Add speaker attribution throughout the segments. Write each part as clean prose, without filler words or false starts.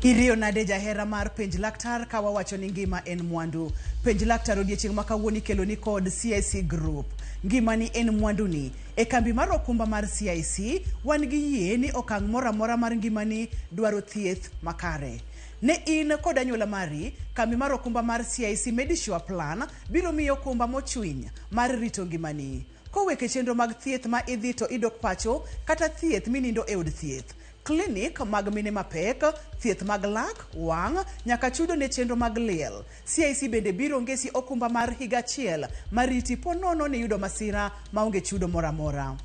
Speaker 1: Iriyo nade jahera mar penj laktar ka wawacho ni ngima en mwandu. Penj laktar odiechieng' ma kawuono ikelo ni kod CIC Group. Ngimani en mwanduni. E kambi mar okumba mar CIC, wan gi yie ni okang' moro amora mar ngimani dwaro thieth makare. Ne in kod anyuola mari, kambi mar okumba mar CIC Medisure Plan biro miyi okumba mochwiny mar rito ngimani. Kowuok e chenro mag thieth ma idhi to idok pacho kata thieth minindo e od thieth, klinik mag mine mapek, thieth mag lak, wang', nyaka chudo ne chenro mag liel. CIC bende biro ngesi okumba mar higa achiel mariti po nono ni iyudo masira maonge chudo moro amora.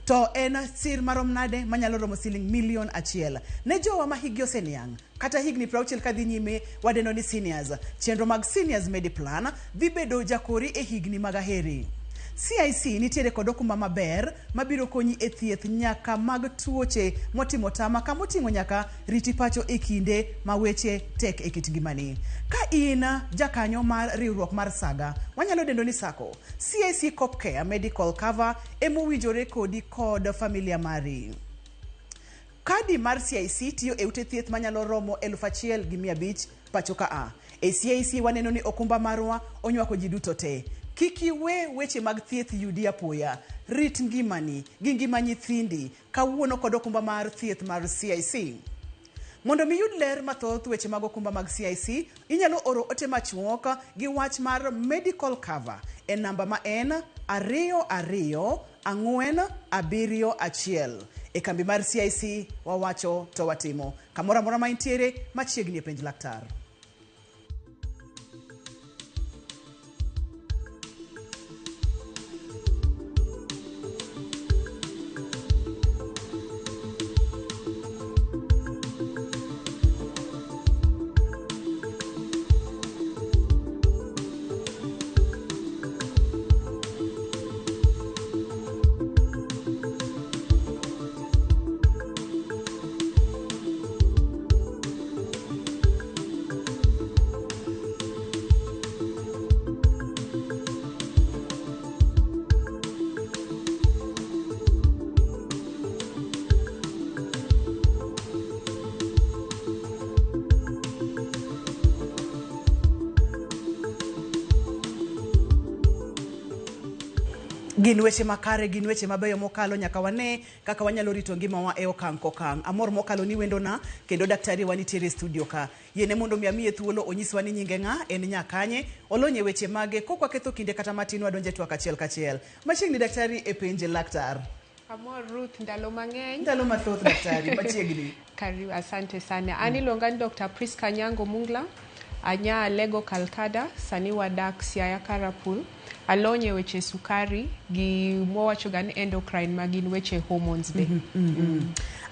Speaker 1: To en sir marom nade manyalo romo siling milion achiel ne jowa ma hikgi oseniang' kata higni 60 kadhi nyime wadendo ni seniors. Chenro mag Seniors Mediplan dhi bedo jakori e higni mag aheri. CIC nitiere kod okumba maber mabiro konyi e thieth nyaka mag tuoche motimo tama kama oting'o nyaka riti pacho e kinde ma weche tek e kit ngimani. Ka in jakanyo mar riwruok mar Saga, wanyalo dendo ni SACCO, CIC Copcare Medical Cover emowinjore kodi kod familia mari. Kadi mar CIC tiyo e ute thieth manyalo romo 1500 pacho ka a. E CIC waneno ni okumba marwa onywako ji duto te. Kik iwe weche mag thieth yudi apoya. Rit ngimani gi ngima nyithindi kawuono kod okumba mar thieth mar CIC. Mondo mi iyud ler mathoth weche mag okumba mag CIC, inyalo oro ote machuok gi wach mar medical cover e namba ma en 22471. E kambi mar CIC wawacho to watimo. Kamoro amora ma intiere machiegni e penj laktar. Gin weche makare, gin weche mabeyo mokalo nyaka wane kaka wanyalo rito ngimawa e okang' kokang'. Amor mokalo ni wendona kendo daktari wa nitiere e studio ka. Yiene mondo mi amiye thuolo onyiswa ni nyinge ng'a, en nya kanye, olony e weche mage, kok waketho kinde kata matin wadonje twak achiel kachiel. Machiegni daktari e penje laktar.
Speaker 2: Amor Ruth, ndalo mang'eny.
Speaker 1: Ndalo mathoth daktari, machiegni.
Speaker 2: Karibu, asante sana. An iluonga ni Dr. Priska Nyango Mungla. Anya Alego Kalkada, sani wadak Siaya Karapul. Alony e weche sukari gi mwawachoga ni endocrine ma gin weche hormones be.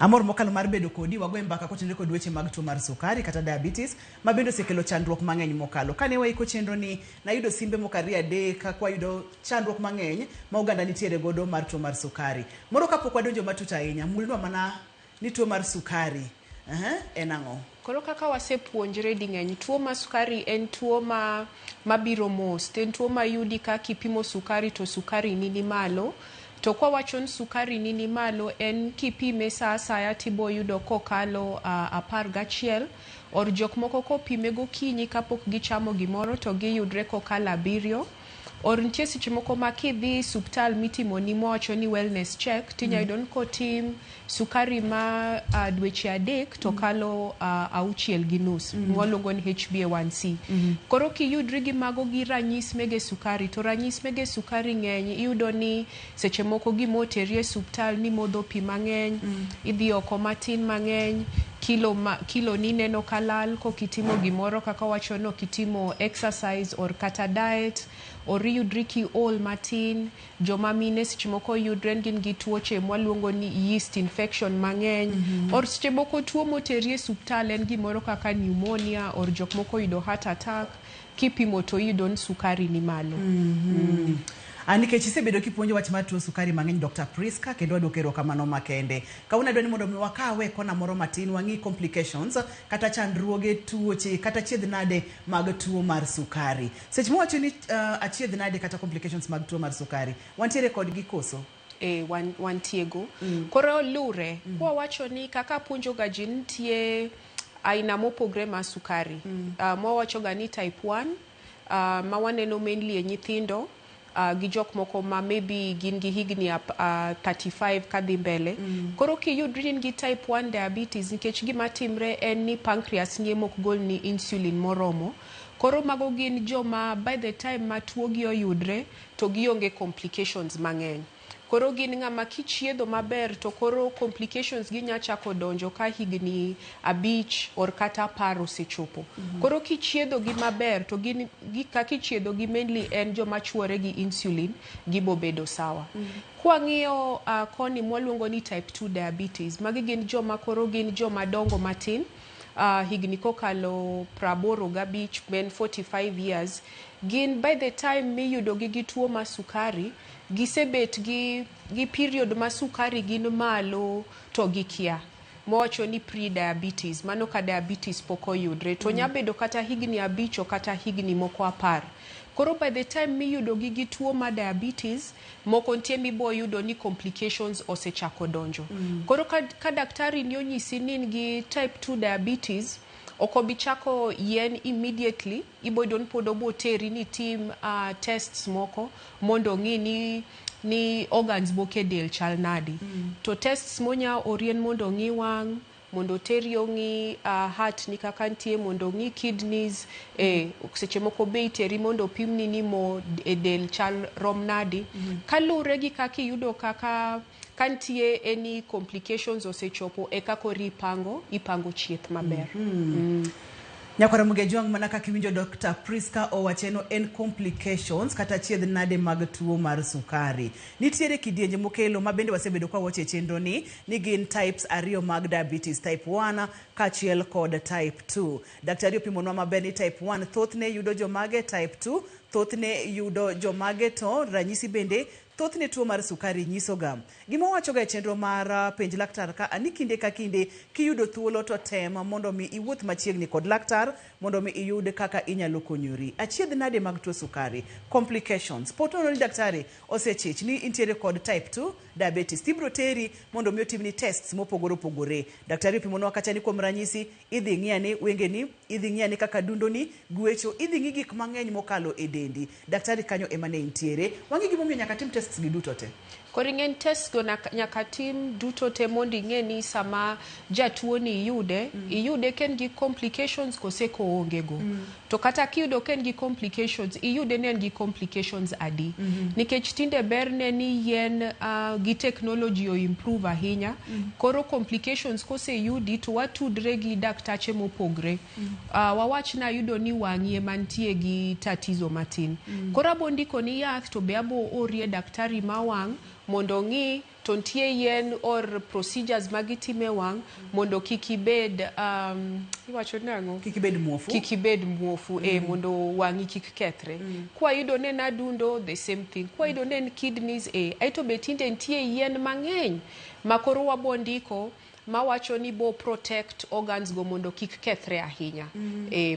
Speaker 1: Amor mokalo mar bedo kodi, wagoye mbaka kotenore kod weche mag tuo mar sukari kata diabetes ma bende osekelo chandruok mang'eny mokalo. Kane waiko chenro ni, nayudo simbe moko ariyo adek kwayudo chandruok mang'eny ma oganda nitiere godo mar tuo mar sukari. Moro kapok wadonjo matut ahinya, mulnwa mana ni tuo mar sukari en ang'o?
Speaker 2: Koro kaka wasepuonjre ding'eny, tuo mar sukari en tuo ma mabiro mos. To en tuo mayudi ka kipimo sukari to sukari ni ni malo. To kwawacho ni sukari ni ni malo en kipime sa asaya tibo yudo kokalo 11 or jok moko kopime gokinyi kapok gichamo gimoro to giyudre kokalo 7. Or nitie seche moko ma kidhi suptal mitimoni mwawacho ni wellness check tinya yudo ni kotim sukari ma dweche 3 to kalo 6.5 mwaluongo ni HbA1c. Koro kiyudri gi mago gi ranyis mege sukari to ranyis mege sukari ng'eny iyudo ni seche moko gima oteri e suptal ni modho pi mang'eny, idhi oko matin mang'eny, kilo ma kilo ni neno kalal kokitimo gimoro kaka wacho ni ok itimo exercise or kata diet or iyudri kiol matin. Joma mine seche moko yudre ni gin gi tuoche mwaluongo ni yeast infection mang'eny. Or seche moko tuo moteri e suptal en gimoro kaka pneumonia or jok moko oyudo heart attack. Kipimo to iyudo ni sukari ni malo.
Speaker 1: Nikech isebedo kipuonjo wach mar tuo sukari mang'eny Dr. Priska kendo waduoko erokamano makende. Kawuono adwa ni mondo mi wakawe kona moro matin wang'i complications kata chandruoge tuoche kata chiedh nade mag tuo mar sukari. Seche mwawacho ni achiedh nade kata complications mag tuo mar sukari, wantiere kodgi koso?
Speaker 2: E, wantiego. Koro lure. Kwa wacho ni kaka apuonjo ga ji nitie aina mopogre mar sukari. Mwawacho ga ni type 1 ma waneno mainly e nyithindo gi jok moko ma maybe gin gi higni 35 kadhi mbele. Koro kiyudri in gi type 1 diabetes, nikech gima timre en ni pancreas ni ema ok golni insulin moromo. Koro mago gin joma by the time ma tuo gi oyudre to gionge complications mang'eny. Koro gin ng'ama kichiedho maber to koro complications gi nya chako donjo ka higni 5 or kata 10 osechopo. Koro kichiedho gi maber to gin kaka ichiedho gi mainly en joma chuore gi insulin, gibo bedo sawa. Kwang'iyo koni mwaluongo ni type 2 diabetes, magi gin joma koro gin joma dongo matin, higni kokalo 85, men 45 years, gin by the time miyudo gi gi tuo mar sukari, gisebet gi period ma sukari gin malo to gikia. Mwawacho ni pre-diabetes, mano ka diabetes pok oyudre, to nya bedo kata higni 5 kata higni moko 10. Koro by the time miyudo gi gi tuo mar diabetes, moko nitie mibo yudo ni complications osechako donjo. Koro ka daktari ni onyisi ni in gi type 2 diabetes, ok obi chako yien immediately, ibo yudo ni pod obo teri ni tim tests moko mondo ong'i ni organs moko e del chal nadi. To tests monya orien mondo ong'i wang', mondo oteri ong'i heart ni kaka nitie, mondo ong'i kidneys, seche moko be iteri mondo opimni ni mo e del chal rom nadi. Kaluwre gi kaka iyudo kaka ka nitie any complications osechopo, eka koro ipango chieth maber.
Speaker 1: Nyakwara Mugejwang', mana kaka iwinjo Dr. Priska owacheno en complications kata chiedh nade mag tuo mar sukari. Nitiere kidienje mokelo ma bende wasebedo kwa wacho e chenro ni gin types 2 mag diabetes, type 1 kaachiel kod type 2. Daktari opimonwa maber ni type 1 thothne yudo jomage, type 2 thothne yudo jomage, to ranyisi bende thothne tuo mar sukari nyisoga. Gima wawachoga e chenro mar penj laktar ka ni kinde ka kinde kiyudo thuolo to tem mondo mi iwuoth machiegni kod laktar mondo mi iyud kaka inyalo konyori. Achiedh nade mag tuo sukari, complications. Po nono ni daktari osechich ni intiere kod type 2 diabetes, tibiro teri mondo mi otimni tests mopogore opogore. Daktari opimonwa kacha ni kuom ranyisi idhi ng'i ane wengeni, idhi ng'i ane kaka dundoni gwecho, idhi ng'i gik mang'eny mokalo e dendi. Daktari kanyo ema ne intiere. Wang'i gimomiyo nyaka tim tests gi duto te.
Speaker 2: Koro ing'e test go nyaka tim duto te mondo ing'e ni sama jatuo ni iyude, iyude ka en gi complications kose koonge go. To kata kiyudo ka en gi complications, iyude ni en gi complications adi. Nikech tinde ber ne ni yien gi technology o improve ahinya. Koro complications koseyudi to watudre gi daktache mopogre. Wawach na yudo ni wang'i ema nitie gi tatizo matin. Koro abo ndiko ni yath to be abo orie daktari ma wang' mondo ong'i to nitie yien or procedures magitime wang' mondo kik ibed iwacho nang'o?
Speaker 1: Kik ibed muofu.
Speaker 2: Kik ibed muofu, mondo wang'i kik kethre. Kwayudo ni en adundo, the same thing. Kwayudo ni en kidneys, Aeto be tinde nitie yien mang'eny ma koro wabo ndiko mawacho ni bo protect organs go mondo kik kethre ahinya.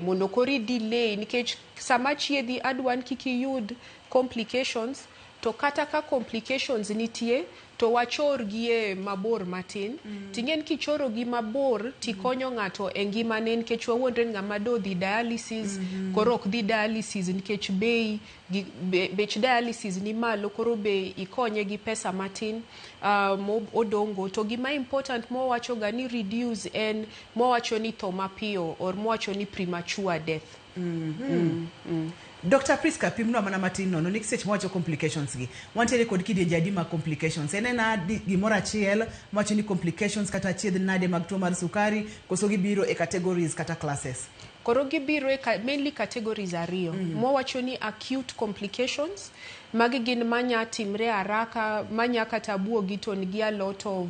Speaker 2: Mondo koro i delay nikech sama chiedhi adwa ni kik iyud complications, to kata ka complications nitie to wachor gi e mabor matin. Ting'e ni kichoro gi mabor tikonyo ng'ato e ngimane nikech wawuondre ni ng'ama do dhi dialysis, koro ok dhi dialysis nikech bei bech dialysis ni malo, koro be ikonye gi pesa matin odongo. To gima important mwawacho ga ni reduce en mwawacho ni tho mapiyo or mwawacho ni premature death.
Speaker 1: Dr. Priska, pimnwa mana matin nono ni seche mwawacho complications gi. Wantiere kod kidienje adi mag complications? En ena gimoro achiel mwacho ni complications kata achiedh nade mag tuo mar sukari, koso gibiro e categories kata classes?
Speaker 2: Koro gibiro e mainly categories 2. Mwawacho ni acute complications, magi gin manya timre haraka, manya kata buogi to nigi a lot of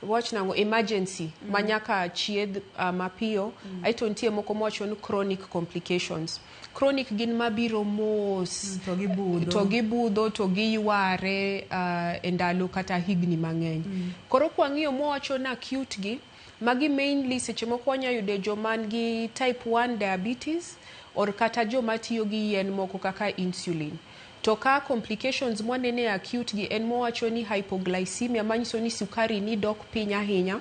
Speaker 2: wach nang'o emergency manyaka chiedh mapiyo. Aeto nitie moko mwawacho ni chronic complications. Chronic gin mabiro mos,
Speaker 1: to gibudho.
Speaker 2: To gibudho to giyware e ndalo kata higni mang'eny. Koro kwang'iyo mwawacho ni acute gi, magi mainly seche moko wanya yudo joma nigi type 1 diabetes or kata joma tiyo gi yien moko kaka insulin. To ka complications mwanene acute gi en mwawacho ni hypoglycemia, manyiso ni sukari ni dok piny ahinya.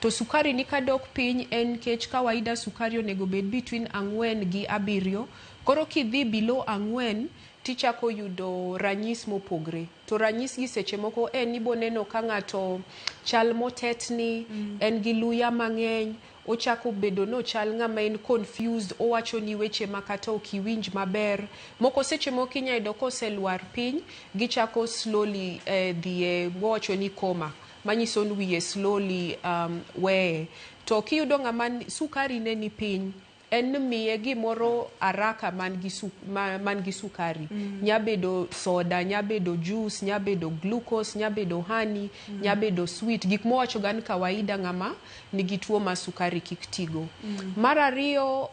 Speaker 2: To sukari ni kadok piny en nikech kawaida sukari onego bed between 4 gi 7. Koro kidhi below 4 tichako yudo ranyis mopogre. To ranyis gi seche moko en iboneno ka ng'ato chal motetni, en gi luya mang'eny, ochako bedo nochal ng'ama en confused, owacho ni weche ma kata ok iwinj maber. Moko seche moko inya yudo koselwar piny, gichako slowly dhi e wawacho ni coma, manyiso ni wiye slowly weye. To kiyudo ng'ama sukari ne ni piny, en miye gimoro araka man gi sukari. Nya bedo soda, nya bedo juice, nya bedo glucose, nya bedo honey, nya bedo sweet. Gik mwawacho ga ni kawaida ng'ama nigi tuo mar sukari kik tigo. Mar ariyo,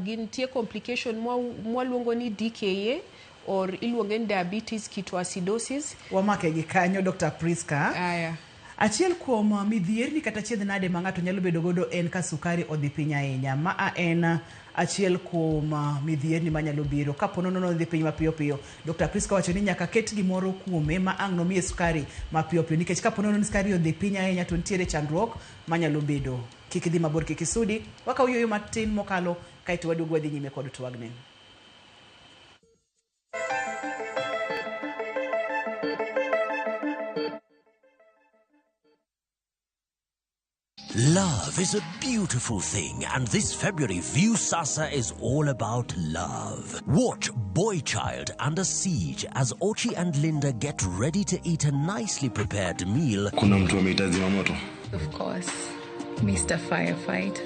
Speaker 2: gintie complication mwaluongo ni DKA or iluonge ni diabetes ketoacidosis.
Speaker 1: Wamake gi kanyo, Dr. Priska.
Speaker 2: Aya.
Speaker 1: Achiel kuom midhierni kata chiedh nade ma ng'ato nyalo bedo godo en ka sukari odhi piny ahinya. Ma en achiel kuom midhierni manyalo biro kapo nono odhi piny mapiyo piyo. Dr. Priska wacho ni nyaka ket gimoro kuome ma ang' nomiye sukari mapiyo piyo, nikech kapo nono ni sukari odhi piny ahinya to nitiere chandruok manyalo bedo. Kik idhi mabor, kik isudi. Wakaw yueyo matin mokalo kaeto waduogo wadhi nyime kod twagni.
Speaker 3: Love is a beautiful thing, and this February, Viusasa is all about love. Watch Boy Child Under Siege as Ochi and Linda get ready to eat a nicely prepared meal.
Speaker 4: Kuna mtu amehitaji moto.
Speaker 5: Of course, Mr. Firefighter.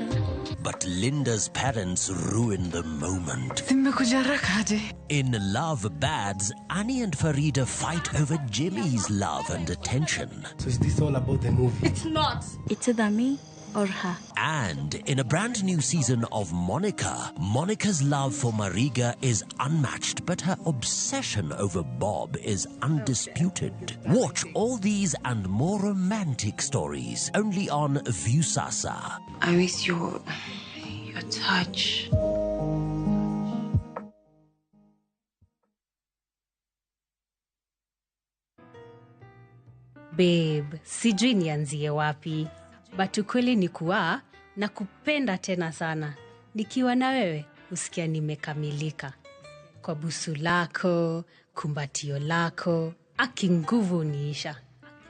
Speaker 3: But Linda's parents ruin the moment. In Love Bads, Annie and Farida fight over Jimmy's love and attention.
Speaker 6: So is this all about the movie?
Speaker 5: It's not.
Speaker 7: It's either me or her.
Speaker 3: And in a brand new season of Monica, Monica's love for Mariga is unmatched, but her obsession over Bob is undisputed. Watch all these and more romantic stories only on Viusasa.
Speaker 8: I miss your touch.
Speaker 9: Babe, sijui nianzie wapi. But ukweli ni kuwa na kupenda tena sana. Nikiwa na wewe, usikia nimekamilika. Kwa busu lako, kumbatio lako, aki nguvu uniisha.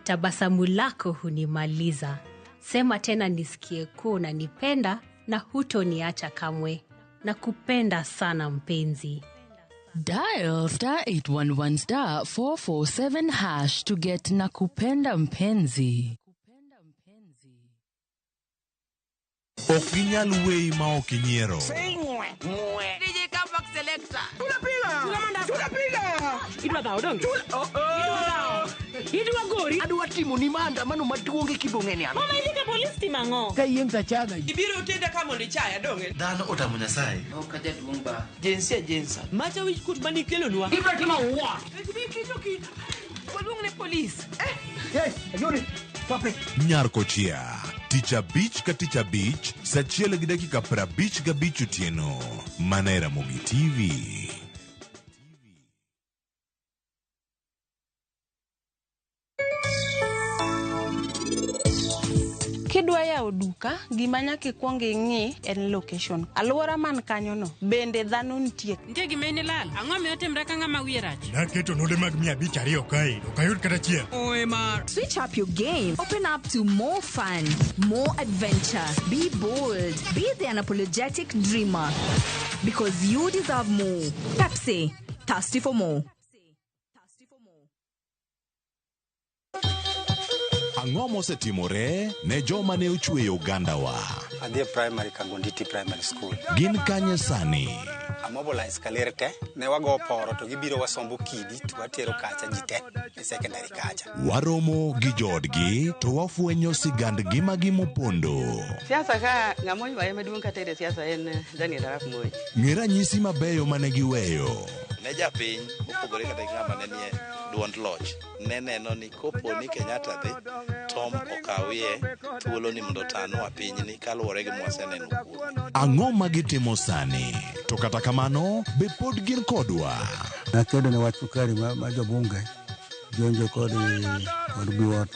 Speaker 9: Tabasamu lako hunimaliza. Sema tena nisikie kuwa unanipenda na hutoniacha kamwe. Na kupenda sana mpenzi.
Speaker 10: Dial star 811 star 447 hash to get Nakupenda Mpenzi.
Speaker 11: Ok ginyal weyi ma ok inyiero.
Speaker 12: DJ Comeback Selector.
Speaker 13: Tunapiga. Idwa dhawo donge? Idwa gori.
Speaker 14: Adwa timo ni maandamano maduong' e kibong'e ni an.
Speaker 12: Mama idhi ka polis timo ang'o?
Speaker 14: Ka yieng' tachaga.
Speaker 12: Ibiro tenda ka mondo ichaya donge?
Speaker 15: Dhano otamo Nyasaye.
Speaker 16: Ok ajaduong' ba.
Speaker 12: Jinsia jinsa. Macha wich kut manikelonwa.
Speaker 13: Ibiro timo what?
Speaker 12: Waluong ne polis.
Speaker 14: Yes, ayudi. Stop it.
Speaker 11: Nyar Kochia. Tich abich ka tich abich, saa 1:55 otieno. Mana e Ramogi TV.
Speaker 17: Kidwa yawo duka, gima nyaka ikwong ing'i en location. Alwora man kanyono, bende dhano nitie.
Speaker 18: Nitie gima in ilal. Ang'o miyo timre ka ng'ama wiye rach?
Speaker 19: Naketo node mag 502 kae, ok ayud kata achiel.
Speaker 18: Oe mar.
Speaker 20: Switch up your game. Open up to more fun, more adventure. Be bold. Be the unapologetic dreamer. Because you deserve more. Pepsi, thirsty for more.
Speaker 11: Ang'o mosetimore ne joma ne ochweyo ogandawa?
Speaker 21: Adhi e primary Kangonditi Primary School.
Speaker 11: Gin kanye sani?
Speaker 21: Amobilize kaler te, ne wago poro to gibiro wasombo kidi to watero kacha ji te e secondary kacha.
Speaker 11: Waromo gi joodgi to wafwenyo sigand ngimagi mopondo.
Speaker 22: Siasa ka ng'ama oywaye maduong' kata e siasa en Daniel Arap Moi.
Speaker 11: Ng'e ranyisi mabeyo mane giweyo.
Speaker 23: Ne japiny mopogore kata gi ng'ama ne nie duond loch ne neno ni kopo ni Kenyatta dhi Tom okawie thuolo ni mondo otanwa pinyni kaluwore gi mwaseneno kuome.
Speaker 11: Ang'o ma gitimo sani? To kata kamano, be pod gin kodwa?
Speaker 4: Nakedo ne wach sukari ma jobunge Jonjo kod Biwott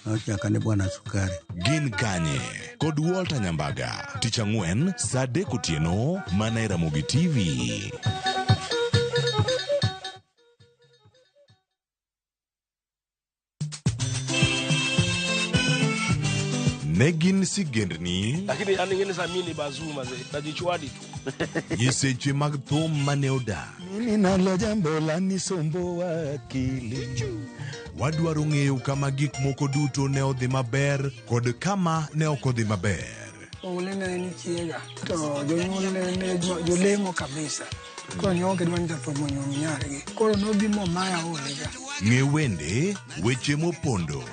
Speaker 4: nochaka ni bwana sukari.
Speaker 11: Gin Kanye kod Walter Nyambaga tich ang'wen saa 3 otieno mana e Ramogi TV. Ne gin sigendni
Speaker 15: Lakini yani ngine za mimi ni bazuma ze najichwadi tu.
Speaker 11: Nyiseche mag thum mane odak.
Speaker 16: Mimi nalo jambo la nisumbuwa akili.
Speaker 11: Wadwaro ng'eyo kama gik moko duto ne odhi maber kod kama ne ok odhi maber.
Speaker 24: Oule ne en chiega to jonyuol ne jolemo kabisa. Koro ne ok gidwa ni jathum onyuom nyargi. Koro nobi momaya olega.
Speaker 11: Ng'e wende, weche mopondo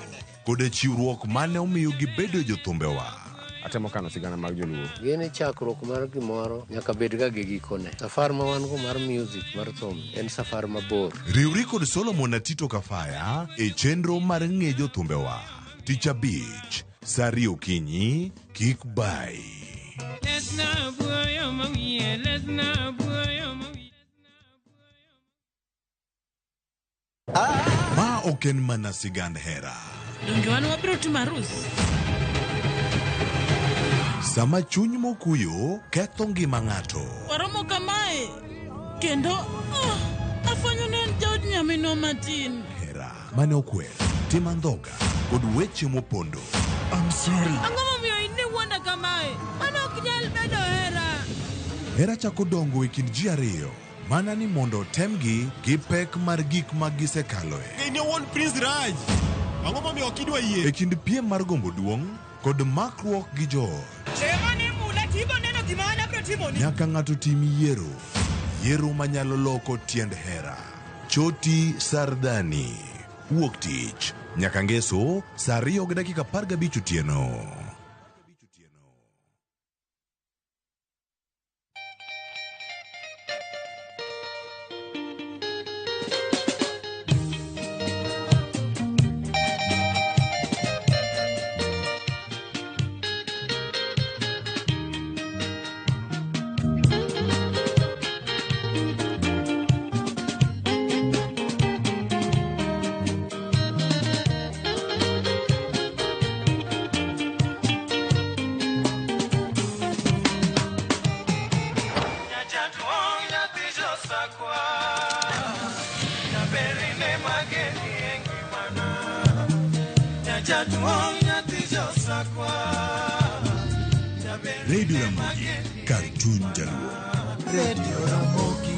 Speaker 11: kod chiwruok mane omiyo gibedo jothumbewa.
Speaker 25: Atemo kano sigana mag joluo.
Speaker 26: Gini chakruok mar gimoro nyaka bed ga gi gikone. Safar ma wan go mar music mar thum en safar mabor.
Speaker 11: Riwri kod Solomon Atito Kafaya e chenro mar ng'e jothumbewa. Tich abich, saa 2 okinyi, kik bai. Ma ok en mana sigand hera.
Speaker 18: Donge wan wabiro timo arus?
Speaker 11: Sama chuny mokuyo ketho ngima ng'ato.
Speaker 18: Waromo kamae kendo afwenyo ni en jaod nyaminwa matin.
Speaker 11: Hera mane okwer, tim andhoga kod weche mopondo.
Speaker 19: I'm sorry.
Speaker 18: Ang'o momiyo in iwuonda kamae? Mano ok nyal bedo hera.
Speaker 11: Hera chako dongo e kind ji ariyo mana ni mondo otemgi gi pek mar gik ma gisekaloe.
Speaker 19: In owuon Prince Raj. Ang'o momiyo ok idwa yie?
Speaker 11: E kind piem mar gombo duong' kod makruok gi joot. Nyaka ng'ato tim yiero. Yiero manyalo loko tiend hera. Choti Sardani. Wuok tich. Nyaka ngeso saa 2:15 otieno. Radio Ramogi, Cartoon Jaluo.
Speaker 16: Radio Ramogi.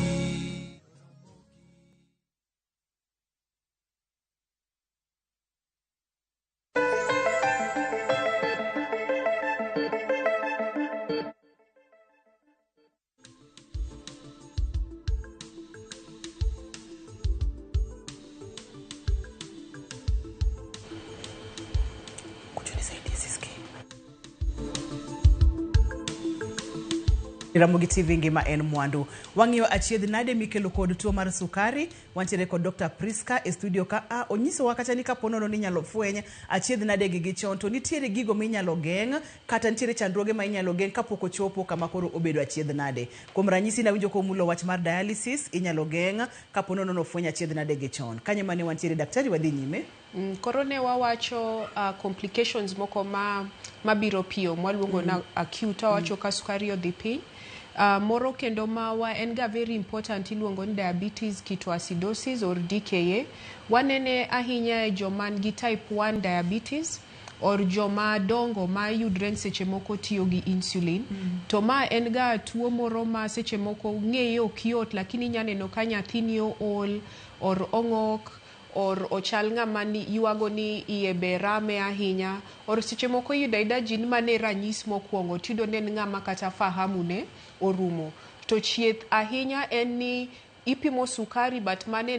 Speaker 1: Ramogi TV ngima en mwandu. Wang'iyo achiedh nade mikelo kod tuo mar sukari. Wantiere kod Dr. Priska e studio ka a onyisowa kata ni kapo nono ni inyalo fweny achiedh nade gi gi chon to nitiere gigo minyalo geng' kata nitiere chandruoge ma inyalo geng' kapok ochopo kama koro obedo achiedh nade. Kuom ranyisi nawinjo komulo wach mar dialysis inyalo geng' kapo nono nofweny achiedh nade gi chon. Kanyo mane wantiere daktari wadhi nyime.
Speaker 2: Koro ne wawacho complications moko ma mabiro piyo mwaluongo na acute awacho ka sukari odhi piny. Moro kendo mawa en ga very important iluongo ni diabetes ketoacidosis or DKA. Wanene ahinya e joma nigi type 1 diabetes or joma dongo ma yudre ni seche moko tiyo gi insulin. To ma en ga tuo moro ma seche moko ng'eye ok yot lakini inya neno ka nyathini ool or ong'ok or ochal ng'ama ni ywago ni iye be rame ahinya or seche moko iyudo ayuda ji ni mano e ranyisi mokwongo tiyudo ni en ng'ama kata fahamu ne orumo. To chieth ahinya en ni ipimo sukari but mano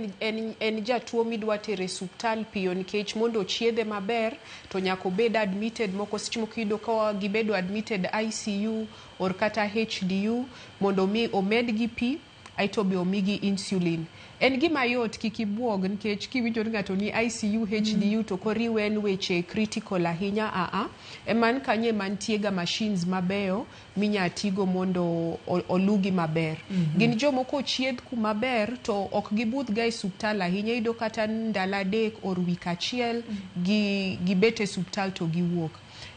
Speaker 2: en jatuo midwa tero e suptal piyo nikech mondo ochiedhe maber to nyaka obed admitted moko seche moko iyudo ka gibedo admitted ICU or kata HDU mondo mi omedgi pi aeto be omigi insulin. En gima yot, kik ibuog, nikech kiwinjo ni ng'ato ni ICU, HDU, to koriwe en weche critical ahinya. Aa, eman kanyo ema nitie ga machines mabeyo minya tigo mondo olugi maber. Gin jomoko ochiedh kuma ber to ok gibudh ga e suptal ahinya. Iyudo kata ndalo 3 or wik achiel gi gibet e suptal to giwuok.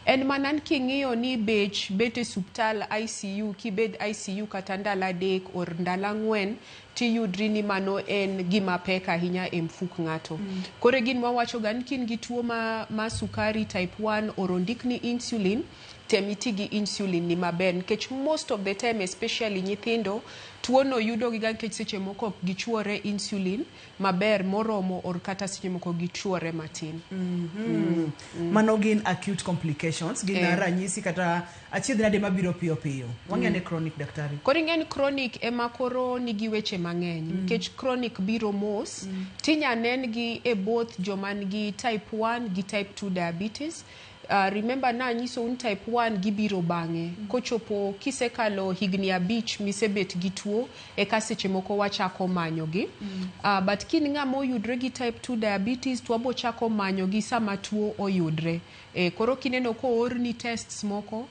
Speaker 2: En mana ni king'iyo ni bech bet e suptal ICU, kibed ICU kata ndalo 3 or ndalo 4, tiyudri ni mano en gima pek ahinya e mfuk ng'ato. Koro e gin wawacho ga ni kin gi tuo ma sukari type 1 or ondikni insulin, tem iti gi insulin ni maber, nikech most of the time, especially nyithindo, tuo no yudo gi ga nikech seche moko ok gichuore insulin maber moromo, or kata seche moko gichuore matin.
Speaker 1: Mano gin acute complications, gin ranyisi kata achiedh nade mabiro piyo piyo. Wang'e ne chronic, daktari.
Speaker 2: Koro ing'e ni chronic ema koro nigi weche mang'eny, nikech chronic biro mos. Tinya nen gi e both joma nigi type 1 gi type 2 diabetes. Remember nanyisou ni type 1 gibiro bang'e kochopo kisekalo higni 5 misebet gi tuo, eka seche moko wachako manyogi. But kin ng'ama oyudre gi type 2 diabetes, to wabo chako manyogi sama tuo oyudre. Koro kineno koorni tests moko,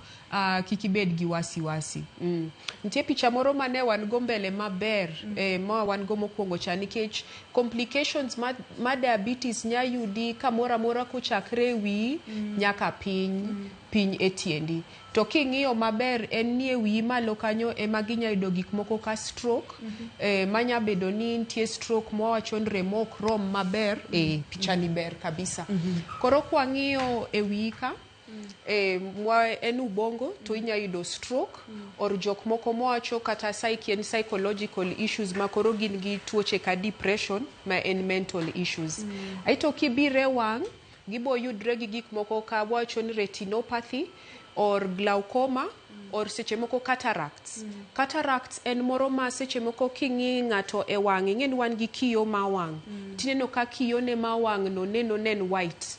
Speaker 2: kik ibed gi wasiwasi. Nitie picha moro mane wan go mbele maber, ma wan go mokwongo cha, nikech complications ma diabetes nya yudi kamoro amora kochakre e wiyi nyaka piny piny e tiendi. To king'iyo maber, en ni e wiyi malo kanyo ema ginya yudo gik moko ka stroke, manya bedo ni nitie stroke mwawacho ni remo ok rom maber. Picha ni ber kabisa. Koro kwang'iyo e wiyi ka, en ubongo, to inya yudo stroke, or jok moko mowacho kata psyche, en psychological issues ma koro gin gi tuoche ka depression, ma en mental issues. Aeto kibire wang', gibo yudre gi gik moko ka wacho ni retinopathy or glaucoma or seche moko cataracts. Cataracts en moro ma seche moko king'i ng'ato e wang'e, ing'e ni wan gi kiyo ma wang', tineno ka kiyone ma wang' no neno nen white.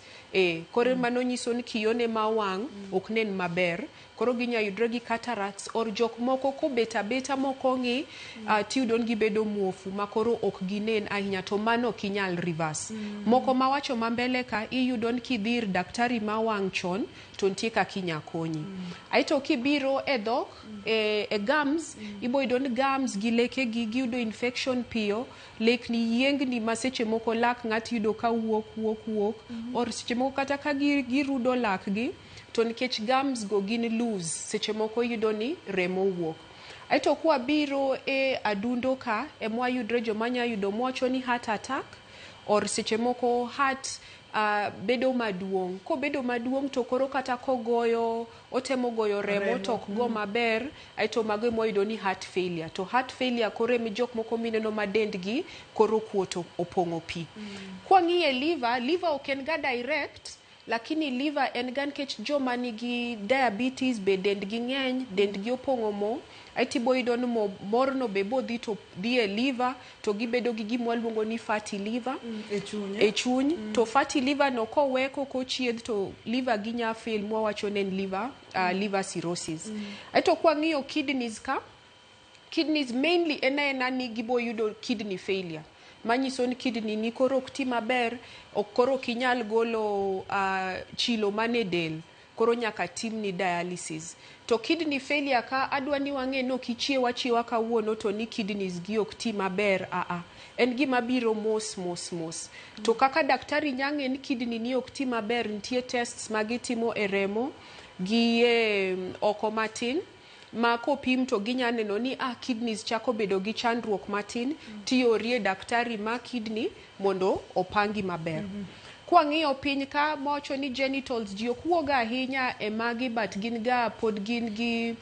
Speaker 2: Koro mano nyiso ni kiyone ma wang' ok nen maber. Koro ginya yudre gi cataracts, or jok moko kobet abeta mokong'i, tiyudo ni gibedo muofu ma koro ok ginen ahinya, to mano ok inyal reverse. Moko mawacho ma mbele ka, iyudo ni kidhi ir daktari ma wang' chon, to nitie kaka inya konyi. Aeto kibiro e dhok, e gums, ibo yudo ni gums gi lekegi giyudo infection piyo, lekni yiengni ma seche moko lak ng'ato yudo ka wuok wuok wuok, or seche moko kata ka girudo lakgi, to nikech gums go gin loose, seche moko iyudo ni remo wuok. Aeto kwabiro e adundo ka, emwayudre joma nya yudo mwacho ni heart attack, or seche moko heart bedo maduong'. Kobedo maduong' to koro kata kogoyo, otemo goyo remo, to ok go maber. Aeto mago ema wayudo ni heart failure. To heart failure koro emi jok moko mineno ma dendgi koro kuot, opong'o pi. Kwang'iye liver, liver ok en ga direct, lakini liver en ga nikech joma nigi diabetes be dendgi ng'eny, dendgi opong'o mo. Aeto ibo yudo ni mo morno be bodhi to dhi e liver, to gibedo gi gima waluongo ni fatty liver
Speaker 1: E chuny.
Speaker 2: E chuny. To fatty liver no kowe kokochiedh, to liver gi nya fail, mwawacho ni en liver cirrhosis. Aeto kwang'iyo kidneys ka, kidneys mainly en aena ni gibo yudo kidney failure, manyiso ni kidney ni koro ok ti maber, ok koro ok inyal golo chilo mane del, koro nyaka timni dialysis. To kidney failure ka, adwa ni wang'e ni ok ichiew achiewa kawuono to ni kidneys gi ok ti maber. Aa, en gima biro mos mos mos. To kaka daktari nya ng'e ni kidney ni ok ti maber, nitie tests ma gitimo e remo gi e oko matin, ma kopim to ginya neno ni kidneys chako bedo gi chandruok matin, tiorie daktari ma kidney mondo opangi maber. Kwang'iyo piny ka, mawacho ni genitals, ji ok wuoga ahinya e magi, but gin ga pod gin gi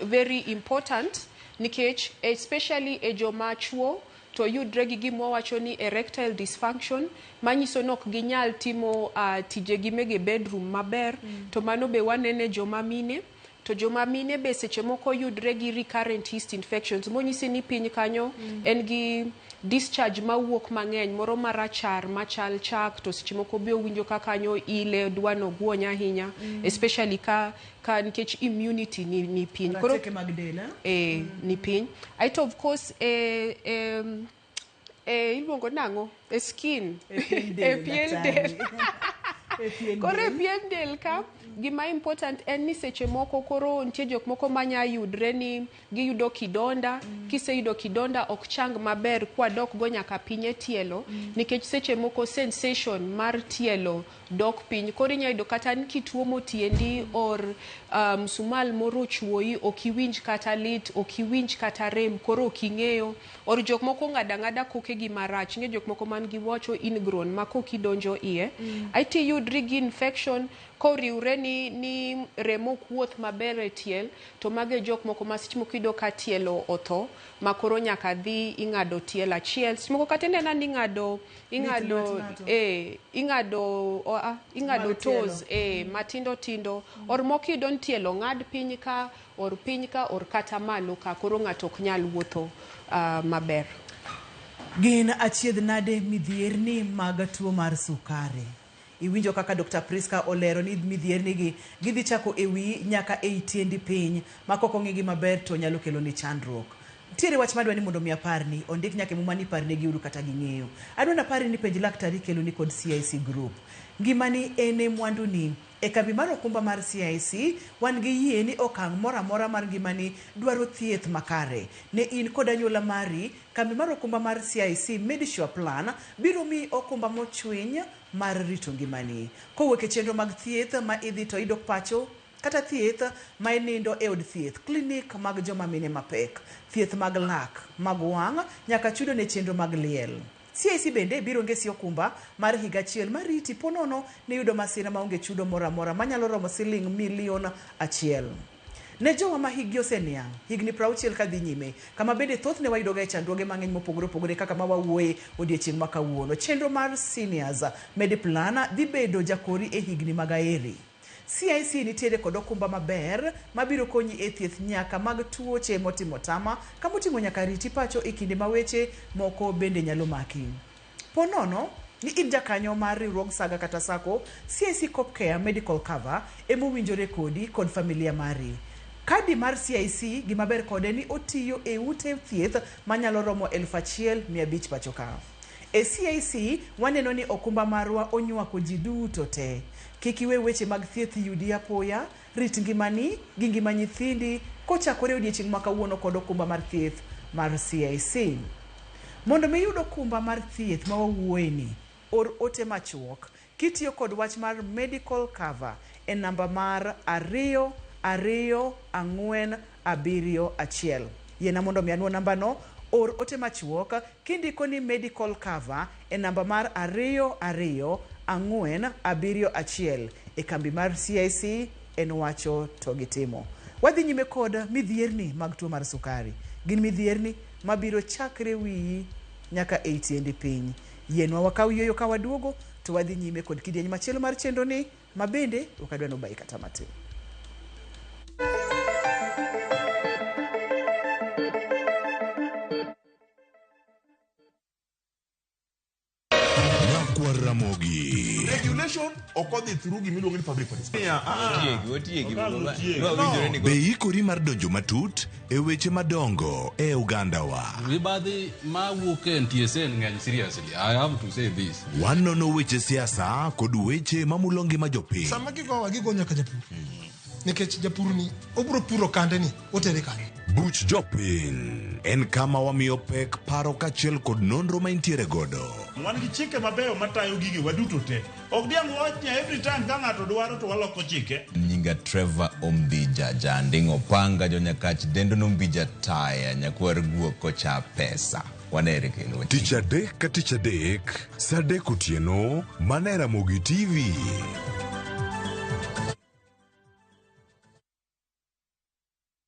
Speaker 2: very important, nikech especially e joma chuo to yudre gi gima wawacho ni erectile dysfunction, manyiso ni ok ginyal timo tijegi mege bedroom maber. To mano be wanene joma mine. To joma mine be seche moko yudre gi recurrent yeast infections, monyisi ni piny kanyo en gi discharge mawuok mang'eny, moro marachar machal chak, to seche moko be owinjo ka kanyo ile dwa nogwony ahinya, especially ka nikech immunity ni piny.
Speaker 1: Koro rateke mag del, eh?
Speaker 2: Ni piny. Aeto of course E iluongo nang'o? E skin.
Speaker 1: E pien del,
Speaker 2: E pien
Speaker 1: daktari.
Speaker 2: del. Koro e pien del ka, gima important en ni seche moko koro nitie jok moko manya yudre ni giyudo kidonda. Kiseyudo kidonda ok chang maber kwadok go nyaka piny e tielo, nikech seche moko sensation mar tielo dok piny. Koro inya yudo kata ni kituomo tiendi or msumal moro ochuoyi, ok iwinj kata lit, ok iwinj kata rem, koro ok ing'eyo. Or jok moko ng'ado ang'ada kokegi marach. Ing'e jok moko man gi wuocho ingrown ma koki donjo iye. Aeto iyudri gi infection koriwre ni remo ok wuoth maber e tiel, to mago e jok moko ma seche moko iyudo ka tielo otho, ma koro nyaka dhi ing'ado tiel achiel. Seche moko kata ineno ni ing'ado
Speaker 1: Lith lwet ng'ato.
Speaker 2: ing'ado ing'ado
Speaker 1: Mag tielo.
Speaker 2: toes matindo tindo. Or moko iyudo ni tielo ong'ad piny ka, or piny ka, or kata malo ka, koro ng'ato ok nyal wuotho maber.
Speaker 1: Gin achiedh nade midhierni mag tuo mar sukari? Iwinjo kaka Dr. Priska olero ni midhierni gi gidhi chako e wiyi nyaka ei tiendi piny, ma kok ong'igi maber to nyalo kelo ni chandruok. Nitiere wach madwa ni mondo mi aparni, ondik nyaka e muma ni parnegi uru kata ging'eyo. Adwa napari ni penj laktar ikelo ni kod CIC Group. Ngimani en e mwanduni. E kambi mar okumba mar CIC, wan gi yie ni okang' moro amora mar ngimani dwaro thieth makare. Ne in kod anyuola mari, kambi mar okumba mar CIC Medisure Plan biro miyi okumba mochwiny mar rito ngimani. Kowuok e chenro mag thieth ma idhi to idok pacho, kata thieth ma inindo e od thieth, klinik mag joma mine mapek, thieth mag lak, mag wang', nyaka chudo ne chenro mag liel. CIC bende biro ngesi okumba mar higa achiel mariti ponono ni yudo masira maonge chudo moro amora manyalo romo siling milion 1. Ne jowa ma hikgi oseniang', higni 60 kadhi nyime, kama bende thothne wayudoga e chandruoge mang'eny mopogore opogore kaka ma wawuoye odiechieng' ma kawuono. Chenro mar Seniors Mediplan dhi bedo jakori e higni mag aeri. CIC nitiere kod okumba maber mabiro konyi e thieth nyaka mag tuoche motimo tama, kamoting'o nyaka riti pacho e kinde ma weche moko bende nyalo maki. Po nono ni in jakanyo mar riwruog Saga kata Sacco, CIC Copcare Medical Cover emowinjore kodi kod familia mari. Kadi mar CIC gimaber kode ni otiyo e ute thieth manyalo romo 1500 pacho ka. E CIC waneno ni okumba marwa onywako ji duto te. Kik iwe weche mag thieth yudi apoya, rit ngimani gi ngima nyithindi kochakore odiechieng' ma kawuono kod okumba mar thieth mar CIC. Mondo mi iyud okumba mar thieth ma wawuoye ni, or ote machuok kitiyo kod wach mar medical cover e namba mar 2 2 4 7 1. Yiena mondo mi anuo namba no, or ote machuok kindiko ni medical cover e namba mar 2 2 4 7 1 e kambi mar CIC en wacho to gitimo. Wadhi nyime kod midhierni mag tuo mar sukari. Gin midhierni mabiro chakre wiyi nyaka ei tiendi piny. Yienwa wakaw yueyo ka waduogo to wadhi nyime kod kidieny machielo mar chenro ni ma bende ok adwa nobayi kata matin.
Speaker 11: Nyakwar Ramogi.
Speaker 3: Regulation ok odhi through gimiluongo ni public participation.
Speaker 5: Otiegi, otiegi.
Speaker 3: No.
Speaker 11: Be ikori mar donjo matut e weche madongo e ogandawa?
Speaker 6: Mibadhi mawuok e NTSA ng'eny seriously. I have to say this.
Speaker 11: Wanono weche siasa kod weche mamulo ngima jopiny.
Speaker 7: Sama gigowa gigo nyaka japur. Nikech japur ni obiro puro kande ni otere kanye.
Speaker 11: Buch jopiny en kama wamiyo pek paro kaachiel kod nonro ma intiere godo.
Speaker 3: Wan gi chike mabeyo matayo gigi waduto te. Ok diang' wawach ni every time ka ng'ato dwaro to waloko chike.
Speaker 5: Nyinga Trevor Ombija Janding' Opanga jonyakach dendo nombija taya nyakwar guok kocha pesa. Wanere kendo.
Speaker 11: Tich adek ka tich adek, saa adek otieno, mana e Ramogi TV.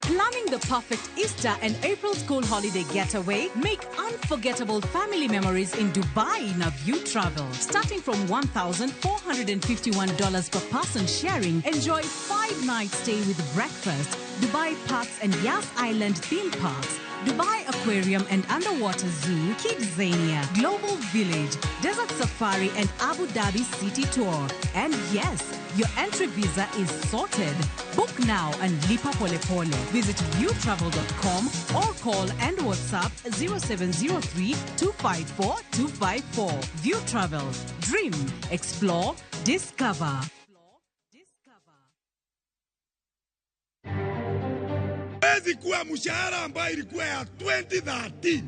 Speaker 8: Planning the perfect Easter and April school holiday getaway? Make unforgettable family memories in Dubai in a View Travel. Starting from $1,451 per person sharing, enjoy 5-night stay with breakfast, Dubai Parks and Yas Island theme parks, Dubai Aquarium and Underwater Zoo, Kidzania, Global Village, Desert Safari and Abu Dhabi City Tour. And yes, your entry visa is sorted. Book now and lipa pole pole. Visit viewtravel.com or call and WhatsApp 0703 254 254. View Travel. Dream, explore, discover.
Speaker 9: Hawezi kuwa mshahara ambayo ilikuwa ya 2013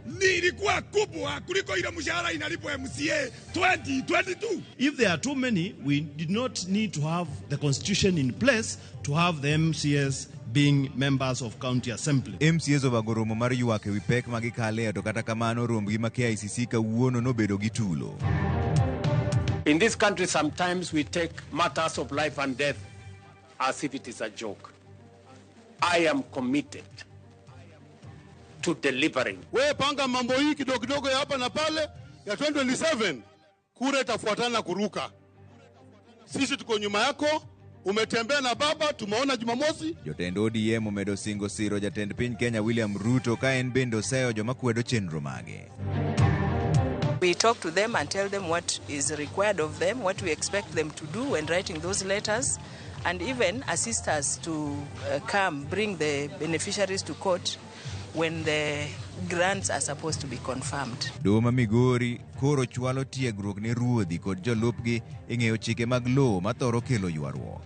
Speaker 9: ni ilikuwa kubwa kuliko ile mshahara inalipwa MCA 2022.
Speaker 10: If there are too many, we did not need to have the constitution in place to have the MCAs being members of county assembly.
Speaker 5: MCAs obago romo mar ywak ewi pek ma gikale to kata kamano rombgi ma KICC kawuono nobedo gi tulo.
Speaker 12: In this country, sometimes we take matters of life and death as if it is a joke. I am committed to delivering.
Speaker 13: Wewe panga mambo hii kidogo kidogo ya hapa na pale ya 2027 kura itafuatana kuruka. Sisi tuko nyuma yako, umetembea na baba, tumeona Jumamosi.
Speaker 5: Jotend ODM omedo singo siro jatend piny Kenya William Ruto ka en bende oseyo joma kwedo chenro mage.
Speaker 14: We talk to them and tell them what is required of them, what we expect them to do when writing those letters, and even assist us to come bring the beneficiaries to court when the grants are supposed to be confirmed.
Speaker 5: Doho ma Migori koro chwalo tiegruok ne ruodhi kod jolupgi e ng'eyo chike mag lowo mathoro kelo ywaruok.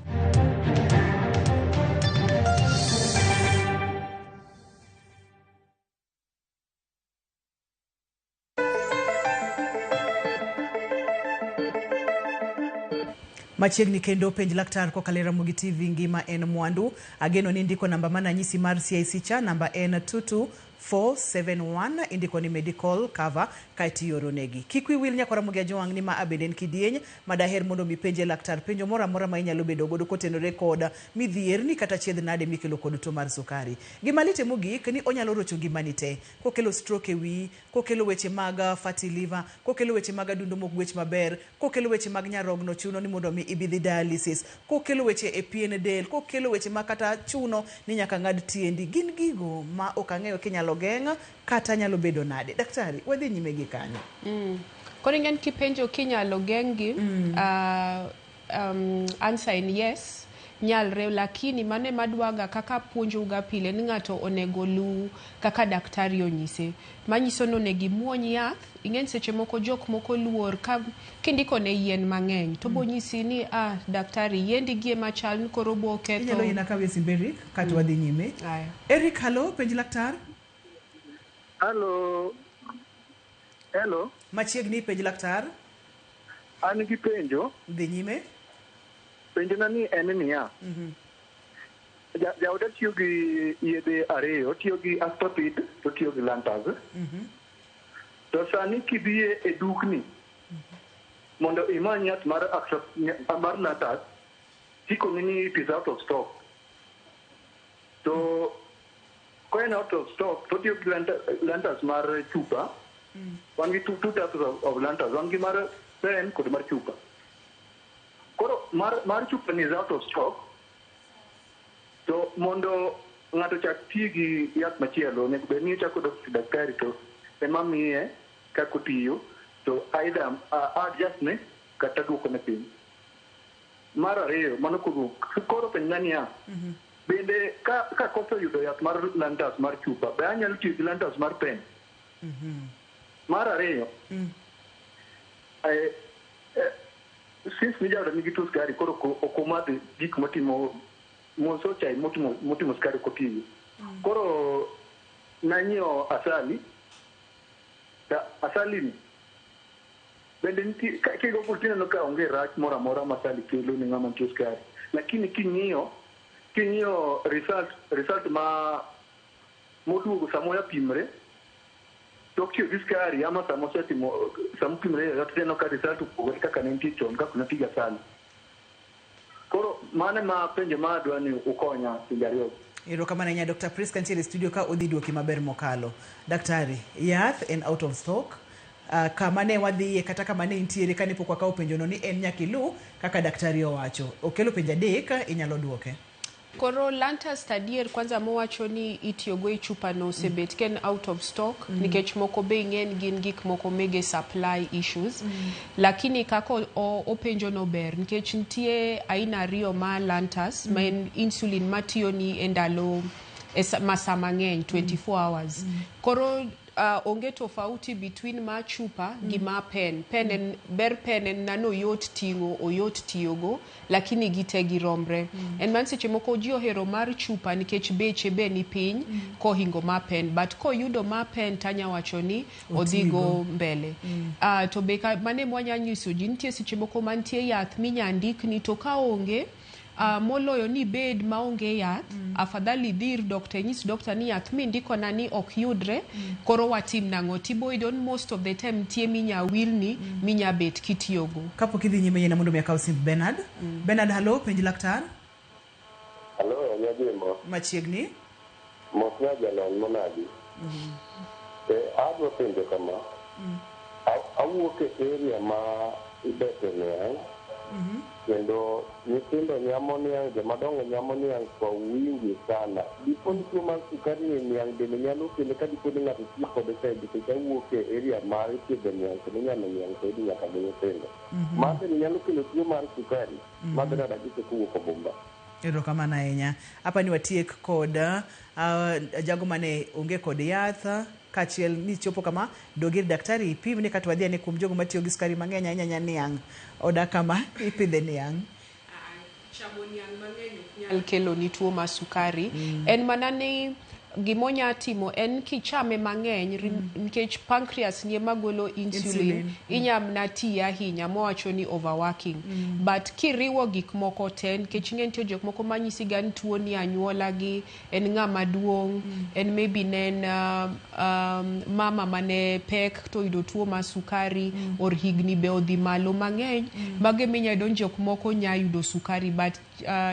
Speaker 1: Machiegni kendo penj laktar kokalo e Ramogi TV ngima en mwandu. Ageno ni indiko namba mananyisi mar CIC cha, namba en 22471, indiko ni medical cover kaeto ioro negi. Kik wiyi wil nyakwa Ramogi Ajwang' ni ma bende en kidieny ma daher mondo mi penje laktar penjo moro amora ma inyalo bedo godo kotenore kod midhierni kata chiedh nade mikelo kod tuo mar sukari. Gima lit mogik ni onyalo rocho ngimani te, kokelo stroke e wiyi, kokelo weche mag fatty liver, kokelo weche mag adundo mok gwech maber, kokelo weche mag nyarogno chuno ni mondo mi ibidhi dialysis, kokelo weche e pien del, kokelo weche ma kata chuno ni nyaka ng'ad tiendi. Gin gigo ma ok ang'eyo kinyalo geng' kata nyalo bedo nade. Daktari, wadhi nyime gi kanyo.
Speaker 2: Koro ing'e kipenjo kinyalo geng'gi, answer en yes, nyalre, lakini mano ema adwaga kaka puonjouga pile ni ng'ato onego luw kaka daktari onyise. Manyiso ni onego imuony yath, ing'e ni seche moko jok moko luor ka kindiko ne yien mang'eny to bonyisi ni daktari yiendi gi ema chal ni koro bo ketho.
Speaker 1: Inyalo yiena kawe simb Eric kato wadhi nyime.
Speaker 2: Aya.
Speaker 1: Eric, hello, penj laktar.
Speaker 17: Hello. Hello.
Speaker 1: Machiegni, penj laktar.
Speaker 17: An gi penjo.
Speaker 1: Dhi nyime.
Speaker 17: Penjona ni en niya. Jaoda tiyo gi yedhe ariyo, tiyo gi Actrapid to tiyo gi Lantus. To sani kidhiye e dukni mondo imany yath mar Lantus, tikoni ni it is out of stock. To ka en out of stock, to tiyo gi Lantus mar chupa. Wan gi two types of Lantus, wan gi mar pen kod mar chupa. Koro mar chupa ni is out of stock. To mondo ng'ato chak ti gi yath machielo, onego bed ni ochako dok ir daktari to ema miye kaka otiyo, to either adjust ne kata duokone piny. Mar ariyo, mano koro penjna niya, bende ka koso yudo yath mar Lantus mar chupa, be anyalo tiyo gi Lantus mar pen? Mar ariyo, since ni jaoda nigi tuo sukari, koro ok omadh gik motimo moso chai motimo sukari kotiyo. Koro nanyiewo asali, asali ni bende nitie kigo tineno ka onge rach moro amora ma asali kelo ne ng'ama nitie sukari, lakini king'iyo result ma moduogo sama oyapimre tok tiyo gi sukari ama sama osetimo sama opimre tineno ka result opogore kaka ne nitie chon kaka ne otigo asali. Koro mano ema penjo ma adwa ni ukonya penjo ariyo.
Speaker 1: Erokamano ahinya Dr. Priska nitiere e studio ka odhi duoki maber mokalo. Daktari, yath en out of stock. Kama ne wadhiye kata kama ne intiere kane pok wakawo penjono ni en nyaka iluw kaka daktari owacho. Okelo penjo adek, inyalo duoke.
Speaker 2: Koro Lantus to adier kwanza mowacho ni itiyogo e chupa no osebet ka en out of stock nikech moko be ing'en gin gik moko mege supply issues. Lakini kaka openjo no ber nikech nitie aina ariyo ma Lantus ma en insulin matiyo ni e ndalo e masaa mang'eny 24 hours. Koro onge tofauti between ma chupa gi ma pen. Pen en ber, pen en nano yot ting'o, oyot tiyogo, lakini gite giromre. En man seche moko ji ohero mar chupa nikech beche be ni piny kohingo ma pen, but koyudo ma pen tanya wacho ni odhigo
Speaker 1: Otigo.
Speaker 2: mbele. To be mane mwanya nyiso ji, nitie seche moko mantie yath minya ndikni to ka onge, moloyo ni bed maonge yath, afadhali idhi ir doctor, inyis doctor ni yath mindikona ni ok yudre, koro watim nang'o? Tiboyudo ni most of the time nitie minya wilni minya bet kitiyogo.
Speaker 1: Kapok idhi nyime, yiena mondo mi akaw simb Bernard. Bernard, hallo, penj laktar.
Speaker 4: Halo, Nyajimbo.
Speaker 1: Machiegni.
Speaker 4: Mosna jalony monadi. Adwa penjo kama. Awuok e area ma ibete niang' kendo nyithindo nyamo niang', jomadongo nyamo niang' kwa wingi sana. Dipo ni tuo mar sukari ni niang' bende nyalo kele ka dipo ni ng'ato tiyo kode saidi, nikech awuok e area mar thiedho niang' kendo nyamo niang' saidi nyaka gi nyithindo. Ma bende nyalo kelo tuo mar sukari. Ma Bernard Agiso kowuok Obumba.
Speaker 1: Erokamano ahinya. Apa ni watiek kod jago mane onge kod yath kaachiel ni chopo kama dog ir daktari ipimni kata wadhi ane kuom jogo matiyo gi sukari mang'eny ahinya ahinya niang' odak kama ipidhe niang'.
Speaker 2: Chamo niang' mang'eny ok nyal kelo ni tuo mar sukari. En mana ni gimonya timo en kichame mang'eny nikech pancreas ni ema golo insulin,
Speaker 1: Insulin.
Speaker 2: Inya mana tiye ahinya mowacho ni overworking. But kiriwo gik moko te, nikech ing'e nitie jok moko manyisi ga ni tuo ni anyuola gi en ng'ama duong', en maybe ne en mama mane pek to oyudo tuo mar sukari or higni be odhi malo mang'eny. Mago eminya yudo ni jok moko nya yudo sukari, but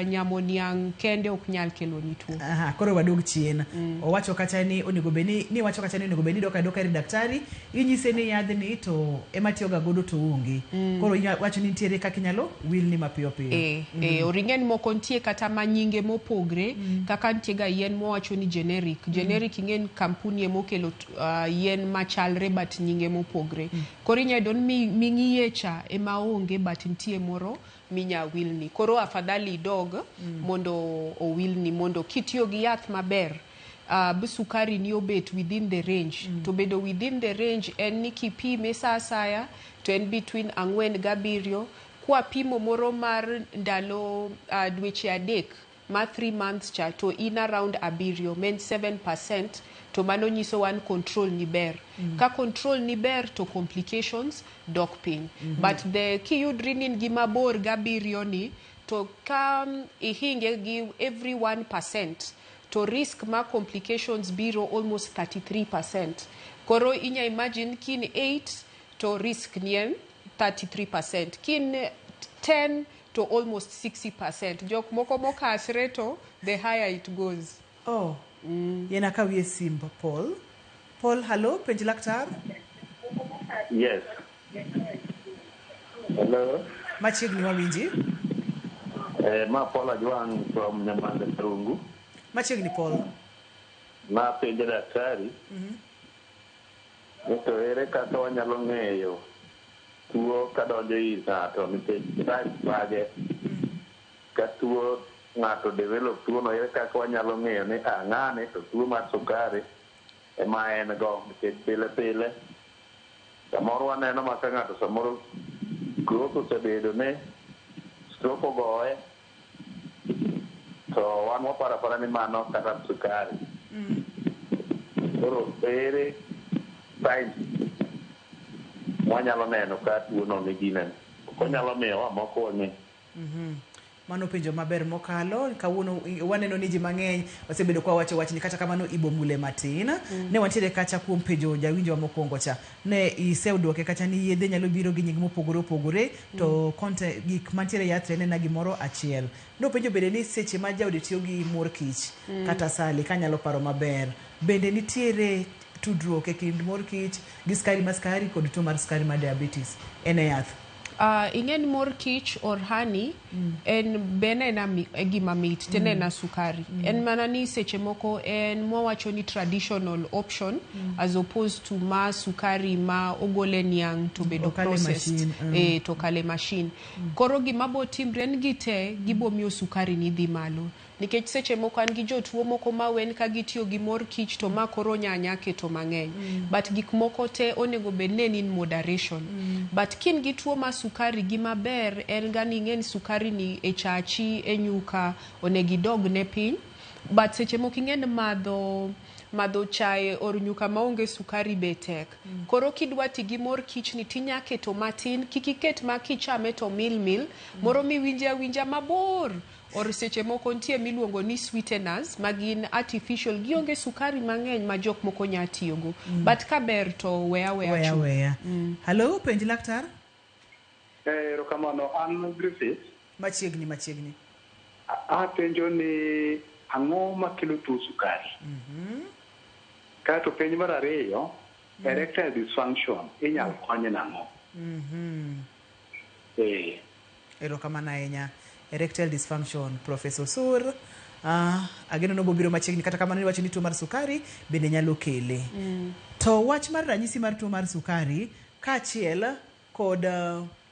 Speaker 2: nyamo niang' kende ok nyal kelo ni tuo.
Speaker 1: Aha, koro wadog chien. Owacho kacha ni onego bed ni wacho kacha ni onego bed ni idok adoka ir daktari, inyise ni yadhni to ema tiyoga godo to onge. Koro wacho ni nitiere kaka inyalo wilni mapiyo piyo.
Speaker 2: Oring'en moko nitie kata ma nyinge mopogre, kaka nitie ga yien mowacho ni generic. Generic ing'en kampuni emokelo yien machalre but nyinge mopogre. Koro inya yudo ni ming'iye cha ema onge, but nitie moro minya wilni. Koro afadhali idog mondo owilni, mondo kitiyo gi yath maber, bu sukari ni obet within the range. To bedo within the range en ni kipime sa asaya to en between 4 gi 7. Kwapimo moro mar ndalo dweche 3 ma 3 months cha to in around 7, men 7%, to mano nyiso wan control ni ber. Ka control ni ber to complications dok piny. But the kiyudri ni in gi mabor gi 7 ni to ka ihinge gi every 1% to risk ma complications biro almost 33%. Koro inya imagine kin 8 to risk ni en 33%, kin 10 to almost 60%. Jok moko mokasre to the higher it goes.
Speaker 1: Oh. Yena kawie simb Paul. Paul, hallo, penj laktar.
Speaker 4: Yes. Hello.
Speaker 1: Machiegni wawinji.
Speaker 4: Ma Paul Ajwang' from Nyamande Karungu.
Speaker 1: Machiegni, Paul.
Speaker 4: Ma penjo daktari ni to ere kaka wanyalo ng'eyo tuo kadonjo ir ng'ato, nikech signs mage ka tuo ng'ato develop tuo no, ere kaka wanyalo ng'eyo ni ah, ng'ane to tuo mar sukari ema en go? Nikech pile pile samoro waneno ma ka ng'ato samoro growth osebedo ne stroke ogoye to wan waparo apara ni mano kata sukari. Koro ere signs mwanyalo neno ka tuono nigi neno onyalo miyo wa moko wang'e?
Speaker 1: Mano penjo maber mokalo. Kawuono waneno ni ji mang'eny osebedo kwa wacho wachni, kata kamano ibomule matin. Ne wantiere kacha kuom penjo jawinjo wa mokwongo cha. Ne iseduoke kacha ni yedhe nyalo biro gi nying mopogore opogore to konte gik mantiere yath en ena gimoro achiel. Nopenjo bende ni seche ma jaode tiyo gi mor kich kata asali, kanyalo paro maber. Bende nitiere tudruok e kind mor kich gi sukari ma sukari kod tuo mar sukari mar diabetes en e yath?
Speaker 2: Ing'e ni mor kich or honey en be en aena gima mit to en aena sukari. En mana ni seche moko en mwawacho ni traditional option as opposed to ma sukari ma ogol e niang' to bedo
Speaker 1: Okale
Speaker 2: processed.
Speaker 1: machine.
Speaker 2: To kale machine. Koro gima bo timre en gite gibo miyo sukari ni dhi malo. Nikech seche moko an gi jotuo moko ma wen ka gitiyo gi mor kich to ma koro nyanya keto mang'eny. But gik moko te onego bed ni en in moderation. But kin gi tuo mar sukari gima ber en ga ni ing'e ni sukari ni e chachi, e nyuka onego idog ne piny. But seche moko ing'e ni madho chae or nyuka maonge sukari be tek. Koro kidwa ti gi mor kich ni tinya keto matin, kik iket ma kichame to mil mil, moro miwinje awinja mabor. Or seche moko nitie miluongo ni sweeteners ma gin artificial, gionge sukari mang'eny ma jok moko nya tiyogo. But ka ber to weya weya
Speaker 1: Weya
Speaker 2: chuth.
Speaker 1: weya. Hello, penj laktar.
Speaker 17: Erokamano, an Griffith.
Speaker 1: Machiegni machiegni.
Speaker 17: Apenjo ni ang'o makelo tuo sukari? Kaeto penj mar ariyo, erectile dysfunction inyal kony nang'o?
Speaker 1: Erokamano ahinya. Erectile dysfunction, Professor Sur. Ageno ni obiro machiegni kata kamano iwacho ni tuo mar sukari bende nyalo kele. To wach mar ranyisi mar tuo mar sukari kaachiel kod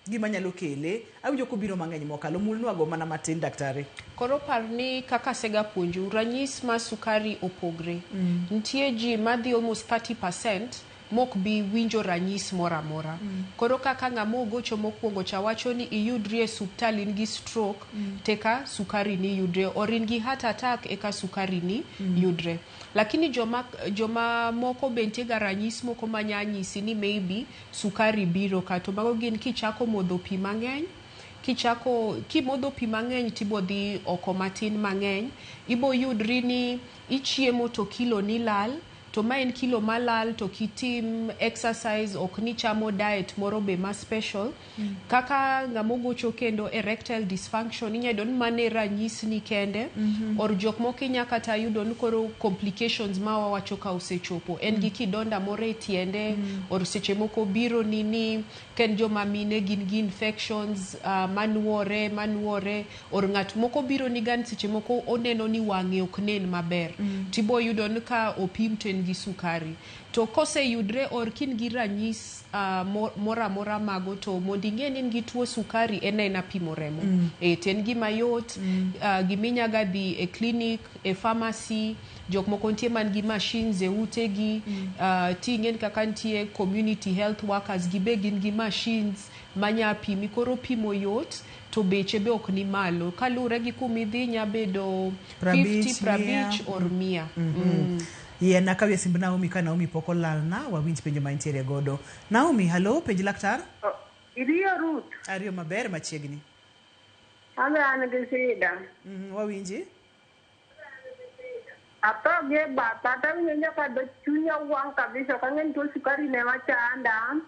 Speaker 1: gima nyalo kele, awinjo kobiro mang'eny mokalo. Mulnwago mana matin daktari.
Speaker 2: Koro par ni kaka asega puonjou, ranyis mar sukari opogre. Nitie ji madhi almost 30% mok bi winjo ranyis moro amora. Koro kaka ng'ama ogocho mokwongo cha wacho ni iyudri e suptal in gi stroke, teka sukari ni yudre, or in gi heart attack eka sukari ni yudre. Lakini joma moko be nitie ga ranyis moko manya nyisi ni maybe sukari biro ka, to mago gin kichako modho pi mang'eny, kichako kimodho pi mang'eny tibo dhi oko matin mang'eny, ibo yudri ni ichiemo to kilo ni lal, to ma en kilo malal to kitim exercise ok ni chamo diet moro be ma special. Kaka ng'ama ogocho kendo erectile dysfunction inya yudo ni mano e ranyis ni kende. Or jok moko inya kata yudo ni koro complications ma wawacho ka osechopo en gi kidonda moro e tiende. Or seche moko biro ni ka en joma mine gin gi infections manuore or ng'at moko biro ni ga ni seche moko oneno ni wang'e ok nen maber. Tibo yudo ni ka opim to en gi sukari. To koseyudre or kin gi ranyis moro amora mago to mondo ing'e ni in gi tuo sukari en aena pimo remo. To en gima yot, giminyaga dhi e clinic, e pharmacy, jok moko nitie man gi machines e utegi, ting'e ni kaka nitie community health workers gibe gin gi machines manya pimi, koro pimo yot to beche be ok ni malo. Kaluwore gi kumidhi nya bedo 50,
Speaker 1: 50,
Speaker 2: 50 or 100.
Speaker 1: Yien akawie simb Naomi ka Naomi pok olalna, wawinj penjo ma intiere godo. Naomi, hello, penj laktar.
Speaker 15: Iriyo Ruth.
Speaker 1: Ariyo maber machiegni.
Speaker 15: An an gi shida.
Speaker 1: Wawinji.
Speaker 15: Atho gi e batha to awinjo nyaka dho chunya wang' kabisa ok ang'e ni tuo sukari ne machanda.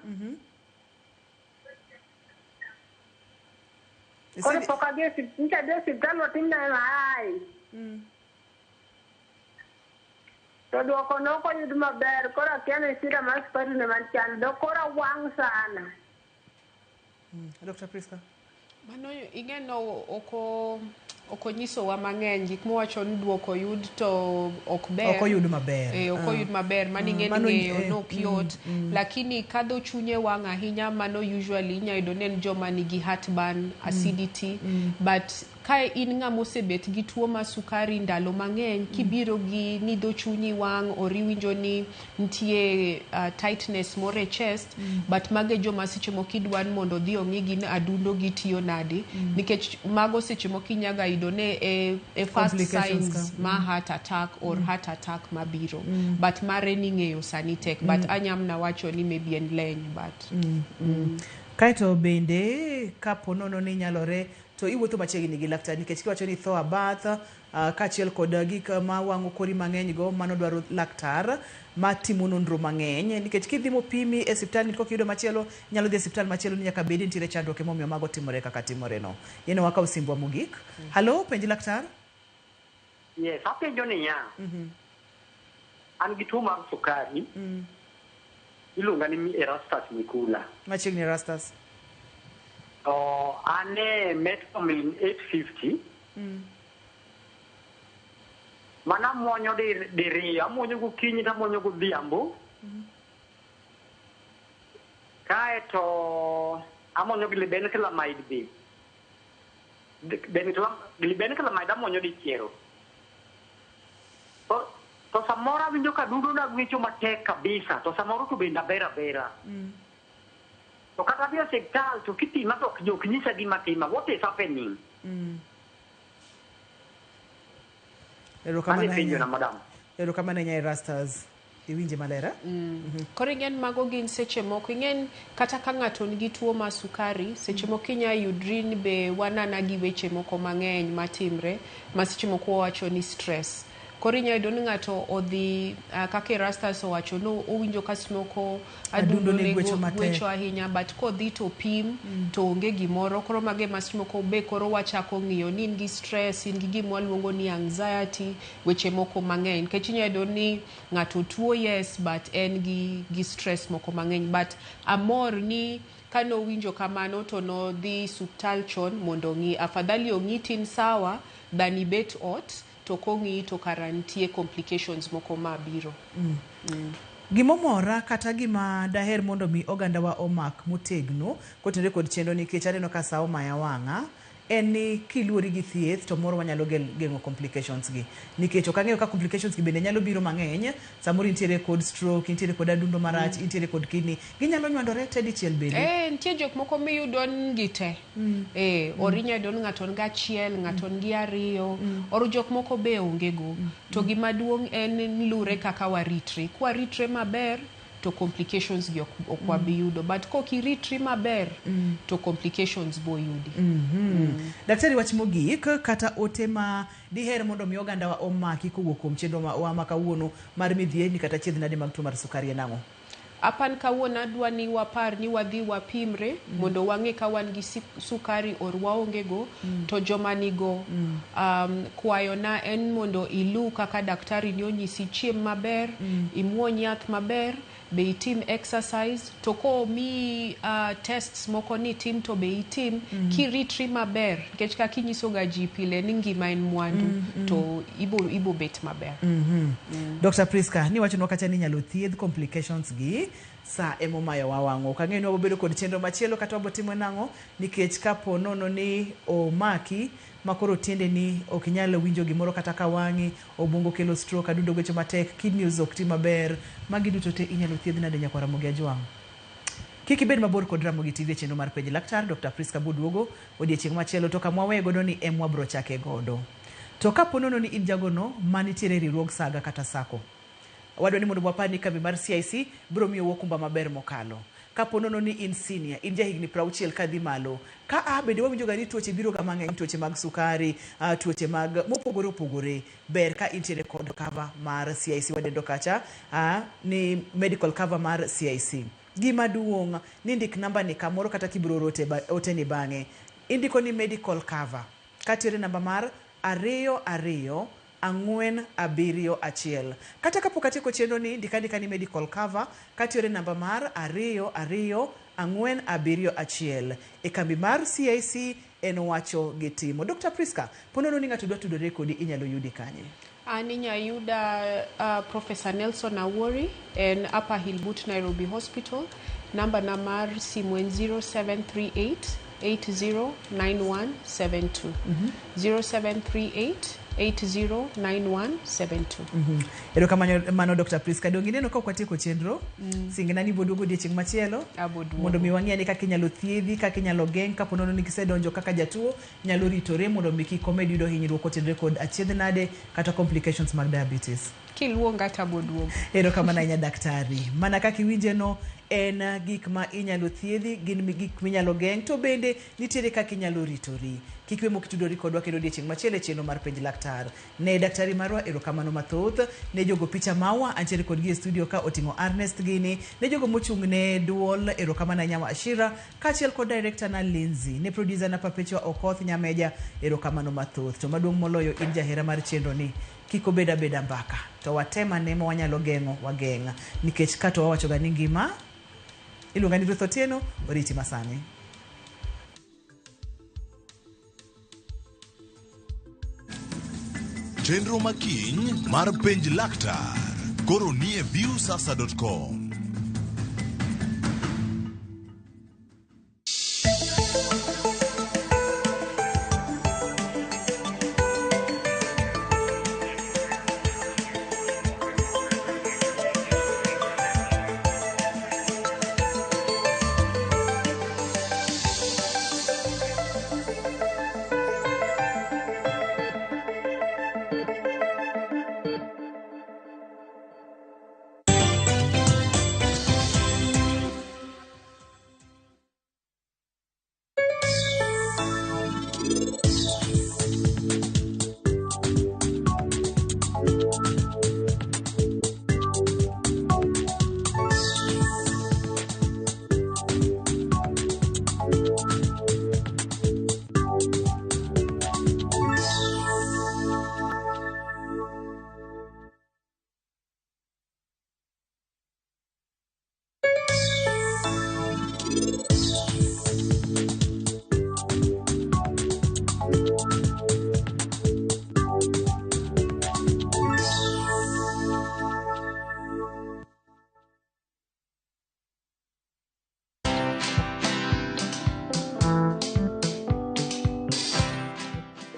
Speaker 15: Koro pok adhi e nyocha adhi e osiptal otimna MRI. To duoko ne ok oyud maber koro akia ni shida mar sukari ne machanda dho kora wang' sana.
Speaker 1: Dr. Priska.
Speaker 2: Mano ing'e no ok onyisowa mang'eny gik mowacho ni duoko yud to ok ber.
Speaker 1: Ok oyud maber.
Speaker 2: Ok oyud maber, mano ing'e ni
Speaker 1: Mano
Speaker 2: ng'eyo nok yot. Lakini kadho chunye wang' ahinya mano usually inya yudo ni en joma nigi heartburn, acidity. But ka in ng'ama osebet gi tuo mar sukari ndalo mang'eny, kibiro gi ni dho chunyi wang' or iwinjo ni nitie tightness moro e chest, but mago e joma seche moko idwa ni mondo odhi ong'i gi ni adundo gi tiyo nade. Nikech mago seche moko inyaga yudo ni e first
Speaker 1: Complications
Speaker 2: signs
Speaker 1: ka.
Speaker 2: ma heart attack or heart attack mabiro. But mare ni ng'eyo sani tek. But anyamna wacho ni maybe en leny, but
Speaker 1: Kaeto bende kapo nono ni nyalore to iwuotho machiegni gi laktar nikech kiwacho ni tho abath kaachiel kod gik ma wang'o kori mang'eny go, mano dwaro laktar matimo nonro mang'eny nikech kidhi mopimi e osiptal ni kokiyudo machielo nyalo dhi e osiptal machielo ni nyaka bedi nitiere chandruok emomiyo mago timore kaka timore no. Yeno wakaw simbwa mogik. Hello, penj laktar.
Speaker 20: Yes, apenjo niya. An gi tuo mar sukari. Iluonga ni Erastus Mikula.
Speaker 1: Machiegni Erastus.
Speaker 20: To an e metformin 850. Mana amuonyo diriyo, amuonyo gokinyi to amuonyo godhiambo. Kaeto amuonyo glibenclamide be. Glibenclamide amuonyo dichiel. To samoro awinjo ka dudona gwecho matek kabisa, to samoro to bende aber abera. To kata adhi e osiptal to kipima to ok nyisa gima tima. What is happening?
Speaker 1: Erokamano ahinya. Erokamano ahinya Erastus. Iwinje maler?
Speaker 2: Koro ing'en mago gin seche moko. Ing'en kata ka ng'ato nigi tuo mar sukari, seche moko inya yudri ni be wanana gi weche moko mang'eny matimre, ma seche moko wawacho ni stress. Koro inya yudo ni ng'ato odhi kaka Erastus owacho no owinjo ka seche moko adundo ne gwecho ahinya, but kodhi to pim to onge gimoro. Koro mago ema seche moko be koro wachako ng'iyo ni in gi stress, in gi gima waluongo ni anxiety, weche moko mang'eny. Nikech inya yudo ni ng'ato tuo yes, but en gi stress moko mang'eny. But amor ni kanowinjo kamano to nodhi suptal chon mondo ong'i. Afadhali ong'i tin sawa than ibet ot to kong'i to kara nitie complications moko mabiro.
Speaker 1: Gimomora kata gima daher mondo mi ogandawa omak motegno kotenore kod chenro nikech aneno ka sa omaya wang'a en ni kiluori gi thieth to moro wanyalo geng'o complications gi. Nikech ok ang'eyo ka complications gi bende nyalo biro mang'eny, samoro intiere kod stroke, intiere kod adundo marach, intiere kod kidney, ginyalo nywandore te dichiel bende.
Speaker 2: Nitie jok moko miyudo ni gi te. Or inya yudo ni ng'ato nigi achiel, ng'ato nigi ariyo, or jok moko be onge go. To gima duong' en ni lure kaka waritre. Kwaritre maber to complications gi ok wabi yudo. But kok iritri maber to complications bo yudi.
Speaker 1: Daktari, wach mogik kata ote ma diher mondo mi ogandawa omaki kowuok kuom chenro wa ma kawuono mar midhieri kata chiedh nade mag tuo mar sukari en ang'o?
Speaker 2: Apan kawuono adwa ni wapar ni wadhi wapimre mondo wang'e ka wan gi sukari or waonge go. To joma nigo, kwayona en mondo ilu kaka daktari ni onyisi, chiem maber, imuony yath maber, be itim exercise, to komiyi tests moko ni tim to be itim. Kiritri maber, nikech kaka inyiso ga ji pile ni ngima en mwandu, to ibo bet maber.
Speaker 1: Dr. Priska, ni wachonwa kacha ni inyalo thiedh complications gi sa emomayowa wang'o. Ok ang'eyo ni wabobedo kod chenro machielo kata wabotimo nang'o, nikech kapo nono ni omaki makoro tiendeni ok inyal winjo gimoro kata ka wang'i, obwongo kelo stroke, adundo gwecho matek, kidneys ok ti maber, magi duto te inyalo thiedh nade nyakwar Ramogi Ajwang'? Kik ibed mabor kod Ramogi TV e chenro mar Penj Laktar. Dr. Priska boduogo odiechieng' machielo to kama waweye godo ni em wabro chake godo. To kapo nono ni in jagono manitiere e riwruog Saga kata Sacco, wadwa ni mondo wapar ni kambi mar CIC biro miyo okumba maber mokalo. Kapo nono ni in senior, in jahigni 60 kadhi malo, ka a bende wawinjo ga ni tuoche biro ga mang'eny, tuoche mag sukari, tuoche mag mopogore opogore, ber ka intiere kod cover mar CIC wadendo kacha ni medical cover mar CIC. Gima duong' ni ndik namba ni kamoro kata kibiro oro ote ni bang'e. Indiko ni medical cover katiere namba mar 2 2 4 7 1. Kata kapok atieko chenro ni, ndik andika ni medical cover katiore namba mar 2 2 4 7 1. E kambi mar CIC en wacho gi timo. Dr. Priska, ponono ni ng'ato dwa tudore kodi inyalo yudi kanye?
Speaker 2: An inya yuda Professor Nelson Awori en Upper Hill but Nairobi Hospital. Namba na mar simu en 0738 809172. 0738 809172.
Speaker 1: Erokamano mano Dr. Priska. Donge ineno ka ok watieko chenro? Singna ni iboduogo odiechieng' machielo
Speaker 2: Aboduogo.
Speaker 1: Mondo mi wang'i ane kaka inyalo thiedhi, kaka inyalo geng' kapo nono ni kisedonjo kaka jatuo nyalo ritore mondo mi kik omed yudo hinyruok kotenore kod achiedh nade kata complications mag diabetes.
Speaker 2: Kiluonga to aboduogo.
Speaker 1: Erokamano ahinya daktari. Mana kaka iwinje no, en gik ma inyalo thiedhi, gin gik minyalo geng', to bende nitiere kaka inyalo ritori. Kik we mok itudori kodwa kendo odiechieng' machielo e chenro mar Penj Laktar. Ne daktari marwa erokamano mathoth, ne jogo picha mawa antiere kodgi e studio ka oting'o Ernest gini, ne jogo mochung' ne duol erokamano ahinya wa Ashira, kaachiel kod director na Lindsay, ne producer na Perpetua Okoth Nyameja erokamano mathoth. To maduong' moloyo in jahera mar chenro ni, kik obed abeda mbaka, to watem ane ma wanyalo geng'o wageng', nikech ka to wawacho ga ni ngima iluonga ni Ruth Otieno, oriti masani.
Speaker 11: Chenro makiny mar Penj Laktar koro nie viusasa.com.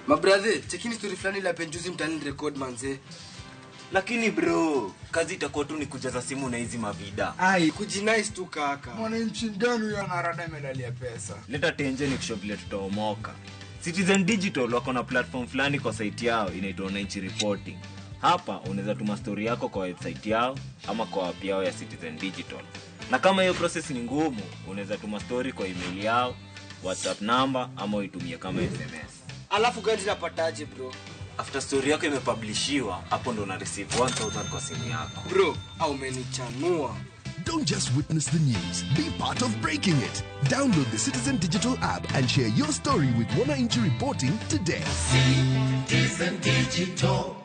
Speaker 21: Mabrathe, chekini story fulani la penjuzi mtaani record manze.
Speaker 22: Lakini bro, kazi itakuwa tu ni kujaza simu na hizi mavida.
Speaker 21: Ai, kujinice tu kaka.
Speaker 23: Mwananchi mgani huyo anarada medali ya pesa?
Speaker 22: Leta tenje ni kushow vile tutaomoka. Citizen Digital wako na platform fulani kwa site yao inaitwa Wananchi Reporting. Hapa unaweza tuma story yako kwa website yao ama kwa app yao ya Citizen Digital. Na kama hiyo process ni ngumu, unaweza tuma story kwa email yao, WhatsApp number ama uitumie kama SMS.
Speaker 21: Alafu gani napataje bro?
Speaker 22: After story yako imepublishiwa, hapo ndo una receive 1000 kwa simu yako.
Speaker 21: Bro, au umenichanua.
Speaker 24: Don't just witness the news, be part of breaking it. Download the Citizen Digital app and share your story with Wananchi Reporting today.
Speaker 25: Citizen Digital.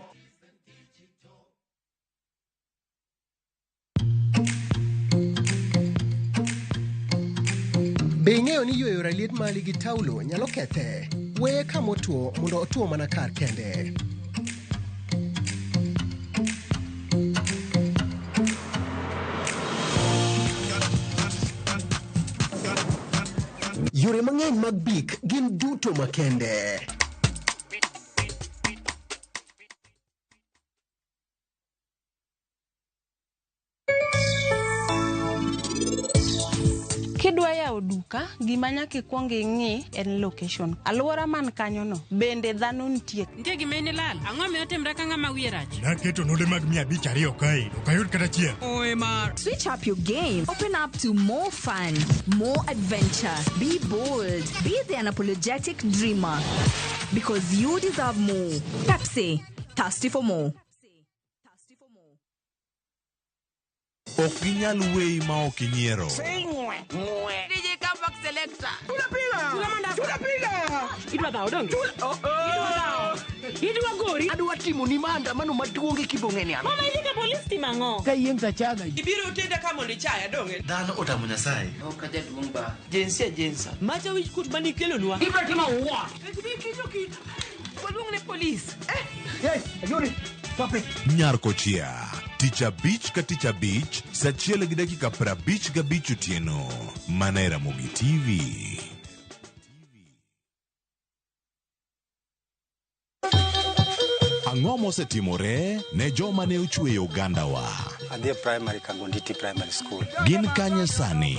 Speaker 26: Be ing'eyo ni yweyo raliet mali gi taulo nyalo kethe? Weye kamotwo mondo otwo mana kar kende. Yore mang'eny mag Bik gin duto makende.
Speaker 27: Kidwa yawo duka, gima nyaka ikwong ing'i en location. Alwora man kanyono, bende dhano nitie.
Speaker 28: Nitie gima in ilal. Ang'o miyo timre ka ng'ama wiye rach?
Speaker 19: Naketo node mag 502 kae, ok ayud kata achiel.
Speaker 28: Oe mar.
Speaker 29: Switch up your game. Open up to more fun, more adventure. Be bold. Be the unapologetic dreamer. Because you deserve more. Pepsi. Thirsty for more.
Speaker 11: Ok ginyal weyi ma ok inyiero.
Speaker 30: DJ Comeback Selector.
Speaker 31: Tunapiga. Idwa dhao donge? Idwa dhao. Idwa gori.
Speaker 32: Adwa timo ni maandamano maduong' e Kibong'eni an.
Speaker 18: Mama idhi ka polis timo ang'o?
Speaker 32: Ka yieng' tachaga.
Speaker 31: Ibiro tenda ka mondo ichaya donge?
Speaker 33: Dhano otamo Nyasaye.
Speaker 31: Ok ajaduong' ba. Jinsia jinsa. Macha wich kuot manikelonwa.
Speaker 32: Ibiro timo wa.
Speaker 31: Waluong ne polis.
Speaker 32: Hey, Ayuri. Stop it.
Speaker 11: Nyar Kochia. Tich abich ka tich abich, saa 1:55 otieno. Mana e Ramogi TV. Ang'o mosetimore ne joma ne ochweyo ogandawa?
Speaker 34: Adhi e primary Kangonditi Primary School.
Speaker 11: Gin kanye sani?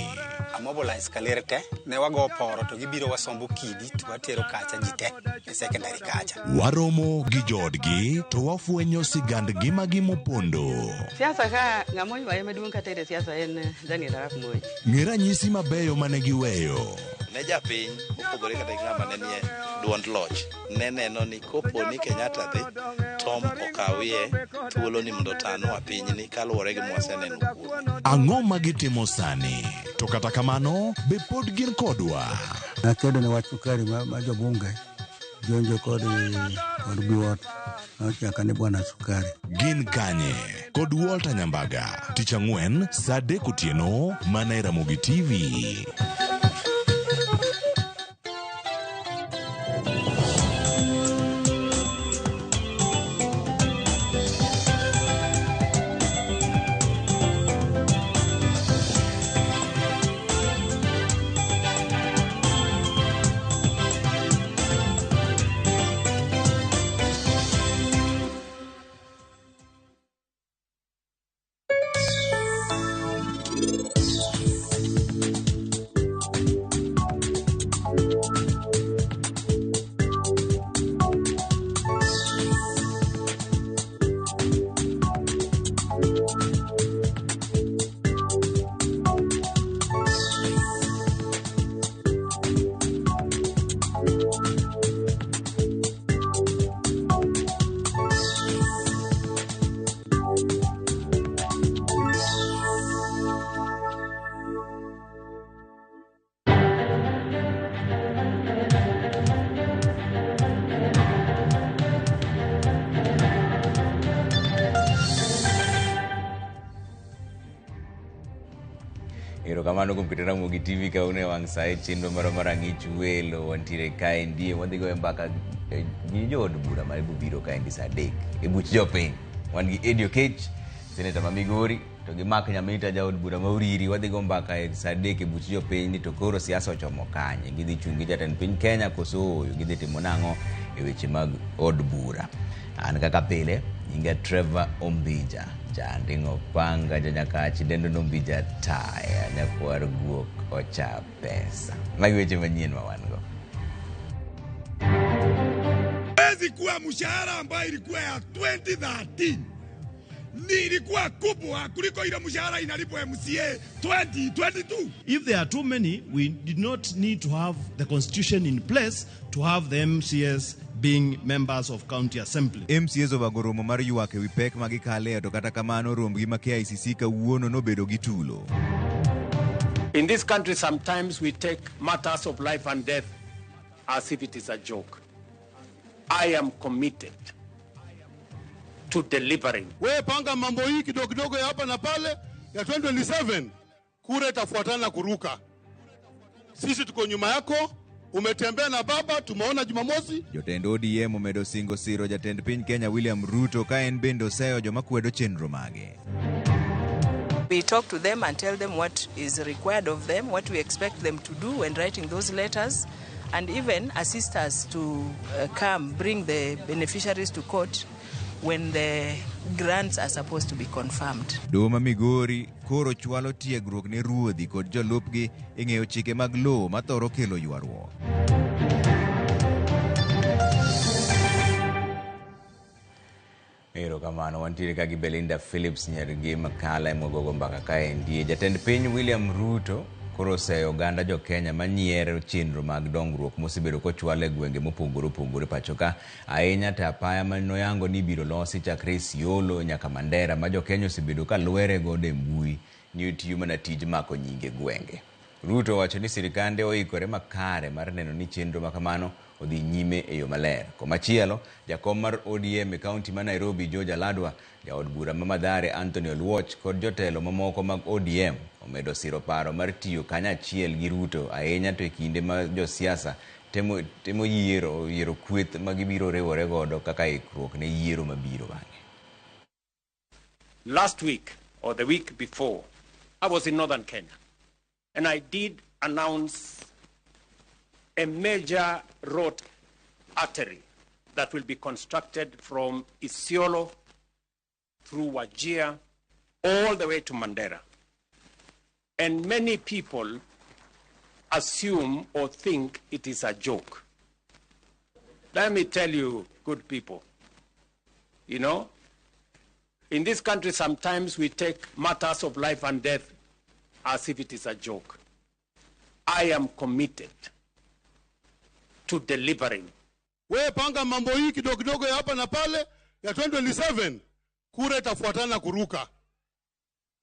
Speaker 34: Amobilize kaler te, ne wago poro to gibiro wasombo kidi to watero kacha ji te e secondary kacha.
Speaker 11: Waromo gi joodgi to wafwenyo sigand ngimagi mopondo.
Speaker 35: Siasa ka ng'ama oywaye maduong' kata e siasa en Daniel Arap Moi.
Speaker 11: Ng'e ranyisi mabeyo mane giweyo.
Speaker 36: Ne japiny mopogore kata gi ng'ama ne nie duond loch ne neno ni kopo ni Kenyatta dhi Tom okawie thuolo ni mondo otanwa pinyni kaluwore gi mwaseneno kuome.
Speaker 11: Ang'o ma gitimo sani? To kata kamano, be pod gin kodwa?
Speaker 37: Nakedo ne wach sukari ma jobunge jonjo kod biwot nochaka ni bwana sukari.
Speaker 11: Gin kanye? Kod Walter Nyambaga. Tich ang'wen saa 3 otieno mana e Ramogi TV.
Speaker 2: Erokamano kuom keto Ramogi TV ka un e wang' sa e chenro marwa mar Ang'ich Welo. Wantiere kaendi wadhi goyo mbaka gi jood bura ma biro kaendi sa 3 e buch jopiny. Wan gi Eddie Oketch, seneta ma Migori, to gi Mark Nyamita jaod bura ma Uriri. Wadhi go mbaka e sa 3 e buch jopiny ni to koro siasa ochomo kanye. Gidhi chung' gi jatend piny Kenya koso ooyo? Gidhi timo nang'o e weche mag od bura? An kaka pile, nyinga Trevor Ombija, janding'o panga, janyakachi, dendo nombija taya, nyakwar guok ocha pesa. Magi weche manyien ma wan go.
Speaker 3: Hawezi kuwa mshahara ambayo ilikuwa ya 2013 ni ilikuwa kubwa kuliko ile mshahara inalipwa MCA 2022.
Speaker 4: If there are too many, we did not need to have the constitution in place to have the MCAs being members of county assembly.
Speaker 5: MCAs obago romo mar ywak ewi pek ma gikale to kata kamano rombgi ma KICC kawuono nobedo gi tulo.
Speaker 6: In this country, sometimes we take matters of life and death as if it is a joke. I am committed to delivering.
Speaker 7: Wewe panga mambo hii kidogo kidogo ya hapa na pale ya 2027, kura itafuatana kuruka. Sisi tuko nyuma yako, umetembea na baba, tumeona Jumamosi.
Speaker 5: Jotend ODM omedo singo siro jatend piny Kenya William Ruto ka en bende oseyo joma kwedo chenro mage.
Speaker 27: We talk to them and tell them what is required of them, what we expect them to do when writing those letters, and even assist us to come bring the beneficiaries to court when the grants are supposed to be confirmed.
Speaker 5: Doho ma Migori koro chwalo tiegruok ne ruodhi kod jolupgi e ng'eyo chike mag lowo mathoro kelo ywaruok.
Speaker 2: Erokamano, wantiere ka gi Belinda Phillips nyargi Makala ema wagogo mbaka kaendi. Jatend piny William Ruto koro oseyo oganda jo Kenya manyiero chenro mag dongruok mosebedo kochwal e gwenge mopogore opogore pacho ka. Ahinya to apaya manoyango ni ibiro losi chakre Isiolo nyaka Mandera ma jo Kenya osebedo ka lwere godo e mbui ni otiyo mana tij mako nyinge gwenge. Ruto owacho ni sirikande oikore makare mar neno ni chenro makamano odhi nyime e yo maler. Komachielo, jakom mar ODM e kaunti ma Nairobi George Aladwa, jaod bura ma Mathare Anthony Oluoch kod jotelo mamoko mag ODM omedo siro paro mar tiyo kanyachiel gi Ruto ahinya to e kinde ma josiasa temo yiero kweth ma gibiro riwore godo kaka ikruok ne yiero mabiro bang'e.
Speaker 6: Last week or the week before, I was in northern Kenya and I did announce a major road artery that will be constructed from Isiolo through Wajir all the way to Mandera. And many people assume or think it is a joke. Let me tell you, good people, you know, in this country sometimes we take matters of life and death as if it is a joke. I am committed to delivering.
Speaker 7: Wewe panga mambo hii kidogo kidogo ya hapa na pale ya 2027, kura itafuatana kuruka.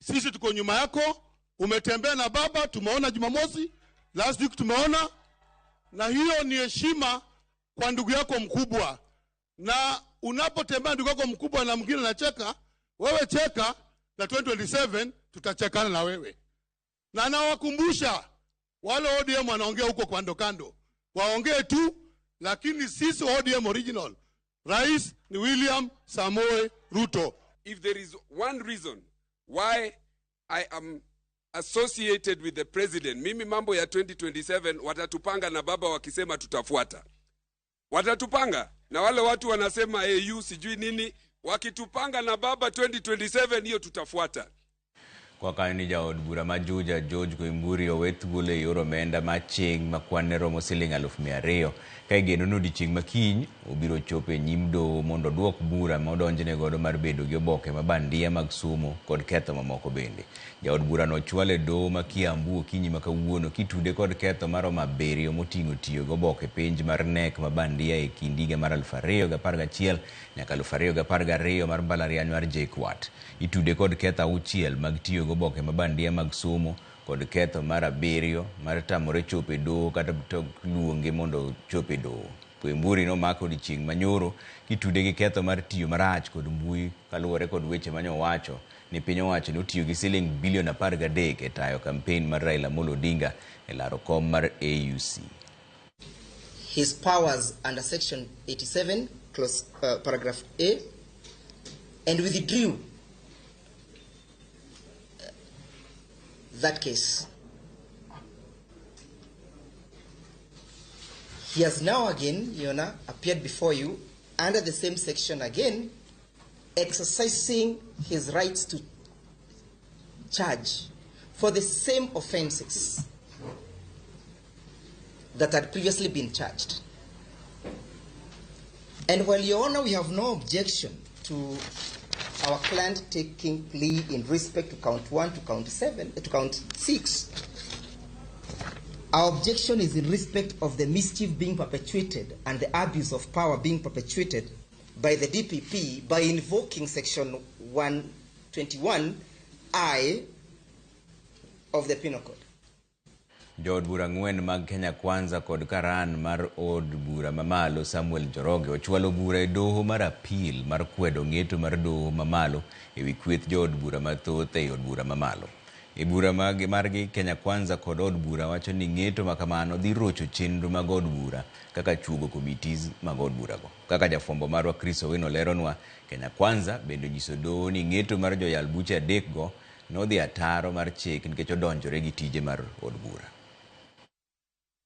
Speaker 7: Sisi tuko nyuma yako, umetembea na baba, tumeona Jumamosi, last week tumeona, na hiyo ni heshima kwa ndugu yako mkubwa. Na unapotembea ndugu yako mkubwa na mwingine anacheka, wewe cheka, na 2027 tutachekana na wewe. Na nawakumbusha wale ODM wanaongea huko kando kando, waongee tu, lakini sisi ODM original, Rais ni William Samoei Ruto.
Speaker 8: If there is one reason why I am associated with the president, mimi mambo ya 2027 watatupanga na baba wakisema tutafuata. Watatupanga na wale watu wanasema AU sijui nini, wakitupanga na baba 2027 hiyo tutafuata.
Speaker 2: Kwa kanyo ni jaod bura ma Juja George Koimburi owe thuolo e yor omenda ma ching' ma kwan ne romo siling 200,000 ka igeno ni odiochieng' ma kiny obiro chopo e nyim doho mondo oduok bura ma odonjne godo mar bedo gi oboke ma bandia mag somo kod ketho mamoko bende. Jaod burano ochwal e doho ma Kiambu okinyi ma kawuono kitude kod ketho maromo 7 moting'o tiyo gi oboke penj mar KNEC ma bandia e kind higa mar 2011 nyaka 2012 mar mbalariany mar JKUAT. Itude kod ketho 6 mag tiyo gi oboke ma bandia mag somo kod ketho mar 7 mar tamore chopo e doho kata luonge mondo ochop e doho. Koimburi nomako odiochieng' manyoro kitude gi ketho mar tiyo marach kod mbui kaluwore kod weche mane owacho ni piny owacho notiyo gi siling bilion 13 e tayo kampen mar Raila Amolo Odinga e laro kom mar AUC.
Speaker 1: His powers under section 87 clause, paragraph A, and withdrew that case. He has now again, Your Honor, appeared before you under the same section again, exercising his rights to charge for the same offenses that had previously been charged. And while, Your Honor, we have no objection to our client taking plea in respect to count 1 to count 7, to count 6, our objection is in respect of the mischief being perpetuated and the abuse of power being perpetuated by the DPP by invoking section 121I of the Penal Code.
Speaker 2: Jood bura 4 mag Kenya Kwanza kod karan mar od bura mamalo Samuel Njoroge ochwalo bura e doho mar apil mar kwedo ng'eto mar doho mamalo ewi kweth jood bura mathoth ei od bura mamalo. E bura margi Kenya Kwanza kod od bura wacho ni ng'eto makamano dhi rocho chenro mag od bura kaka chuogo committees mag od burago. Kaka jafwambo marwa Chris Owino leronwa, Kenya Kwanza bende onyiso doho ni ng'eto mar joyal buche 3 go nodhi ataro mar chik nikech odonjore gi tije mar od bura.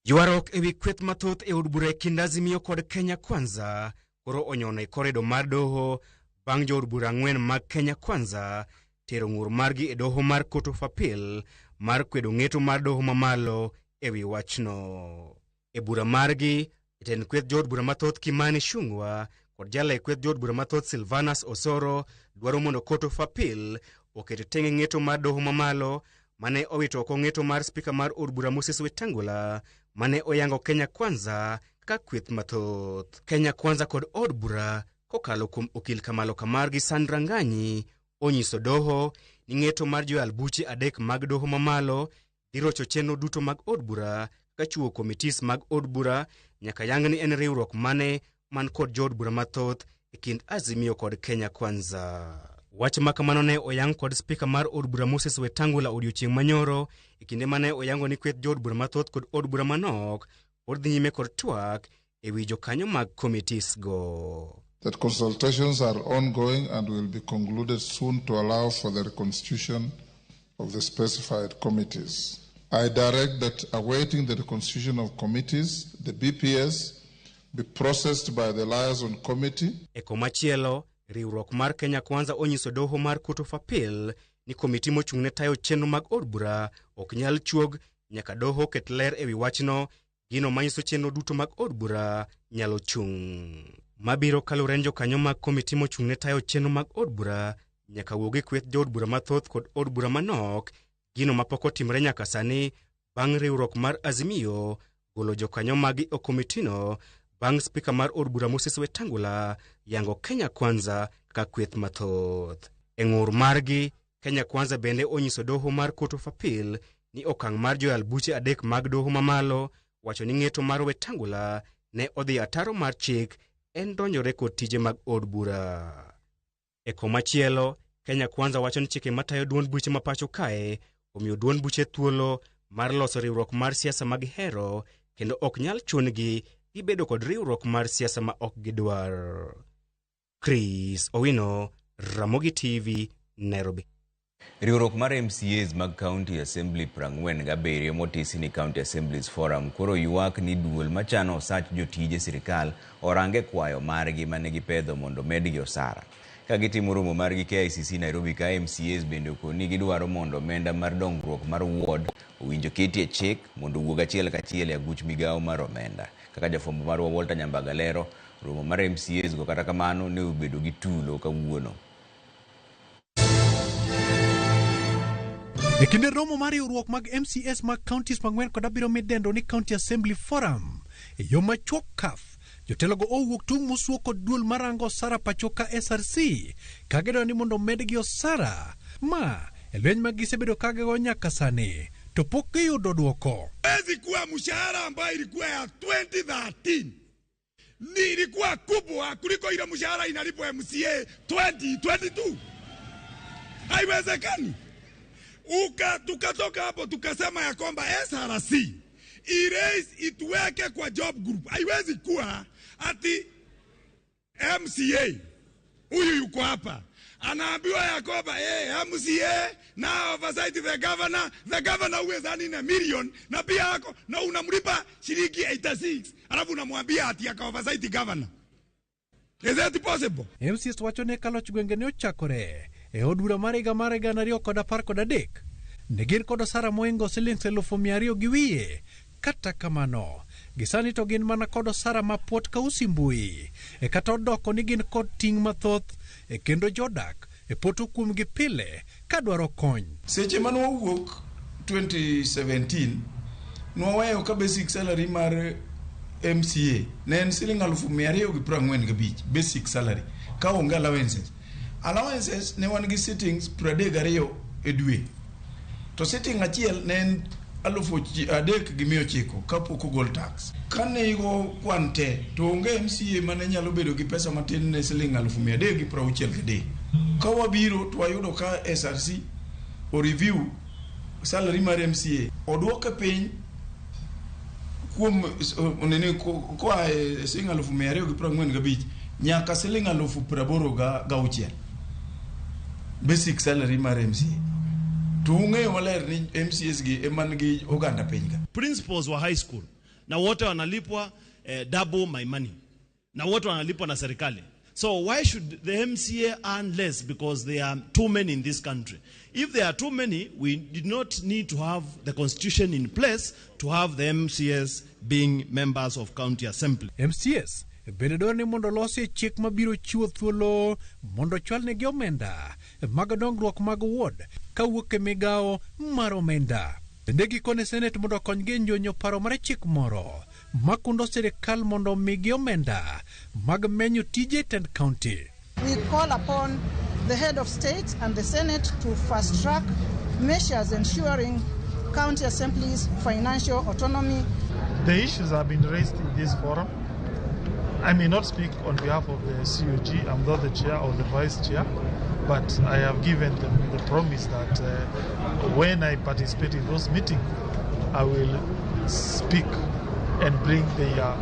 Speaker 9: Ywaruok ewi kweth mathoth e od bura e kind Azimio kod Kenya Kwanza koro onyono e koredo mar doho bang' jood bura 4 mag Kenya Kwanza tero ng'ur margi e doho mar Court of Appeal mar kwedo ng'eto mar doho mamalo ewi wachno. E bura margi, jatend kweth jood bura mathoth Kimani Ichung'wa kod jala kweth jood bura mathoth Silvanus Osoro dwaro mondo Court of Appeal oket tenge ng'eto mar doho mamalo mane owito oko ng'eto mar spika mar od bura Moses Wetangula mane oyango Kenya Kwanza kaka kweth mathoth. Kenya Kwanza kod od bura kokalo kuom okil Kamalo Kamargi Sandra Nganyi onyiso doho ni ng'eto mar joyal buche 3 mag doho mamalo dhi rocho chenro duto mag od bura kaka chiwo committees mag od bura nyaka yang ni en riwruok mane man kod jood bura mathoth e kind Azimio kod Kenya Kwanza. Wach makamano ne oyang kod spika mar od bura Moses Wetangula odiochieng' manyoro e kinde mane oyango ni kweth jood bura mathoth kod od bura manok pod dhi nyime kod twak ewi jokanyo mag committees go.
Speaker 10: That consultations are ongoing and will be concluded soon to allow for the reconstitution of the specified committees. I direct that awaiting the reconstitution of committees, the BPS be processed by the liaison committee.
Speaker 9: E komachielo, riwruok mar Kenya Kwanza onyiso doho mar Court of Appeal ni komiti mochung'ne tayo chenro mag od bura ok nyal chuog nyaka doho ket ler ewi wachno, gino manyiso chenro duto mag od bura nyalo chung'. Mabiro kaluwore ni jokanyo mag komiti mochung'ne tayo chenro mag od bura nyaka wuog e kweth jood bura mathoth kod od bura manok, gino mapok otimore nyaka sani bang' riwruok mar Azimio golo jokanyo magi e komitino bang' spika mar od bura Moses Wetangula yango Kenya Kwanza kaka kweth mathoth. E ng'ur margi, Kenya Kwanza bende onyiso doho mar Court of Appeal ni okang' mar joyal buche 3 mag doho mamalo wacho ni ng'eto mar Wetangula ne odhi ataro mar chik en donjore kod tije mag od bura. E komachielo, Kenya Kwanza wacho ni chike matayo duond buche ma pacho kae omiyo duond buche thuolo mar loso riwruok mar siasa mag hero kendo ok nyal chun-gi gibedo kod riwruok mar siasa ma ok gidwar. Chris Owino, Ramogi TV, Nairobi.
Speaker 2: Riwruok mar MCAs mag County Assembly 47 motisi ni County Assemblies Forum koro ywak ni duol machano osach jotije sirikal orange kwayo margi mane gipedho mondo medgi osara. Ka gitimo romo margi KICC Nairobi ka MCAs bende okoni gidwaro mondo omenda mar dongruok mar ward owinjo keti e chik mondo owuog achiel kachiel e aguch migawo mar omenda. Kaka jafwambo marwa Walter Nyambaga lero, romo mar MCAs go kata kamano ne obedo gi tulo kawuono.
Speaker 12: E kinde romo mar riwruok mag MCS mag counties 47 midendo ni County Assembly Forum e yo machuok CAF, jotelogo owuok tung' mosuo kod duol marango osara pacho ka SRC ka gidwaro ni mondo medgi osara ma e lweny ma gisebedo ka gigo nyaka sani to pok giyudo dwoko.
Speaker 3: Haiwezi kuwa mshahara ambayo ilikuwa ya 2013 ni ilikuwa kubwa kuliko ile mshahara inalipwa MCA 2022. Haiwezekani. Tukatoka hapo tukasema ya kwamba SRC erase ituweke kwa job group. Haiwezi kuwa ati MCA huyu yuko hapa anaambiwa ya kwamba hey, MCA na oversight the governor, the governor who is earning a million na pia ako na unamlipa shilingi 86 alafu unamwambia ati aka oversight governor. Is that possible?
Speaker 12: MCAs wacho ne ka loch gwenge ne ochakore e od bura mar higa mar 2013 ne gin kod osara mohingo siling 200,000. Kata kamano, gisani to gin mana kod osara mapuot ka usi mbui, e kata odoko ni gin kod ting' mathoth, e kendo jodak e poto kuomgi pile kadwaro kony.
Speaker 13: Seche mane wawuok 2017, nwaweyo ka basic salary mar MCA ne en siling 245,000 basic salary ka onge allowances. Allowances ne wan gi sittings 32 e dwe. To sitting achiel ne en 3,900 kapok ogol tax. Kane igo kwan te to onge MCA mane nyalo bedo gi pesa matin ne siling 363. Ka wabiro to wayudo ka SRC o review salary mar MCA oduoke piny kuom nini koa e siling 245 nyaka siling 86,000 basic salary mar MCA. To ung'eyo maler ni MCAs gi ema nigi oganda piny ka.
Speaker 4: Principals wa high school na wote wanalipwa double my money, na wote wanalipwa na serikali. So why should the MCA earn less? Because there are too many in this country. If there are too many, we did not need to have the constitution in place to have the MCAs being members of county assembly.
Speaker 12: MCAs bende dwaro ni mondo olosie chik mabiro chiwo thuolo mondo ochwalnegi omenda mag dongruok mag ward kawuok e migawo mar omenda. Bende gikone Senate mondo okonygi e nyonyo paro mar chik moro makundo sirikal mondo omigi omenda mag menyo tije e tend county.
Speaker 14: We call upon the head of state and the Senate to fast track measures ensuring county assemblies financial autonomy.
Speaker 15: The issues have been raised in this forum. I may not speak on behalf of the COG, I'm not the chair or the vice chair, but I have given them the promise that when I participate in those meetings, I will speak and bring their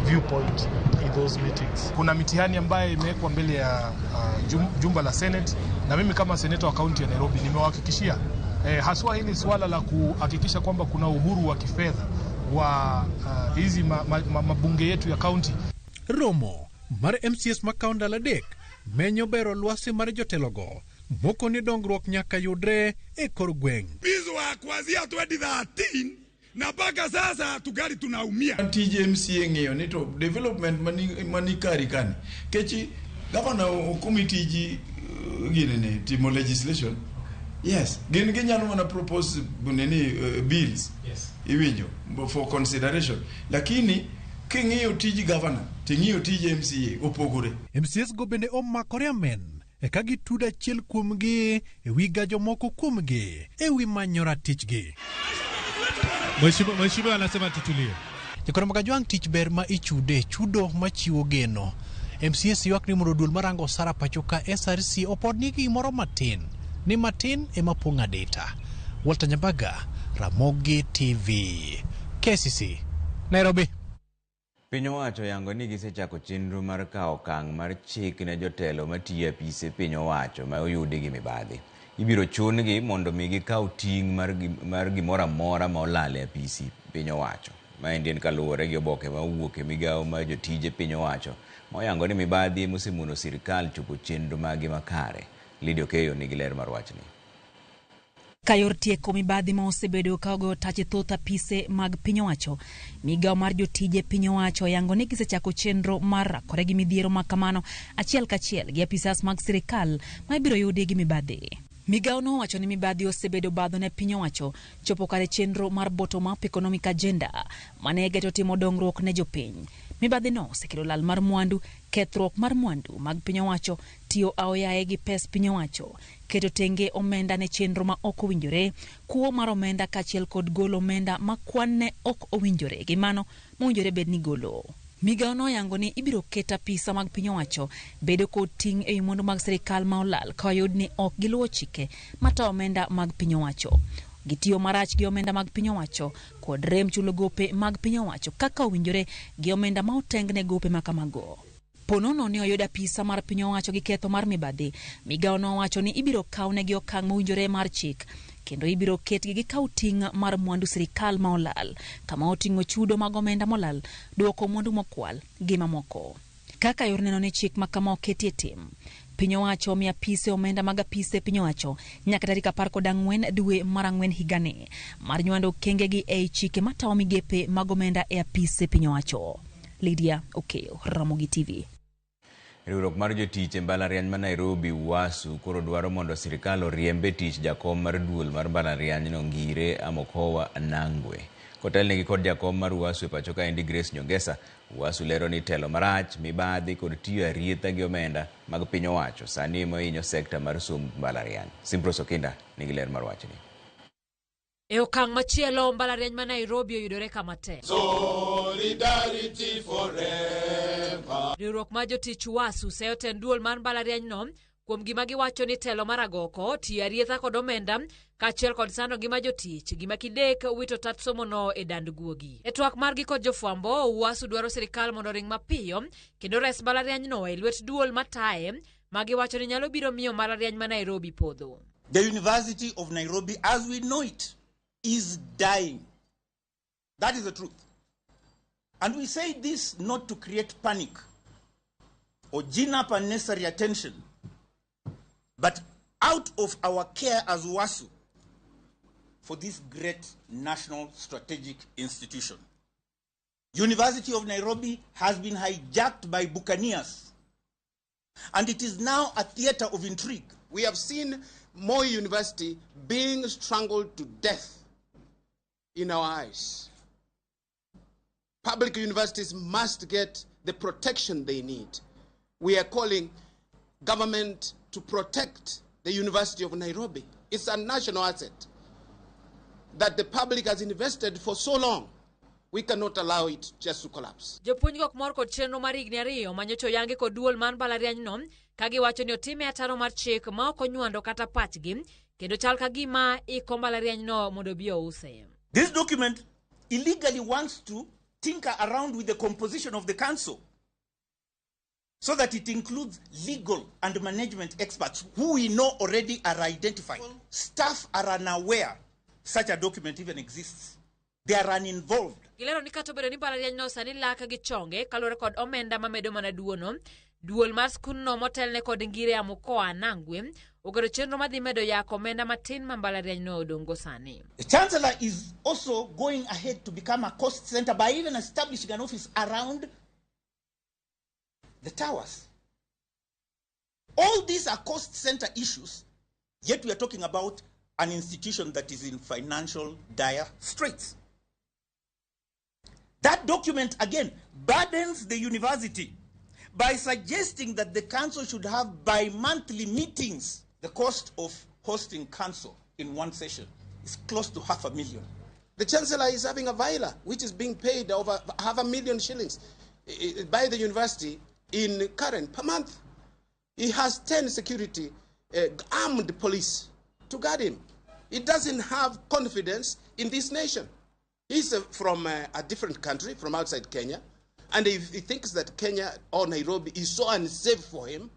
Speaker 15: viewpoint in those meetings.
Speaker 16: Kuna mitihani ambayo imewekwa mbele ya jumba la Senate, na mimi kama seneta wa kaunti ya Nairobi nimewahakikishia haswa hili swala la kuhakikisha kwamba kuna uhuru wa kifedha wa hizi mabunge yetu ya kaunti.
Speaker 12: Romo mar MCAs ma kawo ndalo 3 menyo bero lwasi mar jotelogo moko ni dongruok nyaka yudre e kor gweng'.
Speaker 3: Bizwa kuanzia 2013 na mpaka sasa tugali tunaumia.
Speaker 13: Tij MCA ng'iyo ni to development mani kari kani. Kechi gavana okomi tiji ginene timo legislation. Yes, gin ginyalo mana propose nini bills.
Speaker 16: Yes.
Speaker 13: Iwinjo for consideration. Lakini king'iyo tij governor, ting'iyo tij MCA opogore.
Speaker 12: MCAs go bende omakore amen e ka gitudo achiel kuomgi e wi gajo moko kuomgi e wi manyo ratichgi.
Speaker 17: Mheshimiwa anasema tutulie.
Speaker 12: Jokoro mag Ajwang' tich ber ma ichude chudo machiwo geno. MCAs ywak ni mondo duol marango osara pacho ka SRC opod ni gimoro matin ni matin ema pong'o adita. Walter Nyambaga, Ramogi TV, KCC, Nairobi.
Speaker 2: Piny owacho oyango ni gisechako chenro mar kawo okang' mar chik ne jotelo matiyo e apise piny owacho ma oyudi gi mibadhi. Ibiro chun-gi mondo mi gikaw ting' mar gimoro amora ma olal e apisi piny owacho. Maendi en kaluwore gi oboke ma owuok e migawo mar jotije piny owacho ma oyango ni mibadhi emosemono sirikal chopo chenro mage makare. Lydia Okeyo nigi ler mar wachni.
Speaker 19: Ka yor tieko mibadhi ma osebedo ka ogoyo tache thoth apise mag piny owacho, migawo mar jotije piny owacho oyango ni gisechako chenro mar rakore gi midhiero ma kamano achiel kachiel gi apisas mag sirikal ma ibiro yudi gi mibadhi. Migawo no owacho ni mibadhi osebedo badho ne piny owacho chopo kare chenro mar bottom up economic agenda mane geto timo dongruok ne jopiny. Mibadhi no osekelo lal mar mwandu, kethruok mar mwandu mag piny owacho, tiyo aoyaye gi pes piny owacho, keto tenge omenda ne chenro ma ok owinjore, kuo mar omenda kaachiel kod golo omenda ma kwan ne ok owinjore gi mano mowinjore bed ni golo. Migawo noyango ni ibiro ket apisa mag piny owacho bedo kod ting' ewi mwandu mag sirikal ma olal ka oyud ni ok giluwo chike matayo omenda mag piny owacho. Gitiyo marach gi omenda mag piny owacho kod rem chulo gope mag piny owacho kaka owinjore gi omenda ma oteng ne gope ma kamago. Ponono ne oyud apisa mar piny owacho gi ketho mar mibadhi, migawo nowacho ni ibiro kawnegi okang' mowinjore mar chik kendo ibiro ketgi gikaw ting' mar mwandu sirikal ma olal, kama oting'o chudo mag omenda molal, duoko mwandu mokwal gi mamoko. Kaka yor neno ni chik ma kama oketi e tim, piny owacho omi apise omenda mag apise piny owacho nyaka tarik 14 dwe mar ang'wen higani mar nywando okengegi ei chike matayo migepe mag omenda e apise piny owacho. Lydia Okeyo, Ramogi TV.
Speaker 2: Riwruok mar jotich e mbalariany ma Nairobi UASU koro dwaro mondo sirikal oriemb e tich jakom mar duol mar mbalarianyno Ngire Amokowa Nangwe. Kotelnegi kod jakom mar UASU e pacho kaendi Grace Nyongesa, UASU lero ni telo marach, mibadhi kod tiyo arietha gi omenda mag piny owacho sani ema hinyo sekta mar somb mbalariany. Simpros Okinda nigi ler mar wachni.
Speaker 17: E okang' machielo, mbalariany ma Nairobi oyudore kama tek.
Speaker 18: Solidarity forever.
Speaker 17: Riwruok mar jotich UASU seyo tend duol mar mbalarianyno kuom gima giwacho ni telo mar agoko, tiyo arietha kod omenda kaachiel kod sando ngima jotich, gima kidek wito tat somono e dand guogi. E twak margi kod jofwambo, UASU dwaro sirikal mondo oring mapiyo kendo res mbalarianyno e lwet duol mataye ma giwacho ni nyalo biro miyo mbalariany ma Nairobi podho.
Speaker 20: The University of Nairobi, as we know it, is dying. That is the truth. And we say this not to create panic or gin up unnecessary attention, but out of our care as UASU for this great national strategic institution. University of Nairobi has been hijacked by buccaneers, and it is now a theater of intrigue.
Speaker 21: We have seen Moi University being strangled to death in our eyes. Public universities must get the protection they need. We are calling government to protect the University of Nairobi. It's a national asset that the public has invested for so long. We cannot allow it just to collapse.
Speaker 17: Jopuonj go ok mor kod chenro mar higni ariyo ma nyocha oyangi kod duol mar mbalarianyno ka giwacho ni otime ataro mar chik ma ok onywando kata pachgi kendo chal ka gima iko mbalarianyno mondo obi ouse.
Speaker 20: This document illegally wants to tinker around with the composition of the council so that it includes legal and management experts who we know already are identified. Staff are unaware such a document even exists. They are uninvolved.
Speaker 17: Gilero ni kata obedo ni mbalarianyno sani lak gi chonge kaluwore kod omenda mamedo mana duono, duol mar skundno motelne kod Ngire Amukoa Nangwe oketo chenro madhi medo yako omenda matin ma mbalarianyno odong'go sani.
Speaker 20: The Chancellor is also going ahead to become a cost center by even establishing an office around the towers. All these are cost center issues, yet we are talking about an institution that is in financial dire straits. That document, again, burdens the university by suggesting that the council should have bi-monthly meetings. The cost of hosting council in one session is close to $500,000.
Speaker 21: The Chancellor is having a villa which is being paid over 500,000 shillings by the university in Karen per month. He has 10 security armed police to guard him. He doesn't have confidence in this nation. He's from a different country, from outside Kenya, and if he thinks that Kenya or Nairobi is so unsafe for him,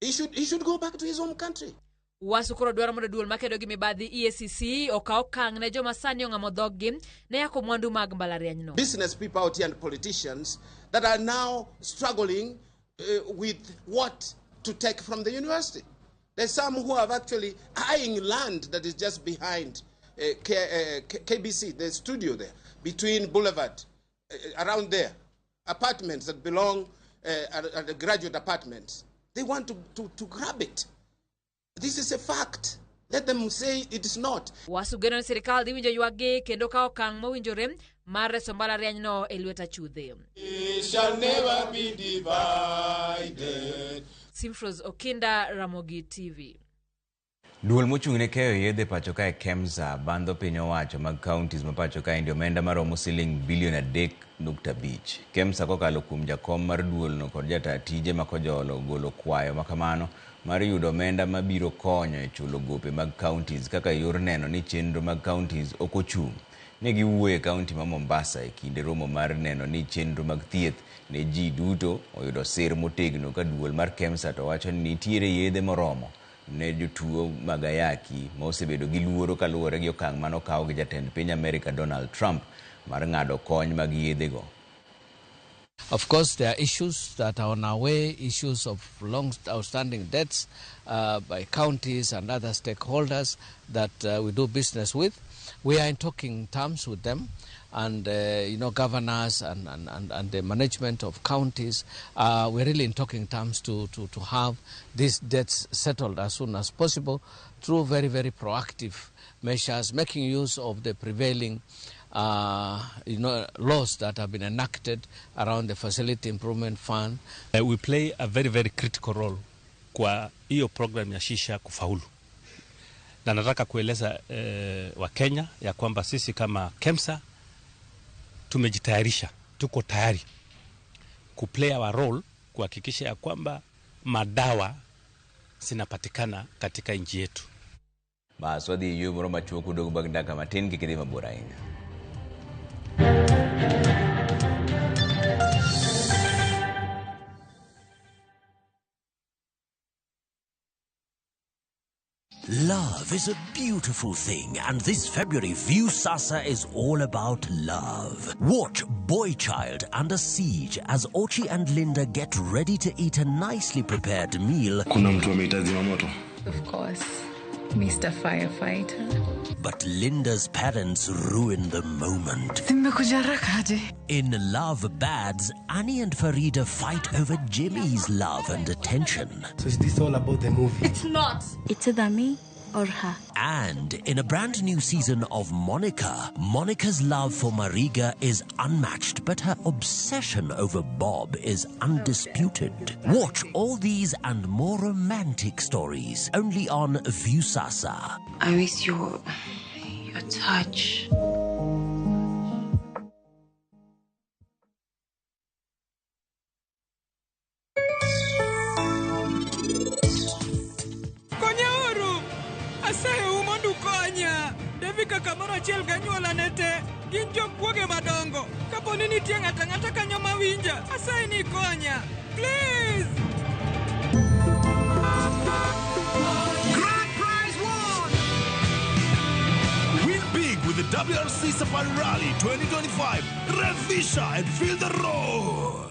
Speaker 21: he should go back to his home country.
Speaker 17: UASU koro dwaro mondo duol makedo gi mibadhi EACC okaw okang' ne joma sani ong'amo dhoggi ne yako mwandu mag mbalarianyno.
Speaker 21: Business people out here and politicians that are now struggling with what to take from the university. There's some who have actually eyeing land that is just behind KBC, the studio there, between Boulevard, around there, apartments that belong at the graduate apartments. They want to grab it. This is a fact. Let them say it is not.
Speaker 17: UASU geno ni sirikal dhi winjo ywakgi kendo kawo okang' mowinjore mar reso mbalarianyno e lwet achudhe.
Speaker 18: It shall never be divided.
Speaker 17: Simfros Okinda, Ramogi TV.
Speaker 2: Duol mochung' ne keyo yedhe pacho kae KEMSA bandho piny owacho mag counties ma pacho kaendi omenda maromo siling bilion 3.5. KEMSA kokalo kuom jakom mar duolno kod jataa tije ma Kojolo ogolo kwayo makamano mar yudo omenda mabiro konyo e chulo gope mag counties kaka yor neno ni chenro mag counties ok ochung'. Ne giwuoyo e kaunti ma Mombasa e kinde romo mar neno ni chenro mag thieth ne ji duto oyudo sir motegno ka duol mar KEMSA to wacho ni nitiere yedhe moromo ne jotuo mag ayaki ma osebedo gi luoro kaluwore gi okang' mane okaw gi jatend piny Amerika Donald Trump mar ng'ado kony mag yedhego.
Speaker 11: Of course, there are issues that are on our way, issues of long outstanding debts by counties and other stakeholders that we do business with. We are in talking terms with them, and governors and the management of counties. We're really in talking terms to have these debts settled as soon as possible through very, very proactive measures, making use of the prevailing laws that have been enacted around the Facility Improvement Fund.
Speaker 22: We play a very, very critical role kwa hiyo program ya shisha kufaulu. Na nataka kueleza Wakenya ya kwamba sisi kama KEMSA tumejitayarisha, tuko tayari kuplay our role kuhakikisha ya kwamba madawa zinapatikana katika nchi yetu.
Speaker 2: Bas wadhi yo moro machuok udog bang' dakika matin kik idhi mabor ahinya.
Speaker 23: Love is a beautiful thing, and this February, Viusasa is all about love. Watch Boy Child Under Siege as Ochi and Linda get ready to eat a nicely prepared meal.
Speaker 24: Kuna mtu ameitazima moto.
Speaker 25: Of course, Mr. Firefighter.
Speaker 23: But Linda's parents ruin the moment. In Love Bads, Annie and Farida fight over Jimmy's love and attention.
Speaker 26: So is this all about the movie?
Speaker 25: It's not.
Speaker 27: It's either me or her.
Speaker 23: And in a brand new season of Monica, Monica's love for Mariga is unmatched, but her obsession over Bob is undisputed. Watch all these and more romantic stories only on Viusasa.
Speaker 28: I miss your touch.
Speaker 29: Kamoro achiel ganyuola ne te gin jokuoge madongo. Kapo ni nitie ng'ato ang'ata kanyo mawinja, asayi ni konya. Please!
Speaker 30: Grand prize won! Win big with the WRC Safari Rally 2025. Revisha and feel the roar!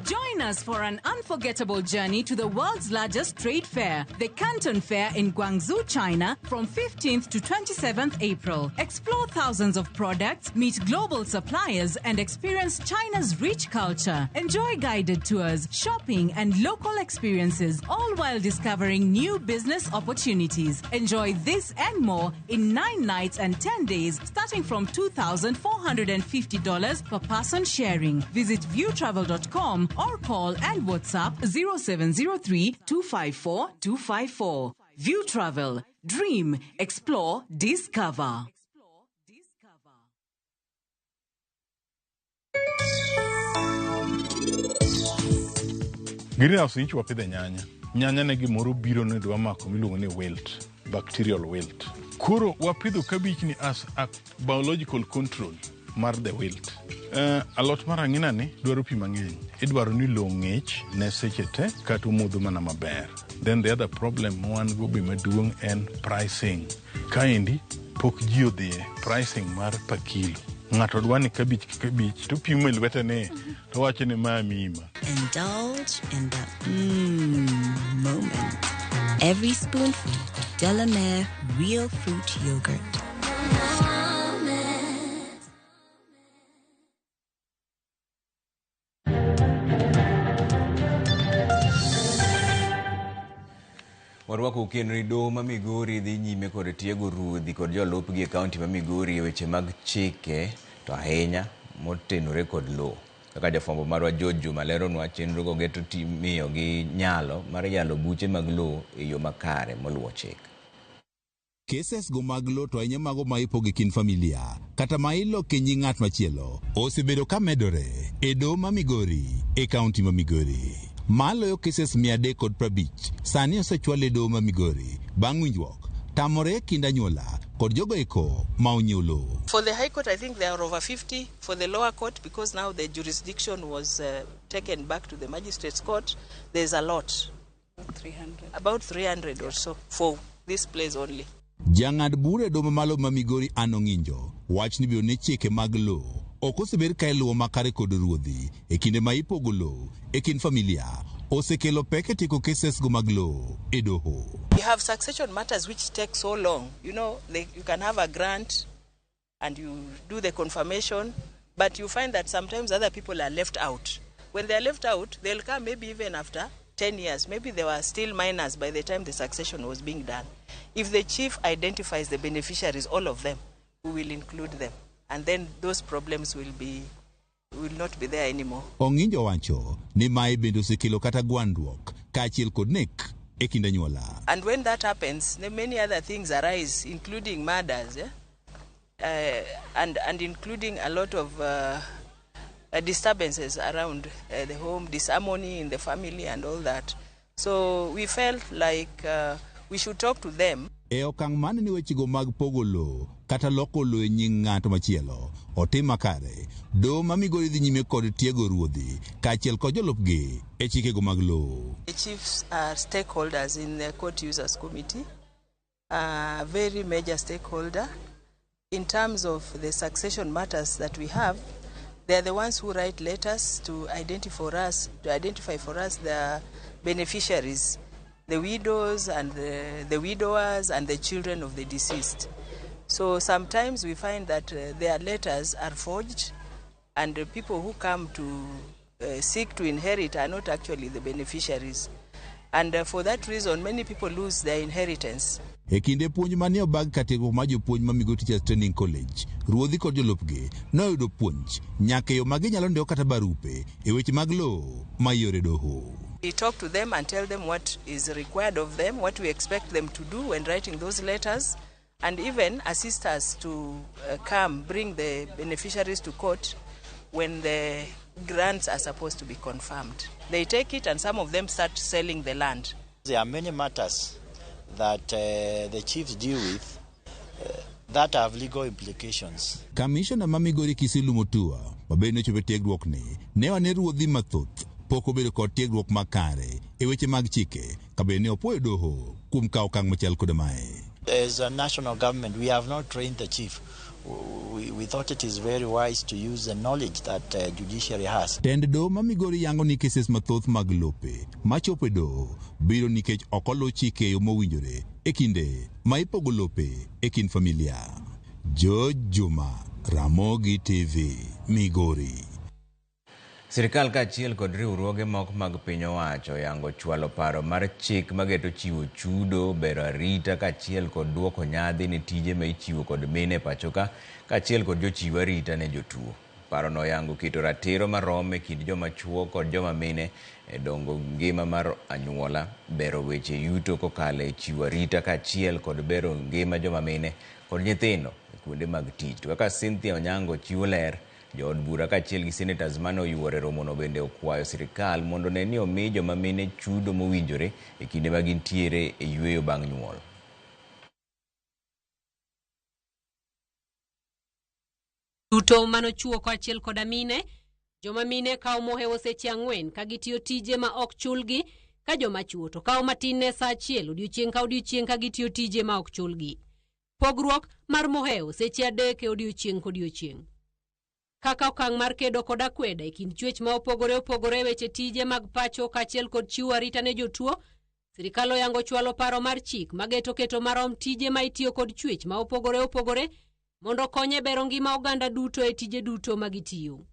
Speaker 31: Join us for an unforgettable journey to the world's largest trade fair, the Canton Fair in Guangzhou, China, from 15th to 27th April. Explore thousands of products, meet global suppliers, and experience China's rich culture. Enjoy guided tours, shopping, and local experiences, all while discovering new business opportunities. Enjoy this and more in 9 nights and 10 days, starting from $2,450 per person sharing. Visit viewtravel.com or call and WhatsApp 0703 254 254. View Travel. Dream, explore, discover.
Speaker 10: Greenhouse ichi wapidhe nyanya. Nyanya ne gimoro biro ne dwa mako miluongo ni wilt, bacterial wilt. Koro wapidho kabich ni as a biological control mar the wilt. Alot mar ang'ina ni dwaro pi mang'eny. Idwaro ni lowo ng'ich ne seche te kata omodho mana maber. Then the other problem ma wan go be maduong' en pricing. Kaendi pok ji odhiye pricing mar per kilo. Ng'ato dwa ni kabich ka kabich to pimo e lwete ni to wacho ni ma mima.
Speaker 32: Indulge in the moment. Every spoonful of Delamere Real Fruit Yogurt.
Speaker 2: Warwako kendo ni doho ma Migori dhi nyime kod tiego ruodhi kod jolupgi e kaunti ma Migori e weche mag chike to ahinya motenore kod lowo. Kaka jafwambo marwa George Juma leronwa, chenrogo geto miyogi nyalo mar yalo buche mag lowo e yo makare moluwo chik.
Speaker 1: Cases go mag lowo to ahinya mago ma ipogo e kind familia kata ma iloko e nying ng'at machielo osebedo ka medore e doho ma Migori e kaunti ma Migori. Maloyo cases 350 sani osechwal e doho ma Migori bang' winjruok tamore e kind anyuola kod jogo eko ma onyiewo lowo.
Speaker 3: For the High Court, I think there are over 50. For the lower court, because now the jurisdiction was taken back to the magistrates' court, there's a lot.
Speaker 25: 300.
Speaker 3: About 300 or so for this place only.
Speaker 1: Jang'ad bura e doho mamalo ma Migori Anne Ong'injo wach ni biro ni chike mag lowo ok osebed ka iluwo makare kod ruodhi e kinde ma ipogo lowo e kind familia osekelo pek e tieko cases go mag lowo e doho.
Speaker 3: We have succession matters which take so long. You can have a grant and you do the confirmation, but you find that sometimes other people are left out. When they are left out, they'll come maybe even after 10 years. Maybe they were still minors by the time the succession was being done. If the chief identifies the beneficiaries, all of them, we will include them. And then those problems will not be there anymore.
Speaker 1: Ong'injo wacho ni mae bende osekelo kata gwandruok kaachiel kod nek e kind anyuola.
Speaker 3: And when that happens, then many other things arise, including murders, yeah? And including a lot of disturbances around the home, disharmony in the family and all that. So we felt like we should talk to them.
Speaker 1: E okang' mane ni wechego mag pogo lowo kata loko lowo e nying ng'ato machielo otim makare, doho ma Migori dhi nyime kod tiego ruodhi kaachiel kod jolupgi e chikego mag lowo.
Speaker 3: The chiefs are stakeholders in the court users committee, a very major stakeholder. In terms of the succession matters that we have, they are the ones who write letters to identify for us the beneficiaries, the widows and the widowers and the children of the deceased. So sometimes we find that their letters are forged, and the people who come to seek to inherit are not actually the beneficiaries. And for that reason, many people lose their inheritance.
Speaker 1: E kinde puonj mane obag ka tiegruok mar jopuonj ma Migori Teachers Training College, ruodhi kod jolupgi noyudo puonj nyaka e yo ma ginyalo ndiko kata barupe e weche mag lowo ma yore doho.
Speaker 3: We talk to them and tell them what is required of them, what we expect them to do when writing those letters, and even assist us to come bring the beneficiaries to court when the grants are supposed to be confirmed. They take it and some of them start selling the land.
Speaker 4: There are many matters that the chiefs deal with that have legal implications.
Speaker 1: Kamishona ma Migori Kisilu Mutua ma bende nochopo e tiegruokni ne wane ruodhi mathoth pok obedo kod tiegruok makare e weche mag chike ka bende ne opuoyo doho kuom kawo okang' machal kod mae.
Speaker 4: As a national government, we have not trained the chief. We thought it is very wise to use the knowledge that judiciary has.
Speaker 1: Tend doho ma Migori yango ni cases mathoth mag lope machopo e doho biro nikech ok oluw chike e yo mowinjore e kinde ma ipogo lope e kind familia. George Juma, Ramogi TV, Migori.
Speaker 2: Sirikal kaachiel kod riwruoge moko mag piny owacho oyango chwalo paro mar chik mageto chiwo chudo, bero arita kaachiel kod duoko nyadhi ne tije ma ichiwo kod mine e pachoka kaachiel kod jochiw arita ne jotuo. Parono oyango keto ratiro marom e kind joma chuo kod joma mine e dongo ngima mar anyuola, bero weche yuto kokalo e chiwo arita kaachiel kod bero ngima joma mine kod nyithindo e kuonde mag tich. To kaka Cynthia Onyango chiwo ler, jood bura kaachiel gi senators mane oyuoro e romono bende okwayo sirikal mondo one ni omi joma mine chudo mowinjore e kinde ma gintiere e yweyo bang' nyuol.
Speaker 5: Duto manochuo kaachiel koda mine, joma mine kawo mohewo seche 4 ka gitiyo tije ma ok chulgi, ka joma chuo to kawo matin ne sa 1 odiochieng' ka odiochieng' ka gitiyo tije ma ok chulgi. Pogruok mar mohewo seche 3 e odiochieng' kodiochieng'. Kaka okang' mar kedo kod akweda e kind chwech ma opogore opogore e weche tije mag pacho kaachiel kod chiwo arita ne jotuo, sirikal oyango chwalo paro mar chik mageto keto marom tije ma itiyo kod chwech ma opogore opogore mondo okony e bero ngima oganda duto e tije duto ma gitiyo.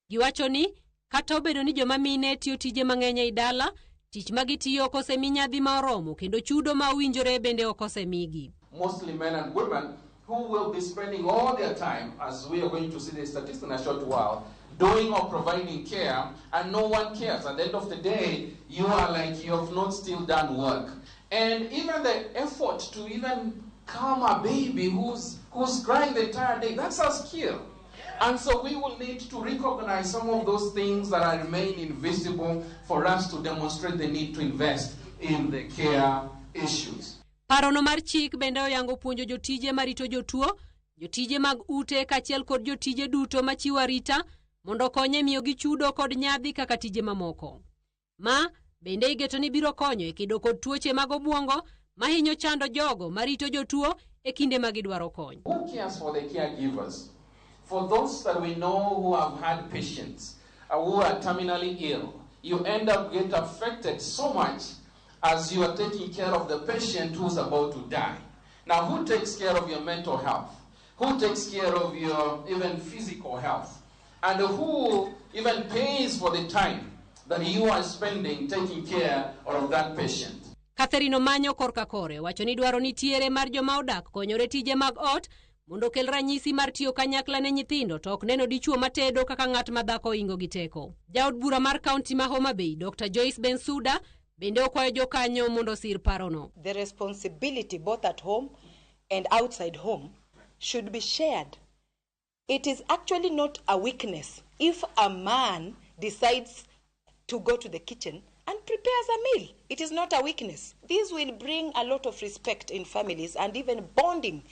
Speaker 5: Giwacho ni kata obedo ni joma mine tiyo tije mang'eny ei dala, tich ma gitiyo ok osemi nyadhi ma oromo kendo chudo ma owinjore bende ok osemigi.
Speaker 6: Mostly men and women who will be spending all their time, as we are going to see the statistics in a short while, doing or providing care, and no one cares. At the end of the day, you are like you have not still done work. And even the effort to even calm a baby who's crying the entire day, that's a skill. And so we will need to recognize some of those things that are remain invisible for us to demonstrate the need to invest in the care issues.
Speaker 5: Parono mar chik bende oyango puonjo jotije marito jotuo, jotije mag ute kaachiel kod jotije duto machiwo arita mondo okonye miyogi chudo kod nyadhi kaka tije mamoko. Ma bende igeto ni biro konyo e kedo kod tuoche mag obwongo mahinyo chando jogo marito jotuo e kinde ma gidwaro kony.
Speaker 6: Who cares for the caregivers? For those that we know who have had patients who are terminally ill, you end up get affected so much as you are taking care of the patient who's about to die. Now, who takes care of your mental health? Who takes care of your even physical health? And who even pays for the time that you are spending taking care of that patient?
Speaker 5: Catherine Omanyo korka kore wacho ni dwaro nitiere mar joma odak konyore tije mag ot mondo okel ranyisi mar tiyo kanyakla ne nyithindo to ok neno dichuo matedo kaka ng'at ma dhako oingo gi teko. Jaod bura mar kaunti ma Homa Bay, Dr. Joyce Bensuda, bende okwayo jokanyo mondo osir parono.
Speaker 7: The responsibility both at home and outside home should be shared. It is actually not a weakness if a man decides to go to the kitchen and prepares a meal. It is not a weakness. This will bring a lot of respect in families and even bonding.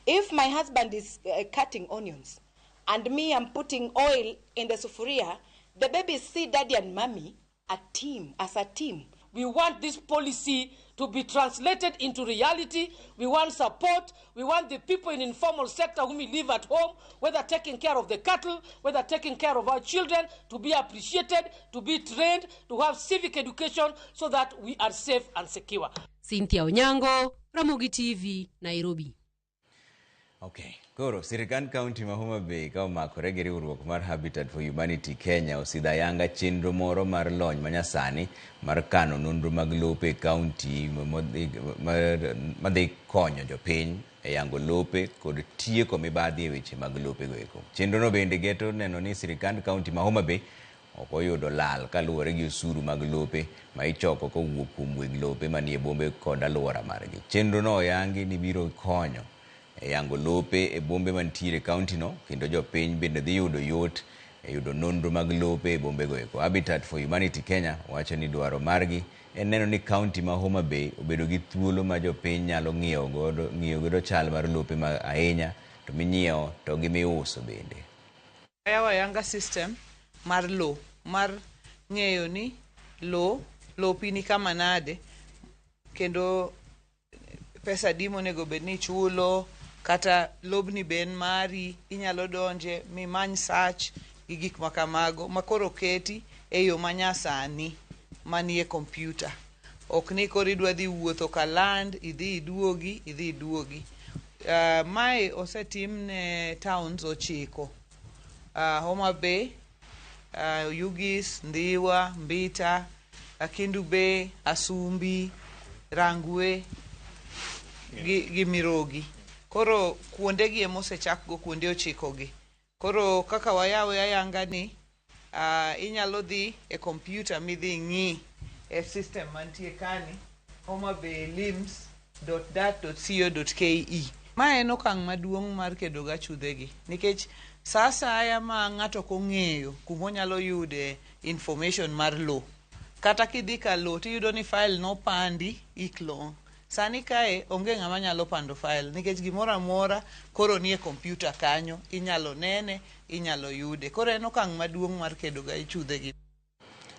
Speaker 7: If my husband is cutting onions and me I'm putting oil in the sufuria, the babies see daddy and mommy a team, as a team.
Speaker 8: We want this policy to be translated into reality. We want support. We want the people in informal sector whom we live at home, whether taking care of the cattle, whether taking care of our children, to be appreciated, to be trained, to have civic education so that we are safe and secure.
Speaker 5: Cynthia Onyango, Ramogi TV, Nairobi.
Speaker 2: Okay. Koro, sirikand kaunti ma Homa Bay ka omakore gi riwruok mar Habitat for Humanity Kenya osidho ayanga chenro moro mar lony manyasani mar kano nonro mag lope e kaunti madhi konyo jopiny e yango lope kod tieko mibadhi e weche mag lopego eko. Chenrono bende geto neno ni sirikand kaunti ma Homa Bay ok oyudo lal kaluwore gi osuru mag lope ma ichoko kowuok kuom weg lope manie bombe kod alwora margi. Chenrono oyangi ni biro konyo e yango lope e bombe mantiere e kaunti no, kendo jopiny bende dhi yudo yot e yudo nonro mag lope e bombego eko. Habitat for Humanity Kenya wacho ni dwaro margi en neno ni kaunti ma Homa Bay obedo gi thuolo ma jopiny nyalo ng'iewo godo chal mar lope ma ahinya to minyiewo to gi miuso bende.
Speaker 9: Yawo ayanga system mar lo mar ng'eyo ni lo lopi ni kama nade kendo pesa di monego bed ni ichulo kata lobni be en mari inyalo donje mimany search gi gik makamago makoro keti e yo manyasani manie kompyuta. Ok ni koro idwa dhi wuotho ka land idhi iduogi idhi iduogi. Mae osetim ne towns 9. Homa Bay, Oyugis, Ndhiwa, Mbita, Kendu Bay, Asumbi, Rangwe gi Mirogi. Koro kuondegi ema osechakgo kuonde 9 gi. Koro kaka wayawe ayanga ni inyalo dhi e kompyuta midhi ng'i e system mantie kani homabaylims.dat.co.ke. Ma en okang' maduong' mar kedo gi achudhegi nikech sa asaya ma ng'ato ok ong'eyo kumonyalo yude information mar lo. Kata kidhi ka lo tiyudo ni file nopandi ik long. Sani kae onge ng'ama nyalo pando file nikech gimoro amora koro nie kompyuta kanyo inyalo nene inyalo yude. Koro en okang' maduong' mar kedo gi achudhegi.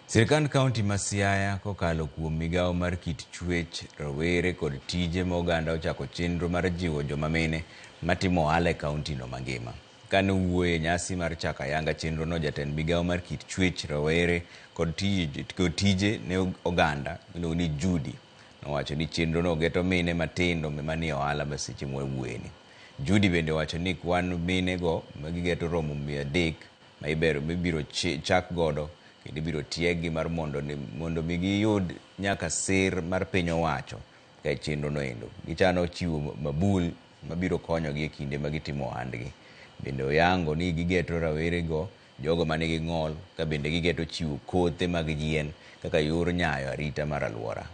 Speaker 2: Sirkand kaunti ma Siaya kokalo kuom migawo mar kit chwech, rowere kod tije ma oganda ochako chenro mar jiwo joma mine matimo ohala e kaunti no mangima. Kane owuoyo e nyasi mar chako ayanga chenrono, jatend migawo mar kit chwech, rowere kod tije ne oganda miluongo ni Judy nowacho ni chenrono geto mine matindo manie ohala ma seche mwawuoyeni. Judy bende owacho ni kwan mine go magigeto romo 300 ma ibiro chak godo kendo ibiro tieggi mar mondo mi giyud nyaka sir mar piny owacho ka e chenrono endo. Gichano chiwo mabul mabiro konyogi e kinde ma gitimo ohandgi. Bende oyango ni gigeto rawerego jogo manigi ng'ol ka bende gigeto chiwo kothe mag yien kaka yor nyayo arita mar alwora.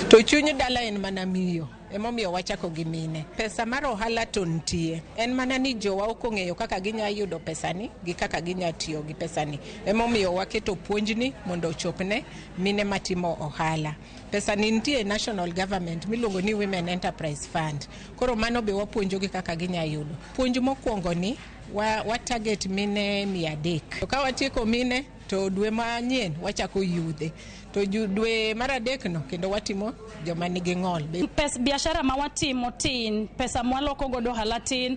Speaker 11: To chuny dala en mana miyo, emomiyo wachako gi mine. Pesa mar ohala to nitie, en mana ni jowa ok ong'eyo kaka ginya yudo pesani gi kaka ginya tiyo gi pesani. Emomiyo waketo puonjni mondo ochopne mine matimo ohala. Pesani nitie e national government miluongo ni Women Enterprise Fund. Koro mano be wapuonjogi kaka ginya yudo. Puonj mokwongo ni wa target mine 300. To ka watieko mine to dwe manyien wachako yudhe. To dwe mar adek no kendo watimo joma nigi ng'ol.
Speaker 12: Pes biashara ma watimo tin, pesa mwaloko godo ohala tin.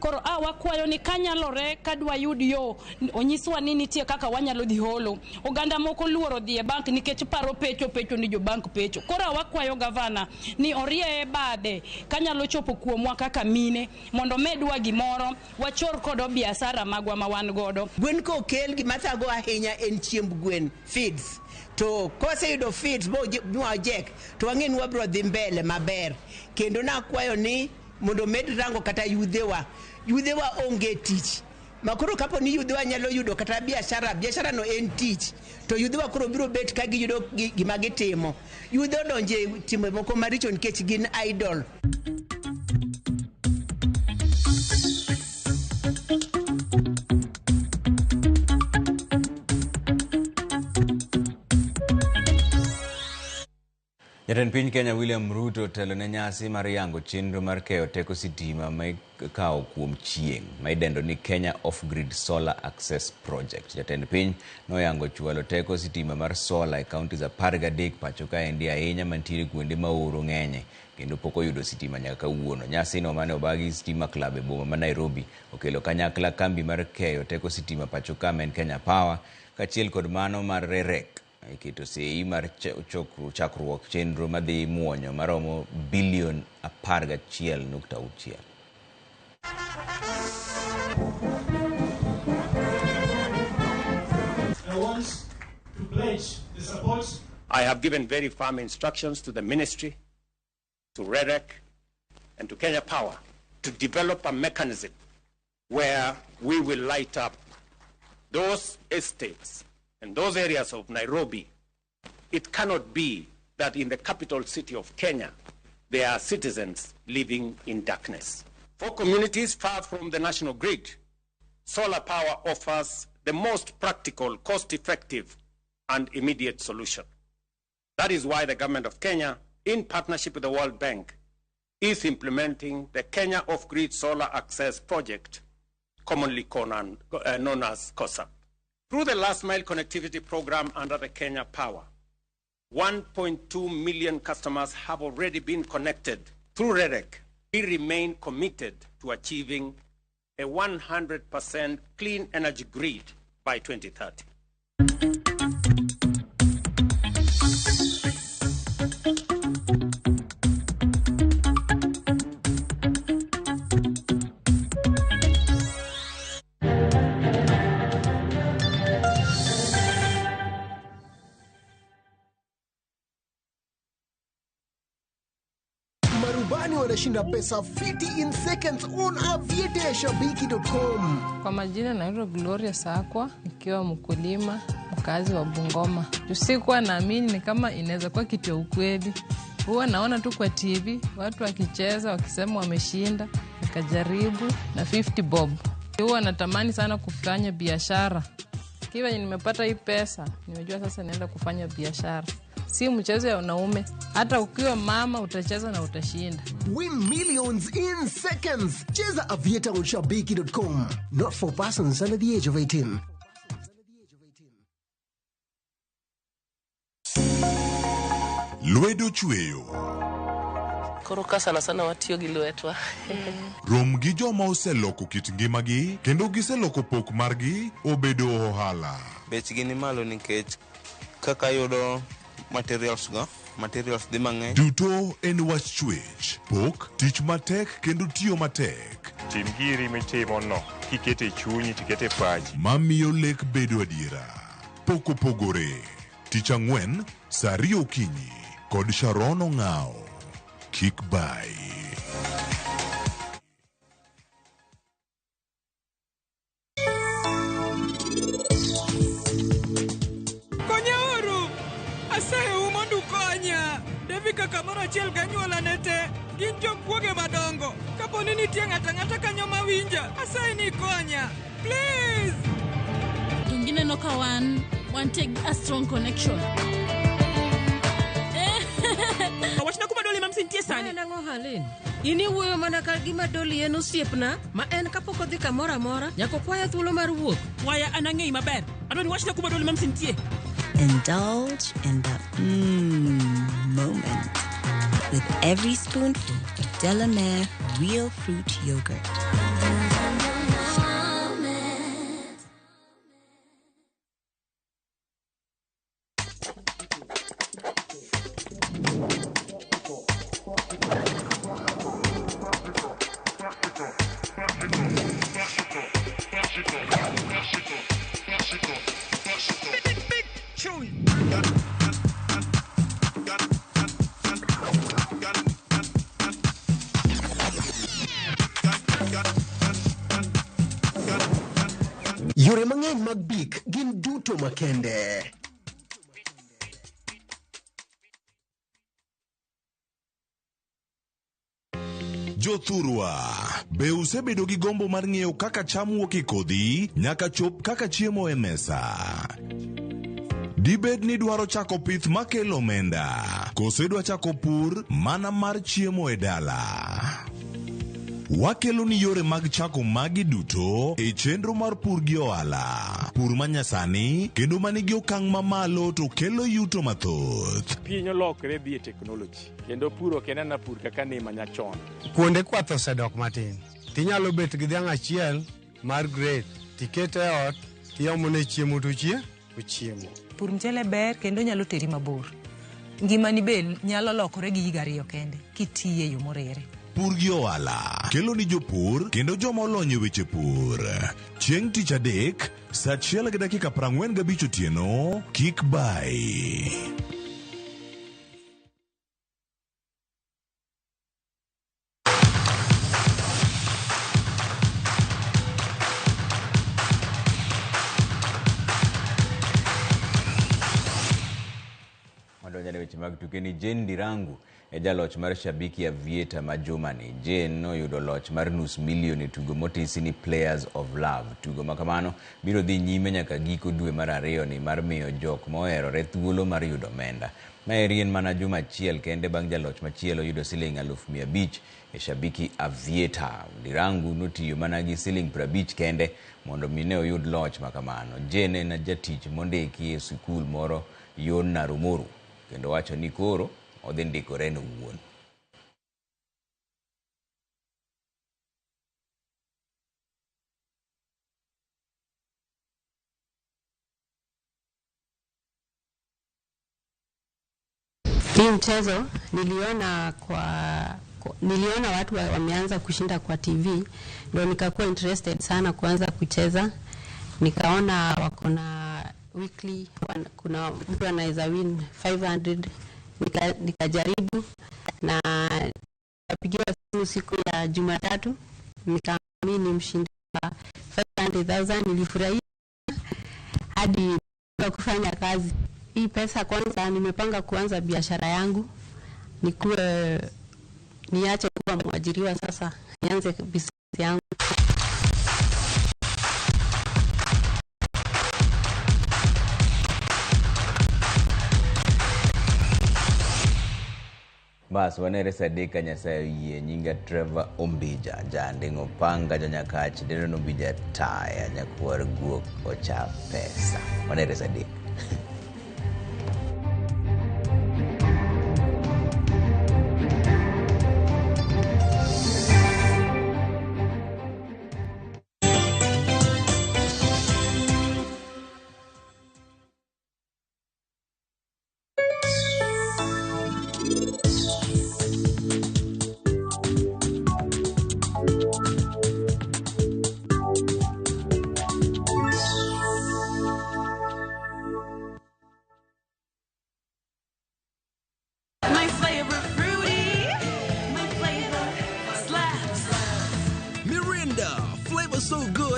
Speaker 12: Koro wakwayo ni kanyalore kadwa yud yo, onyiswa ni nitie kaka wanyalo dhi holo. Oganda moko luoro dhi e bank nikech paro pecho ni jo bank pecho. Koro wakwayo gavana ni orieye bade kanyalo chopo kuomwa kaka mine mondo medwa gimoro wachor kodo biashara magwa ma wan godo.
Speaker 13: Gwen kokel gima thago ahinya en chiemb gwen, feeds. To koseyudo feeds mwajek to wang'e ni wabiro dhi mbele maber. Kendo nakwayo ni mondo med rango kata yudhewa. Yudhewa onge tich. Makoro kapo ni yudhewa nyalo yudo kata biashara, biashara no en tich. To yudhewa koro biro bet ka giyudo gima gitimo. Yudhe odonje timbe moko maricho nikech gin idle.
Speaker 2: Jatend piny Kenya William Ruto otelo ne nyasi mar yango chenro mar keyo teko sitima ma ikawo kuom chieng' ma idendo ni Kenya Off-Grid Solar Access Project. Jatend piny noyango chwalo teko sitima mar sola e counties 13 pacho kaendi ahinya mantiere kuonde ma oro ng'enye kendo pok oyudo sitima nyaka kawuono. Nyasino mane obagi Stima Club e boma ma Nairobi okelo kanyakla kambi mar keyo teko sitima pacho ka ma en Kenya Power kaachiel kod mano mar REREC iketo sei mar chakruok chenro madhi muonyo maromo bilion 11.6.
Speaker 14: I want to pledge the support.
Speaker 15: I have given very firm instructions to the ministry, to REREC, and to Kenya Power to develop a mechanism where we will light up those estates and those areas of Nairobi. It cannot be that in the capital city of Kenya, there are citizens living in darkness. For communities far from the national grid, solar power offers the most practical, cost-effective, and immediate solution. That is why the government of Kenya, in partnership with the World Bank, is implementing the Kenya Off-Grid Solar Access Project, commonly known as KOSAP. Through the Last Mile Connectivity Program under the Kenya Power, 1.2 million customers have already been connected. Through REREC, we remain committed to achieving a 100% clean energy grid by 2030.
Speaker 16: Marubani wanashinda pesa fiti in seconds on aviateashabiki.com.
Speaker 17: Kwa majina naitwa Gloria Sakwa, nikiwa mkulima mkazi wa Bungoma. Sikuwa naamini ni kama inaweza kuwa kitu ya ukweli. Huwa naona tu kwa TV watu wakicheza wakisema wameshinda, nikajaribu na 50 bob. Huwa natamani sana kufanya biashara. Kiwa nimepata hii pesa, nimejua sasa naenda kufanya biashara. Si mchezo ya wanaume, hata ukiwa mama utacheza na utashinda.
Speaker 16: Win millions in seconds. Cheza Aviator on shabiki.com. Not for persons under the age of 18.
Speaker 18: Lwedo chweyo.
Speaker 19: Koro ka sana sana watiyo gi lwetwa.
Speaker 18: Rom gi joma oseloko kit ngimagi kendo giseloko pok margi obedo ohala.
Speaker 20: Bechgi ni malo nikech kaka yudo materials go, materials dhi mang'eny.
Speaker 18: Duto en wach chwech, pok, tich matek kendo tiyo matek.
Speaker 21: Tim giri mitimo no, kikete chunyi tikete pachi.
Speaker 18: Mamiyo lek bedo adiera. Pok opogore. Tich ang'wen, saa ariyo okinyi kod Sharon Ong'ao. Kik bayi.
Speaker 10: Konyauru! Asayou mondo ukonya! Devika kamoro achiel gi anyuolane te gin jokuoge madongo. Kapo ni nitie ng'ato ang'ata kanyo mawinja, asayi ni ikonya. Please!
Speaker 22: Donge ineno ka wan wantie gi a strong connection?
Speaker 23: Wachna kuma Doli Mamsi nitie sani.
Speaker 24: En ang'o Harleen? In iwuoyo mana ka gima Doli en osiepna ma en kapok odhi kamoro amora nyaka okwaya thuolo mar wuok.
Speaker 23: Waya an ang'eyi maber. Adwa ni wachna kuma Doli Mamsi nitie.
Speaker 25: Indulge in the moment with every spoonful of Delamere real fruit yogurt.
Speaker 16: Yore mang'eny mag bik gin duto makende.
Speaker 18: Jothurwa, be usebedo gi gombo mar ng'eyo kaka cham wuok e kodhi nyaka chop kaka chiemo e mesa? Dibed ni idwaro chako pith makelo omenda, koso idwa chako pur mana mar chiemo e dala? Wakelo ni yore mag chako magi duto e chenro mar pur gi ohala. Pur manyasani kendo manigi okang' mamalo to kelo yuto mathoth.
Speaker 26: Piny olokre dhi e teknoloji kendo pur ok en ana pur kaka ne manyachon.
Speaker 27: Kuonde kwath osedok matin. Tinyalo bet gi dhiang' achiel mar grade tikete e ot tiomone chiemo to ochiemo.
Speaker 28: Pur mchele ber kendo nyalo teri mabor. Ngimani be nyalo lokore gi higa ariyo kende kitiye e yo moriere.
Speaker 18: Pur gi ohala kelo ni jopur kendo joma olony e weche pur. Chieng' tich adek, saa achiel gi dakika 45 otieno, kik bayi.
Speaker 2: Wadonjane weche mag tuke ni Jane Ndirangu e jaloch mar Shabiki Aviator ma jumani. Jane noyudo loch mar nus milion e tugo motisi ni Players of Love. Tugo ma kamano biro dhi nyime nyaka giko dwe mar ariyo ni mar miyo jok moherore thuolo mar yudo omenda. Maeri en mana juma achiel kende bang' jaloch machielo yudo siling 500,000 e Shabiki Aviator. Ndirangu notiyo mana gi siling 50 kende mondo mi ne oyud loch ma kamano. Jane en jatich mondiki e sikul moro yo Narumoru kendo wacho ni koro odhi ndikore en owuon.
Speaker 29: Hii mchezo niliona niliona watu wameanza kushinda kwa TV, ndio nikakuwa interested sana kuanza kucheza. Nikaona wako na weekly, kuna mtu anaweza win 500. Nikajaribu na nikapigiwa simu siku ya Jumatatu, nikaamini mshindi wa 500,000. Nilifurahia hadi kufanya kazi. Hii pesa kwanza nimepanga kuanza biashara yangu, niache kuwa mwajiriwa sasa, nianze business yangu.
Speaker 2: Bas wanere saa adek ka Nyasaye oyie. Nyinga Trevor Ombija, janding' opanga janyakach, Denon Ombija taya, nyakwar guok ocha pesa. Wanere saa adek.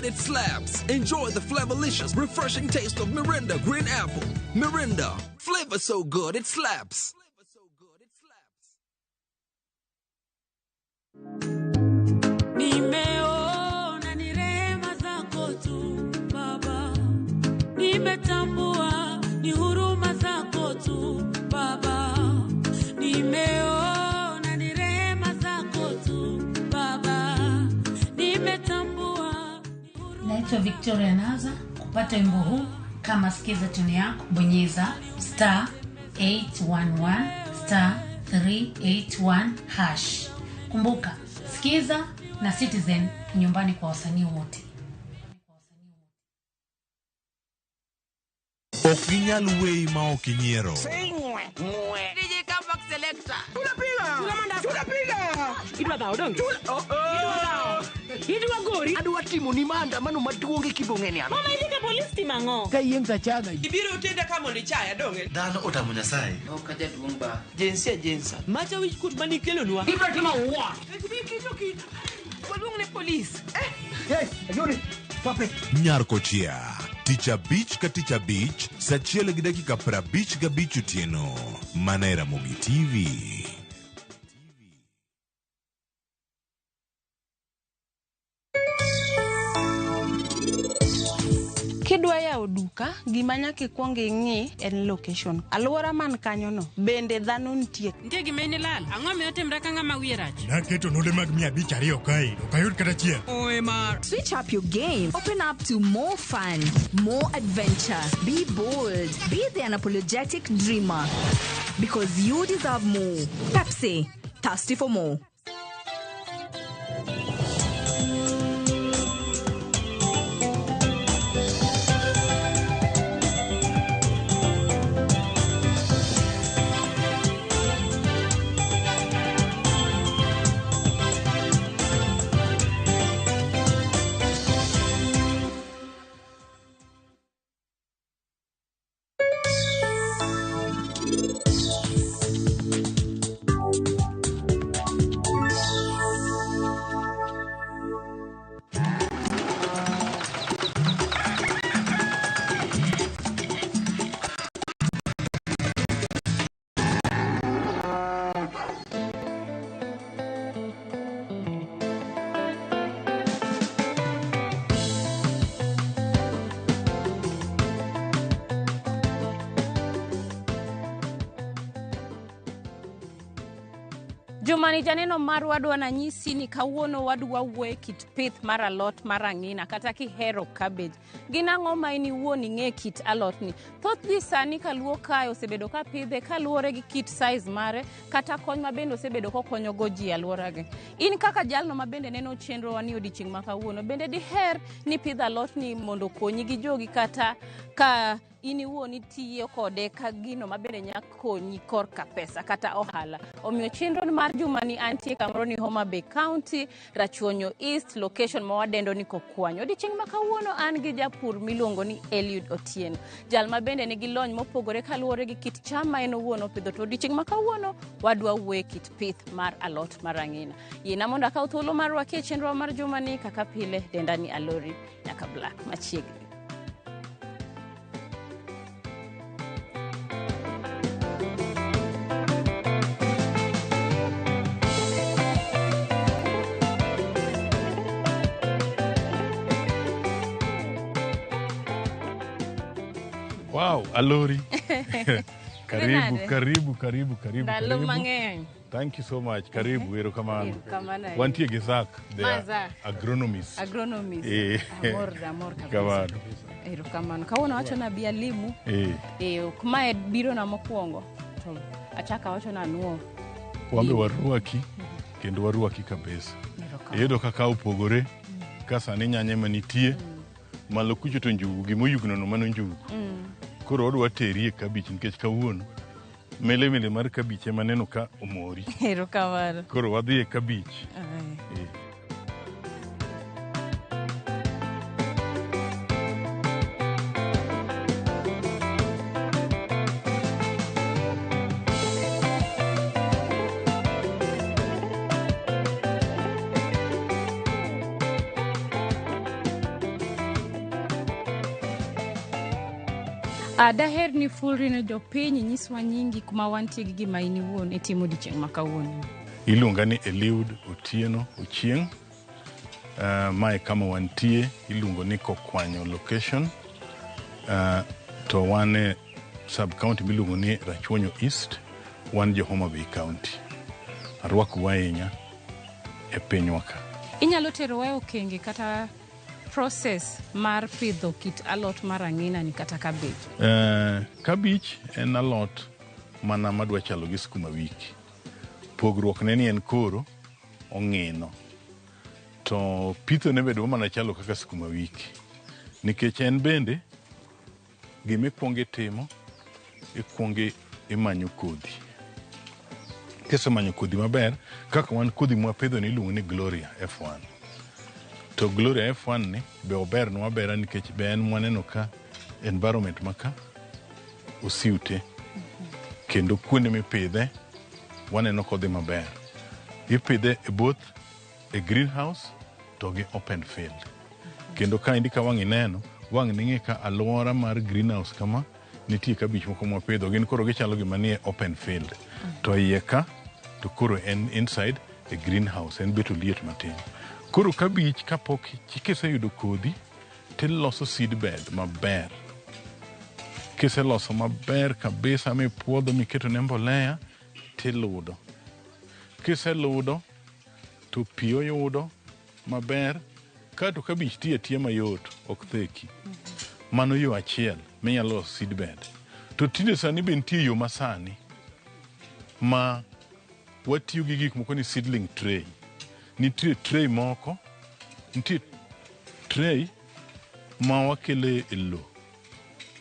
Speaker 1: it slaps. Enjoy the flavorlicious, refreshing taste of Mirinda Green Apple. Mirinda, flavor so good it slaps.
Speaker 3: Nimeona ni rehema zako tu Baba, nimetambua ni huruma zako tu Baba, nimeona ni rehema zako tu Baba, nimetambua.
Speaker 4: Naitwa Victoria Naza. Kupata wimbo huu kama sikiza tune yako, bonyeza star 811 star 381 hash. Kumbuka, Sikiza na Citizen nyumbani kwa wasanii wote.
Speaker 18: Ok ginyal weyi ma ok inyiero.
Speaker 23: DJ Comeback Selector. Tunapiga. Idwa dhao donge. Idwa dhao. Idwa gori.
Speaker 16: Adwa timo ni maandamano maduong' e Kibong'e ni.
Speaker 23: Mama ilika polis timang'o.
Speaker 16: Ka yieng' tachaga.
Speaker 23: Ibiro tenda ka mondo ichaya donge.
Speaker 5: Dhano otamo Nyasaye.
Speaker 6: Ok ajaduong' ba. Jinsia jinsa.
Speaker 23: Macha wich kuot manikelonwa. Ibiro timo what? Waluong ne polis.
Speaker 16: Hey, Ayuri, stop it.
Speaker 18: Nyar Kochia. Tich abich ka tich abich, sa achiel gi dakika 55 otieno. Mana e Ramogi TV.
Speaker 29: Kidwa yawo duka, gima nyaka ikwong ing'i en location. Alwora man kanyono, bende dhano nitie.
Speaker 23: Nitie gima in ilal. Ang'o miyo timre ka ng'ama wiye rach?
Speaker 7: Naketo node mag 502 kae, ok ayud kata achiel.
Speaker 10: Oe mar.
Speaker 8: Switch up your game. Open up to more fun, more adventure. Be bold. Be the unapologetic dreamer. Because you deserve more. Pepsi, thirsty for more.
Speaker 29: Jumani janeno marwa dwa nanyisi ni kawuono wadwa wuoye kit pith mar alot mar ang'ina kata kihero cabbage. Gin ang'o ma in iwuon ing'e kit alot ni? Thoth ji sani kaluo kae osebedo ka pidhe kaluwore gi kit size mare kata kony ma bende osebedo kokonyo go ji e alworagi. In kaka jalno ma bende neno chenrowa ni odiochieng' ma kawuono, bende diher ni pidh alot ni mondo okonyi gi jogi kata ka in iwuon itiyo kode ka gino mabende nya konyi korka pesa kata ohala. Omiyo chenro mar jumani antie kamoro ni Homa Bay County, Rachuonyo East, location ma wadendo ni Kokwanyo. Odiochieng' ma kawuono an gi japur miluongo ni Eliud Otieno, jal ma bende nigi lony mopogore kaluwore gi kit cham ma en owuon opidho. To odiochieng' ma kawuono wadwa wuoye kit pith mar alot mar ang'ina. Yiena mondo akaw thuolo mar rwaki e chenro mar jumani kaka pile, denda ni Alori nyaka Black machiegni.
Speaker 9: Wow, Alori. Karibu, karibu, karibu, karibu.
Speaker 29: Ndalo mang'eny.
Speaker 9: Thank you so much. Karibu, erokamano.
Speaker 29: Erokamano.
Speaker 9: Wantie gi Zak, the agronomist.
Speaker 29: Agronomist. Amor, amor kabisa.
Speaker 9: Kamano.
Speaker 29: Erokamano. Kawuono wacho na bi alimu. Mae biro na mokwongo. To achaka wacho na nuo.
Speaker 9: Wambe warwaki kendo warwaki kabisa. Iyudo kaka opogore ka sani nyanya ema nitie. Malo kucho to njugu gimoyugno no mano njugu. Koro wadwa teri e kabich nikech kawuono mele mele mar kabich ema neno ka omori.
Speaker 29: Erokamano.
Speaker 9: Koro wadhi e kabich.
Speaker 29: Daher ni fulri ne jopiny inyiswa nyingi kuma wantie gi gima in iwuon itimo odiochieng' ma kawuono.
Speaker 9: Iluonga ni Eliud Otieno Ochieng'. Mae kama wantie iluongo ni Kokwanyo location. To wan e sub county miluongo ni Rachuonyo East, wan jo Homa Bay County. Arwakou ahinya e pinywa ka.
Speaker 29: Inyalo terowa e okenge kata process mar pidho kit alot mar ang'ina ni kata cabbage.
Speaker 9: Kabich en alot mana madwa chalo gi sukuma wiki. Pogruok ne ni en koro ong'ino. To pitho ne be dwa mana chalo kaka sukuma wiki. Nikech en bende gima ikwongo itimo, ikwongo imanyo kodhi. Kisemanyo kodhi maber, kaka wan kodhi mwapidho ni iluongo ni Gloria F1. To Gloria F1 ni be obernwa abera nikech be en mwaneno ka environment ma ka osiute. Kendo kuonde mipidhe waneno kodhi maber. Ipidhe e both e greenhouse to gi open field. Kendo kaendi ka wang' ineno, wang' ning'e ka alwora mar greenhouse kama nitie kabich moko mwapidho gin koro gichalo gima nie open field. To iye ka to koro en inside e greenhouse en bet oliet matin. Koro kabich kapok kiseyudo kodhi tiloso seed bed maber. Kiseloso maber kabisa mipuodho miketo ne mbolea tiludo. Kiseludo to pi oyudo maber kato kabich ti atiya mayot ok theki. Mano yo achiel minyalo loso seed bed. To tinde sani be nitie yo masani ma watiyo gi gik moko ni seedling tray. Nitie tray moko, nitie tray ma wakele e lo.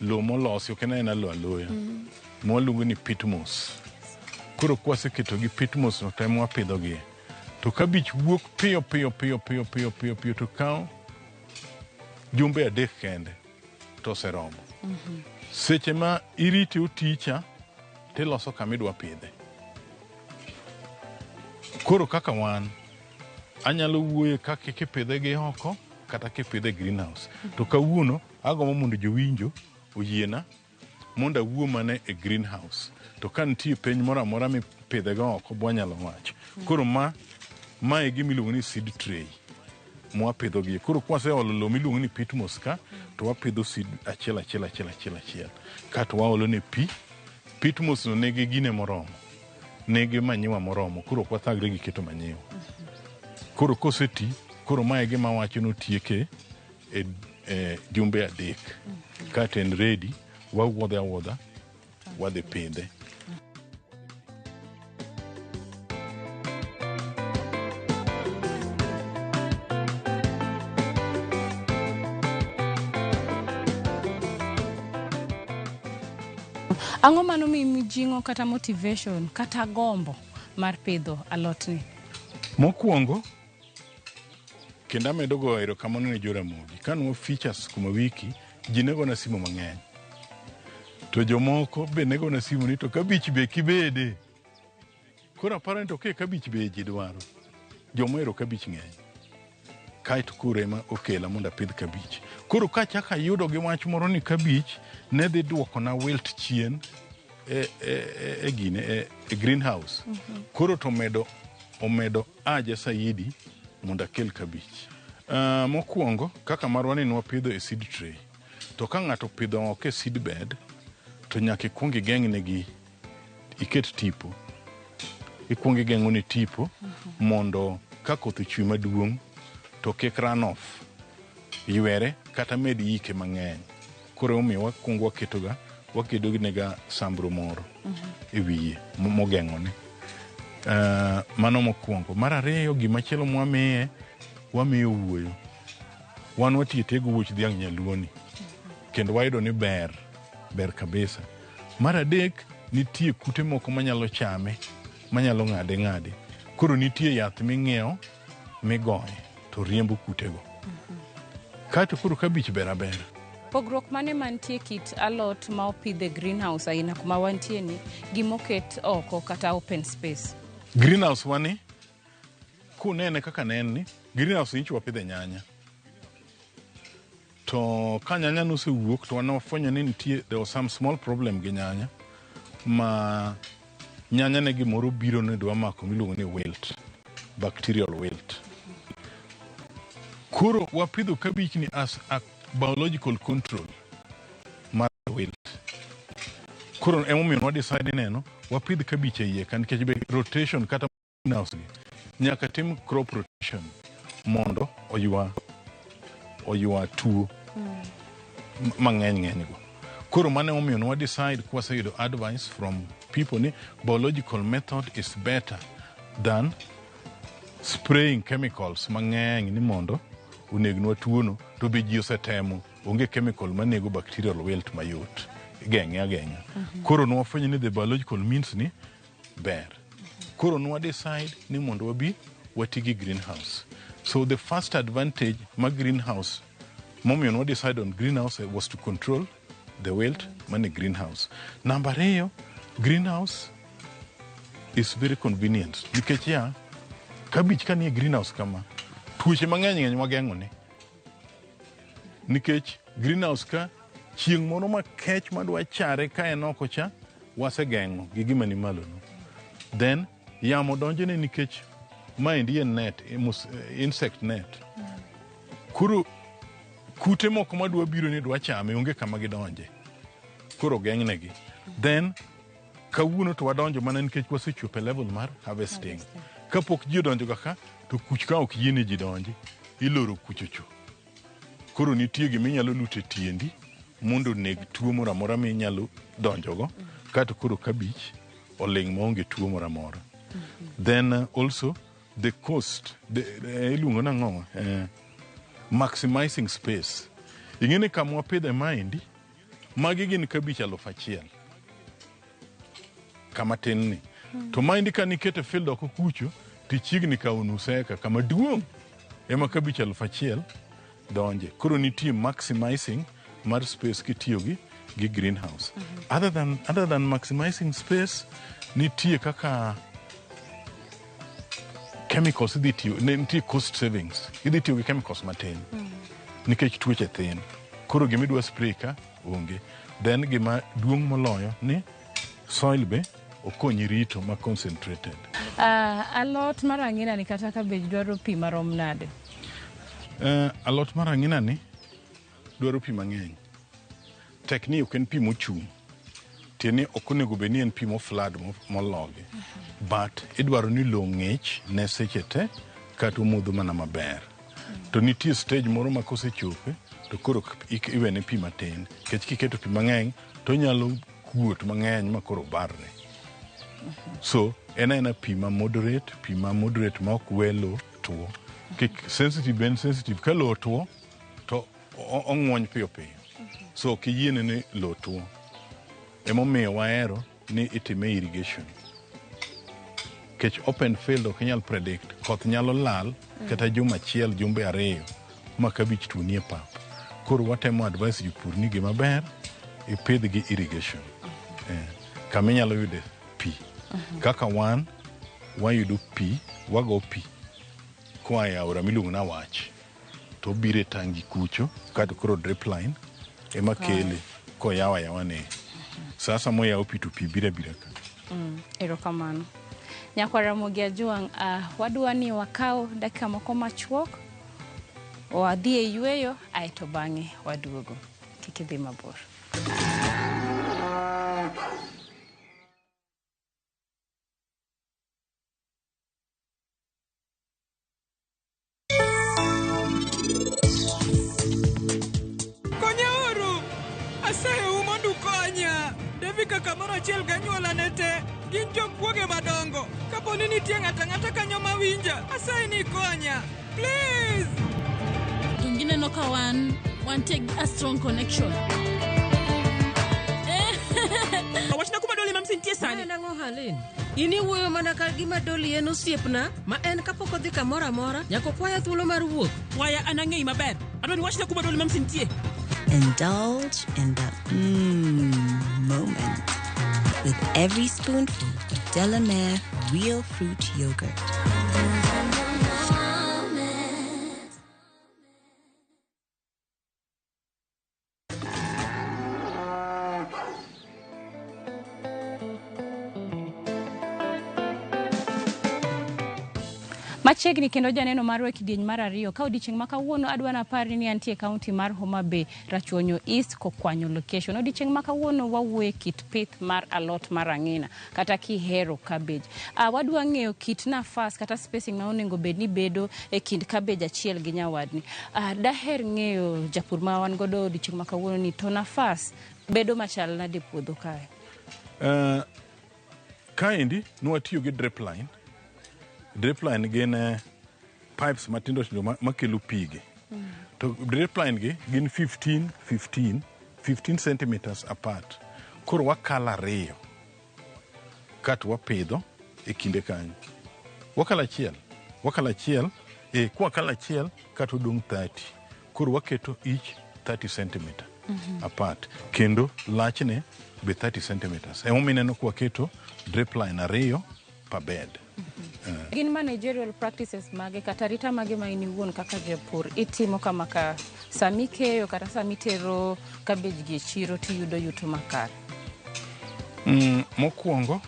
Speaker 9: Lo molosi, ok en aena lo aloya. Ma waluongo ni pitmos. Koro kwaseketo gi pitmos no to ema wapidhogie. To kabich wuok piyo piyo piyo piyo piyo piyo piyo to kawo jumbe 3 kende to oseromo. Seche ma irite oticha tiloso kama idwa pidhe. Koro kaka wan, anyalo wuoyo kaka kipidhe gi oko kata kipidhe e greenhouse. To kawuono agombo mondo jowinjo oyiena mondo awuo mana e greenhouse. To ka nitie penj moro amora mipidhe go oko bwanyalo wacho. Koro ma e gima iluongo ni seed tray mwapidho gie. Koro kwaseolo lo miluongo ni pitmos ka to wapidho seed achiel achiel achiel achiel achiel. Kato waolo ne pi. Pitmos no nigi gine moromo. Nigi manyiwa moromo. Koro ok wathagre gi keto manyiwa. Koro koseti, koro mae e gima awacho ni otieke e jumbe 3. Kato en ready, wawuodhe awuodha, wadhi pidhe.
Speaker 29: Ang'o manomiyi mijing'o kata motivation kata gombo mar pidho alotni?
Speaker 9: Mokwongo, kendo amedo goyo erokamano ne Joramogi. Kane wa feature sukuma wiki, ji ne gona simu mang'eny. To jomoko be ne gona simu ni to kabich be kibede. Koro aparo ni to ke kabich be ji dwaro. Jomohero kabich ng'eny. Kaeto koro ema okela mondo apidh kabich. Koro kachako ayudo gi wach moro ni kabich ne dhi duokona wilt chien e gine e greenhouse. Koro to omedo aja saidi mondo akel kabich. Mokwongo kaka marwa ni nwapidho e seed tray. To ka ng'ato opidho oko e seed bed to nyaka ikwong igeng'ne iket tipo. Ikwong igeng'o ne tipo mondo ka koth ochwe maduong' to kik run off ywere kata med ike mang'eny. Koro emomiyo wakwongo waketoga wakedo nega sambro moro e wiye mogeng'one. Mano mokwongo. Mar ariyo gimachielo mwamiye wamiyo wuoyo. Wan watiyo tego wuoch dhiang' nyaluo ni. Kendo wayudo ni ber, ber kabisa. Mar adek, nitie kute moko manyalo chame, manyalo ng'ade ng'ade. Koro nitie yath ming'iewo migoye to riembo kutego. Kaeto koro kabich ber abera.
Speaker 29: Pogruok mane mantie kit alot ma opidh e greenhouse aina kuma wantie ni gi moket oko kata open space?
Speaker 9: Greenhouse wani, kunene kaka ne en ni, greenhouse nyicho wapidhe nyanya. To ka nyanya nosewuok to wan wafwenyo ni nitie there was some small problem gi nyanya ma nyanya ne gimoro biro ne dwa mako miluongo ni wilt, bacterial wilt. Koro wapidho kabich ni as a biological control mar wilt. Koro emomiyo wa decide neno wapidh kabich e iye ka nikech be rotation kata greenhouse gi nyaka tim crop rotation mondo oywa tuo mang'eny ng'eny go. Koro mano emomiyo nwa decide kwaseyudo advice from people ni biological method is better than spraying chemicals mang'eny ni mondo onegnwa tuono to be ji osetemo onge chemical manego bacterial wilt mayot geng'e ageng'a. Koro nwafwenyo ni the biological means ni ber. Koro nwa decide ni mondo wabi wati gi greenhouse. So the first advantage ma greenhouse momiyo nwa decide on greenhouse was to control the wilt mane greenhouse. Namba ariyo, greenhouse is very convenient nikech ya kabich ka nie greenhouse kama tuoche mang'eny ng'eny wageng'o ne nikech greenhouse ka chieng' moro makech madwa chare ka en oko cha wasegeng'o gi gima ni malo no. Then yamo donjone nikech maendi en net, insect net. Koro kute moko madwa biro ni dwa chame onge kama gidonje. Koro geng'negi. Then kawuono to wadonjo mana nikech wasechopo e level mar harvesting. Kapok ji odonjo ga ka to kuch ka ok yiene ji donji, iloro kuchocho. Koro nitie gima inyalo luto e tiendi mondo oneg tuo moro amora minyalo donjogo kato koro kabich oling' maonge tuo moro amora. Then also the cost, iluongo nang'o? Maximizing space. Ing'e ni kama wapidhe maendi, magi gin kabich 1000. Kama tin ni. To maendi ka nikete field oko kucho, tichiegni kawo nus eka kama duong' ema kabich 1000 donje. Koro nitie maximizing mar space kitiyo gi greenhouse. Other than maximizing space, nitie kaka chemicals idhi tiyo, nitie cost savings. Idhi tiyo gi chemicals matin. Nikech tuoche thin. Koro gima idwa spray ka onge. Then gima duong' moloyo ni soil be okonyi rito ma concentrated.
Speaker 29: Alot mar ang'ina ni kata cabbage dwaro pi marom nade?
Speaker 9: Alot mar ang'ina ni dwaro pi mang'eny. Tek ni ok en pi mochung'. Tiende ni ok onego bed ni en pi moflad mologi. But idwaro ni lowo ng'ich ne seche te kata omodho mana maber. To nitie stage moro ma kosechope to koro iwene pi matin. Nikech kiketo pi mang'eny to onyalo kuot mang'eny ma koro barre. So en aena pi ma moderate ma ok we lowo tuo. Kik sensitive ben sensitive ka lowo tuo to ong'wony piyo piyo. So ok iyiene ni lowo tuo. Emomiyo wahero ni itime irrigation. Nikech open field ok inyal predict. Koth nyalo lal kata juma achiel, jumbe ariyo ma kabich tuo nie pap. Koro watemo advice jopur ni gima ber ipidh gi irrigation. Kama inyalo yude pi. Kaka wan wayudo pi, wago pi koa e aora miluongo ni Awach. To obiro e tangi kucho kato koro drip line ema kele koyawo ayawa ne. Sasa moyawo pi to pi biro abira ka.
Speaker 29: Erokamano. Nyakwar Ramogi Ajwang', wadwa ni wakaw dakika moko machuok, wadhi e yweyo, aeto bang'e waduogo. Kik idhi mabor.
Speaker 10: Konyauru! Asayou mondo ukonya! Devika kamoro achiel gi anyuolane te gin jokuoge madongo. Kapo ni nitie ng'ato ang'ata kanyo mawinja, asayi ni ikonya. Please!
Speaker 22: Donge ineno ka wan wantie gi a strong connection.
Speaker 23: Wachna kuma Doli Mamsi nitie sani.
Speaker 24: En ang'o Halin? In iwuoyo mana ka gima Doli en osiepna ma en kapok odhi kamoro amora nyaka okwaya thuolo mar wuok.
Speaker 23: Waya an ang'eyi maber. Adwa ni wachna kuma Doli Mamsi nitie.
Speaker 25: Indulge in the moment with every spoonful of Delamere Real Fruit Yogurt.
Speaker 29: Machiegni kendo janeno marwa e kidieny mar ariyo ka odiochieng' ma kawuono adwa napar ni antie e kaunti mar Homa Bay, Rachuonyo East, Kokwanyo location. Odiochieng' ma kawuono wawuoye kit pith mar alot mar ang'ina kata kihero cabbage. Wadwa ng'eyo kit nafas kata spacing ma onego bed ni bedo e kind cabbage achiel gi nyawadni. Daher ng'eyo japur ma wan godo odiochieng' ma kawuono ni to nafas bedo machal nade e puodho kae?
Speaker 9: Kaendi nwatiyo gi drip line. Drip line gin pipes matindo tindo makelo pigi. To drip line gi gin 15 15 15 centimeters apart. Koro wakalo ariyo kato wapidho e kinde kanyo. Wakalo achiel, kwakalo achiel kato odong' 30. Koro waketo each 30 centimeter apart. Kendo lachne be 30 centimeters. Emomiyo ineno kwaketo drip line ariyo per bed.
Speaker 29: Gin managerial practices mage kata rita mage ma in iwuon kaka japur itimo kama ka sami keyo kata sami tero cabbage gi e chiro tiyudo yuto makare?
Speaker 9: Mokwongo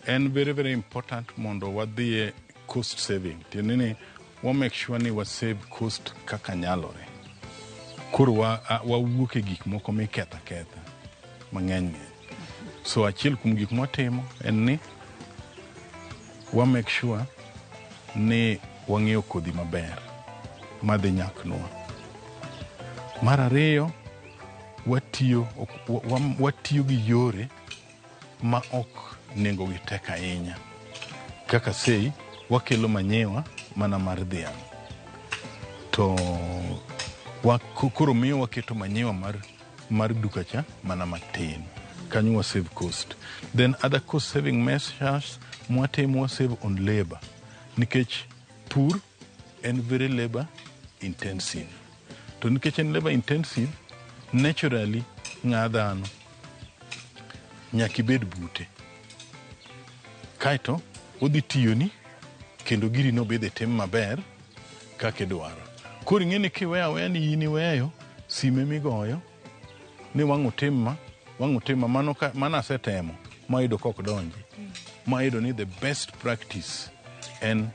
Speaker 9: en very very important mondo wadhiye cost saving. Tiende ni wa make sure ni wa save cost kaka nyalore. Koro wawuok e gik moko miketho aketha mang'eny ng'eny. So achiel kuom gik mwatimo en ni wa make sure ni wang'iewo kodhi maber madhi nyaknwa. Mar ariyo, watiyo gi yore ma ok nengo gi tek ahinya. Kaka sei, wakelo manyiwa mana mar dhiang'. To koro miyo waketo manyiwa mar duka cha mana matin. Kanyo wa save cost. Then other cost saving measures mwatimo, wa save on labor. Nikech pur en very labor intensive. To nikech en labor intensive, naturally ng'a dhano nyaka ibed bute. Kaeto odhi tiyoni kendo giri no bidhi tim maber kaka idwaro. Koro ing'e ni kiweyo aweya ni in iweyo sime migoyo ni wang' otim ma, wang' otim ma, mano ka, mano asetemo mayudo kok donji. Mayudo ni the best practice en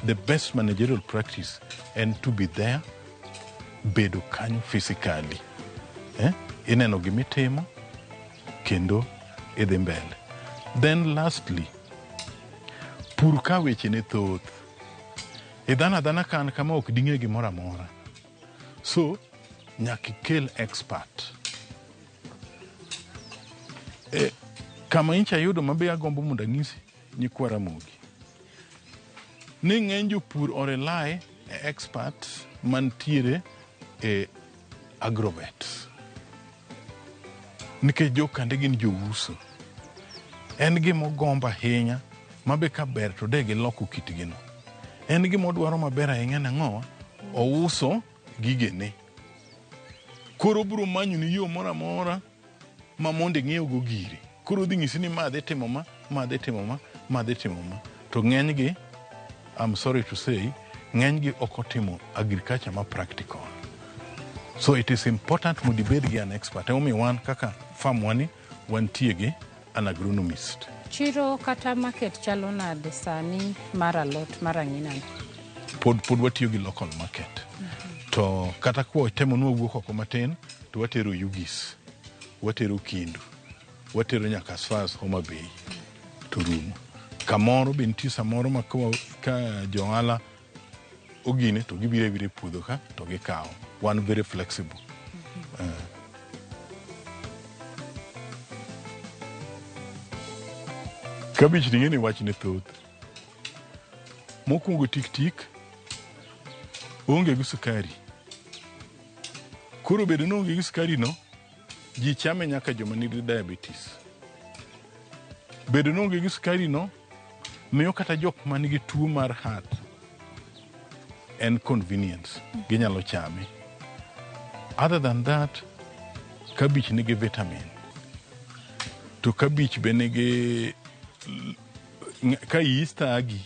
Speaker 9: the best managerial practice en to be there, bedo kanyo physically. Ineno gimitimo kendo idhi mbele. Then lastly, pur ka weche ne thoth. Idhano adhana ka an kama ok ding'e gimoro amora. So, nyaka ikel expert. Kama incha yudo mabe agombo mondo anyisi nyikwa Ramogi. Ni ng'eny jopur o rely e expert mantiere e agrovet. Nikech jokande gin jouso. En gima ogombo ahinya mabe kaber to de giloko kitgino. En gima odwaro maber ahinya nang'o? Ouso gigene. Koro obiro manyoni yo moro amora ma mondo ing'iew go gire. Koro odhi nyisi ni ma dhi timo ma, ma dhi timo ma, ma dhi timo ma. To ng'enygi, I'm sorry to say, ng'enygi ok otimo agriculture ma practical. So it is important mondo ibed gi an expert. Emomiyo wan kaka farm wani wantie gi an agronomist.
Speaker 29: Chiro kata market chalo nade sani mar alot mar ang'ina ni?
Speaker 9: Pod watiyo gi local market. To kata kwa temo nwawuok oko matin to watero Ugis, watero Kindu, watero nyaka as far as Homa Bay to rumo. Kamoro be nitie samoro ma ka jo ohala ogine to gibiro abira e puodho ka to gikawo. Wan very flexible. Kabich ni ng'e ni wachne thoth. Mokwongo tik tik onge gi sukari. Koro bedo ni onge gi sukari no, ji chame nyaka joma nigi diabetes. Bedo ni onge gi sukari no, miyo kata jok manigi tuo mar heart en convenience, ginyalo chame. Other than that, kabich nigi vitamin. To kabich be nigi ka iyi thagi,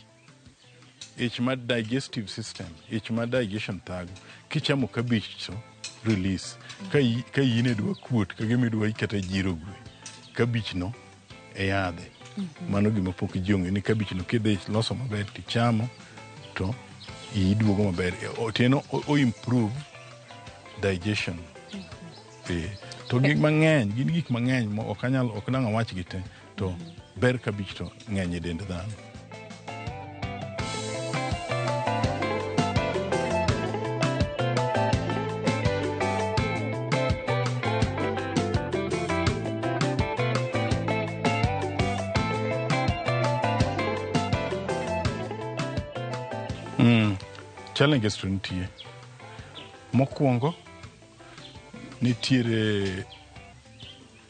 Speaker 9: ich mar digestive system, ich mar digestion thago, kichamo kabich to release. Ka iyi ne dwa kuot, ka gima idwa kata jiro gwe, kabich no e yadhe. Mano gima pok ji ong'eyo ni kabich no kidhi loso maber tichamo to iyi duogo maber. Otieno o improve digestion. To gik mang'eny, gin gik mang'eny ma ok anyal, ok dang' awachgi te, to ber kabich to ng'eny e dend dhano. Challenges to nitie. Mokwongo, nitiere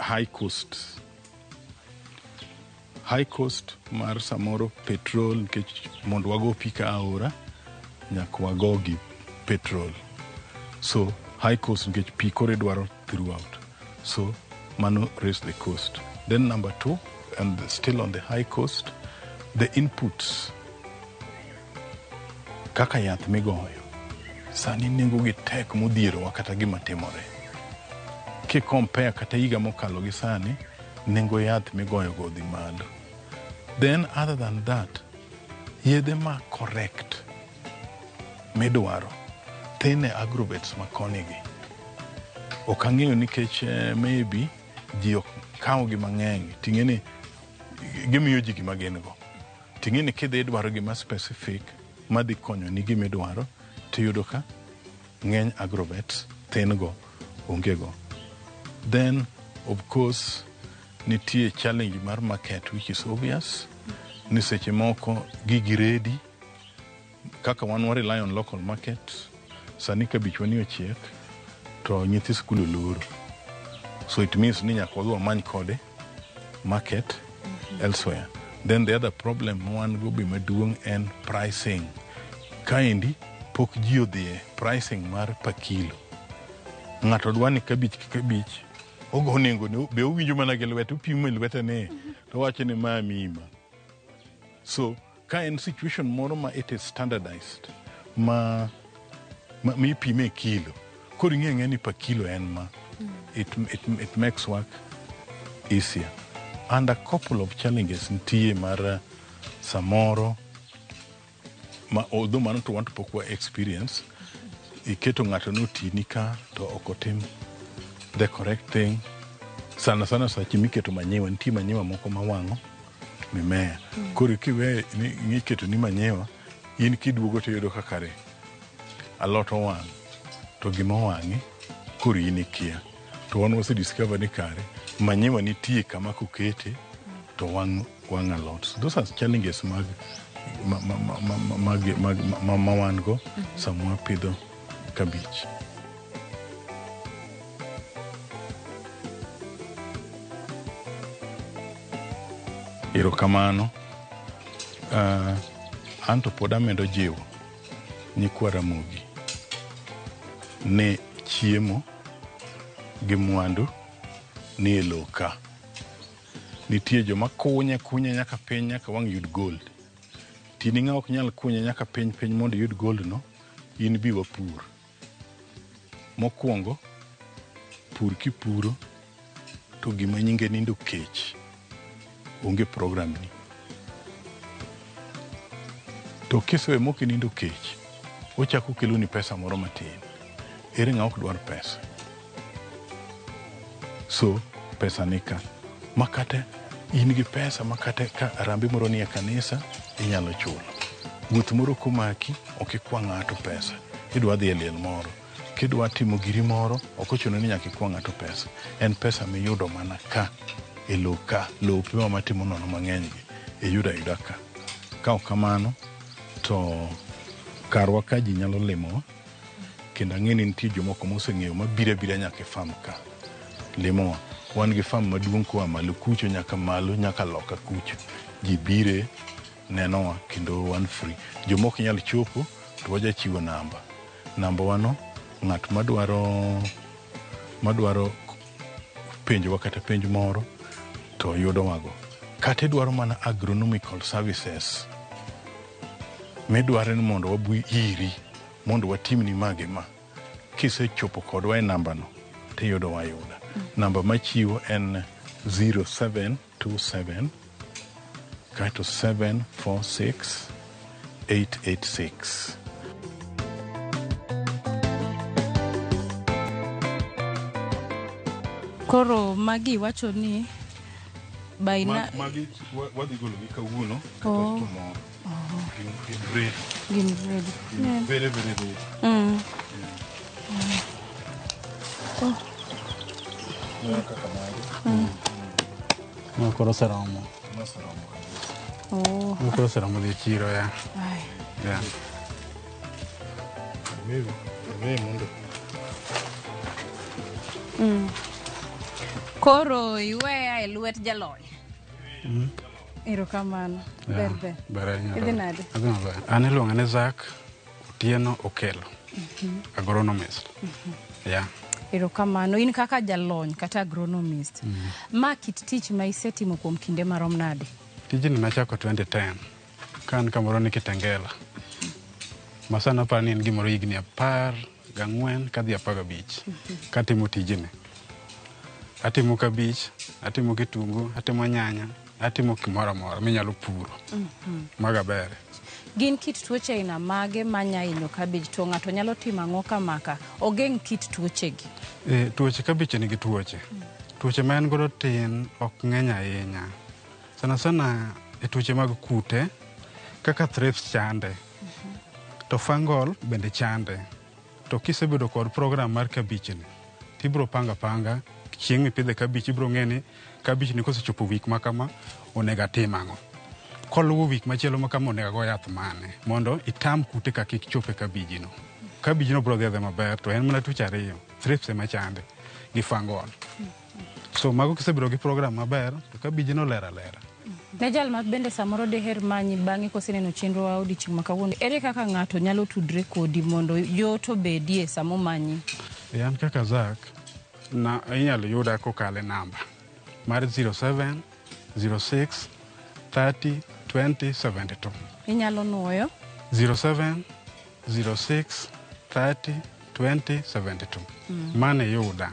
Speaker 9: high cost. High cost mar samoro petrol, nikech mondo wago pi ka aora, nyaka wago gi petrol. So high cost nikech pi koro idwaro throughout. So mano raise the cost. Then number two, and still on the high cost, the inputs kaka yath migoyo sani nengo gi tek modhierowa kata gima timore. Ki compare kata higa mokalo gi sani, nengo yath migoyo go dhi malo. Then other than that, yedhe ma correct midwaro thin e agrovets ma koni gi. Ok ang'eyo nikech maybe ji ok kaw gi mang'eny, ting'e ni gimiyo ji gima gin go. Ting'e ni kidhi idwaro gima specific madhi konyo ni gima idwaro, tiyudo ka ng'eny agrovets thin go, onge go. Then of course nitie challenge mar market, which is obvious, ni seche moko gigi ready, kaka wan wa rely on local market. Sani kabichwa ni ochiek to nyithi skul oloro, so it means ni nyaka wadhi wamany kode market elsewhere. Then the other problem ma wan go be maduong' en pricing. Kaendi pok ji odhiye pricing mar per kilo. Ng'ato dwa ni kabich ka kabich ogo nengo ne be owinjo mana gi lwete, opimo e lwete ni to owacho ni ma miyi ma. So ka en situation moro ma it is standardized ma mipime e kilo, koro ing'e ang'eya ni per kilo en ma, it makes work easier. And a couple of challenges nitie mar samoro ma, although mano to wan to pok wa experience, iketo ng'ato notini ka to ok otim the correct thing. Sana sana sache miketo manyiwa, nitie manyiwa moko mawang'o mimea. Koro kiwe ni iketo ni manyiwa, in kiduogo to iyudo ka kare alot owang', to gima owang'e koro in ikia. To wan wase discover ni kare manyiwa nitie kama kokete to wang' wang' alot. So those are challenges mag ma, ma, ma, ma, ma, mag, mag, ma, ma wan go sama wapidho kabich. Erokamano. Anto pod amedo jiwo nyikwa Ramogi ni chiemo gi mwandu ni e lowo ka. Nitie joma kunye kunye nyaka piny nyaka wang' yud gold. Tini ng'a ok nyal kunye nyaka piny piny mondo iyud gold no, in bi wapur. Mokwongo, pur kipuro to gima nyinge nindo kech onge program ni. To kisewe mok inindo kech, ochako okeloni pesa moro matin. Ere ng'a ok dwar pesa? So, pesa ni ka. Ma kata in gi pesa ma kata ka arambe moro nie kanisa, inyalo chulo. Wuoth moro komaki, ok ikwa ng'ato pesa. Idwa dhi e liel moro. Kidwa timo giri moro, ok ochuno ni nyaka ikwa ng'ato pesa. En pesa miyudo mana ka, e lowo ka, lopewa matimo nono mang'eny gi, iyudo ayuda ka. Ka ok kamano, to karwa ka ji nyalo limowa, kendo ang'e ni nitie jomoko moseng'eyo mabiro abira nyaka e farm ka limowa. Wan gi farm maduong' koa malo kucho nyaka malo nyaka loka kucho. Ji bire nenowa kendo wan free. Joma ok nyal chopo to wajachiwo namba. Namba wano ng'at madwaro penjowa kata penj moro to yudowago. Kata idwaro mana agronomical services midwaro ni mondo wabi iri mondo watimni ma gi ma. Kisechopo kodwa e namba no tiyudowa ayuda. Namba machiwo en 0727 kaeto 746 886.
Speaker 29: Koro magi wacho ni baina
Speaker 9: Magi wadhi gologi kawuono kata
Speaker 29: Oh.
Speaker 9: tomorrow. Gin ready.
Speaker 29: Gin ready.
Speaker 9: Gin very very ready.
Speaker 29: Oh.
Speaker 9: Mano kaka magi.
Speaker 5: Ma koro oseromo.
Speaker 9: Noseromo kabisa.
Speaker 29: Oh.
Speaker 5: Ma koro oseromo dhi e chiro ya.
Speaker 29: Ai.
Speaker 5: Yeah.
Speaker 9: Iwe mondo
Speaker 29: Koro iweya e lwet jalony. Erokamano.
Speaker 5: Yeah.
Speaker 29: Ber ber.
Speaker 5: Ber ahinya.
Speaker 29: Idhi nade?
Speaker 5: Adhi maber. An iluonga ni Zack Otieno Okelo. Agronomist. Yeah.
Speaker 29: Erokamano. In kaka jalony kata agronomist. Ma kit tich ma isetimo kuom kinde marom nade?
Speaker 5: Tijni nachako 2010 ka an kamoro ni Kitengela. Ma sani aparo ni en gimoro higni 14 kadhi 15 katimo tijni. Atimo kabich, atimo kitungu, atimo nyanya, atimo gimoro amora minyalo puro. Mago ber.
Speaker 29: Gin kit tuoche aina mage manya hinyo kabich to ng'ato nyalo timo ang'o kamaka ogeng' kit tuochegi?
Speaker 5: Tuoche kabich nigi tuoche. Tuoche ma en godo tin ok ng'eny ahinya. Sana sana e tuoche mag kute kaka thrips chande. To fungal bende chande. To kisebedo kod program mar kabich ni, tibiro panga panga chieng' mipidhe kabich ibiro ng'e ni kabich ni kosechopo wik ma kama onego atim ang'o. Koluwo wik machielo ma kama onego ago yath mane mondo itam kute ka kik chop e kabijino. Kabijno biro dhi adhiya maber to en mana tuoche ariyo, thrips ema chande gi fungal. So mago kisebedo gi program maber to kabijno ler alera.
Speaker 29: Ne jal ma bende samoro deher manyi bang'e koseneno chenro wa odiochieng' ma kawuono, ere kaka ng'ato nyalo tudre kodi mondo yot obedie sama omanyi?
Speaker 5: An kaka Zack, na inyalo yuda kokalo e namba mar 07 06 30 20 72.
Speaker 29: Inyalo nuoyo?
Speaker 5: 07 06 30 20 72. Mano iyuda.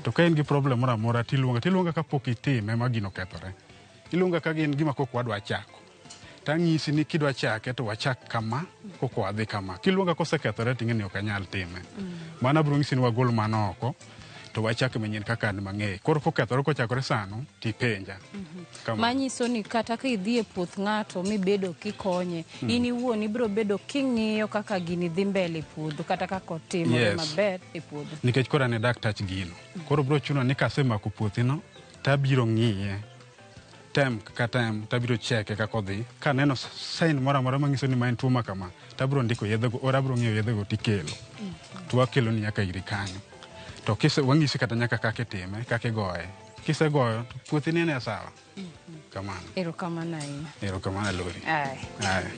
Speaker 5: To ka in gi problem moro amora tiluonga, tiluonga kapok itime ma gino okethore. Iluonga ka gin gima kok wadwa chako. Tang'isi ni kidwa chake to wachak kama, koko wadhi kama. Kiluonga kosekethore ting'e ni ok anyal time. Mano abiro nyisi ni wagol mano oko to wachak manyien kaka an mang'eyo. Koro kokethore kochakore sano tipenja. Kamano.
Speaker 29: Manyiso ni kata ka idhi e puoth ng'ato mibedo kikonye, in iwuon ibiro bedo king'iyo kaka gini dhi mbele e puodho kata kaka otimore maber e puodho.
Speaker 5: Nikech koro an e daktach gino. Koro biro chuno ni kasemako puothino tabiro ng'iye tem ka tem tabiro cheke kaka odhi. Kaneno sign moro amora manyiso ni ma en tuo ma kama, tabiro ndiko yedhego or abiro ng'iewo yedhego tikelo. To wakeloni nyaka iri kanyo. To kise wang'isi kata nyaka kaka itime, kaka igoye. Kisegoyo to puothi ni en sawa. Kamano.
Speaker 29: Erokamano ahinya.
Speaker 5: Erokamano Lori.
Speaker 29: Aye.
Speaker 5: Aye.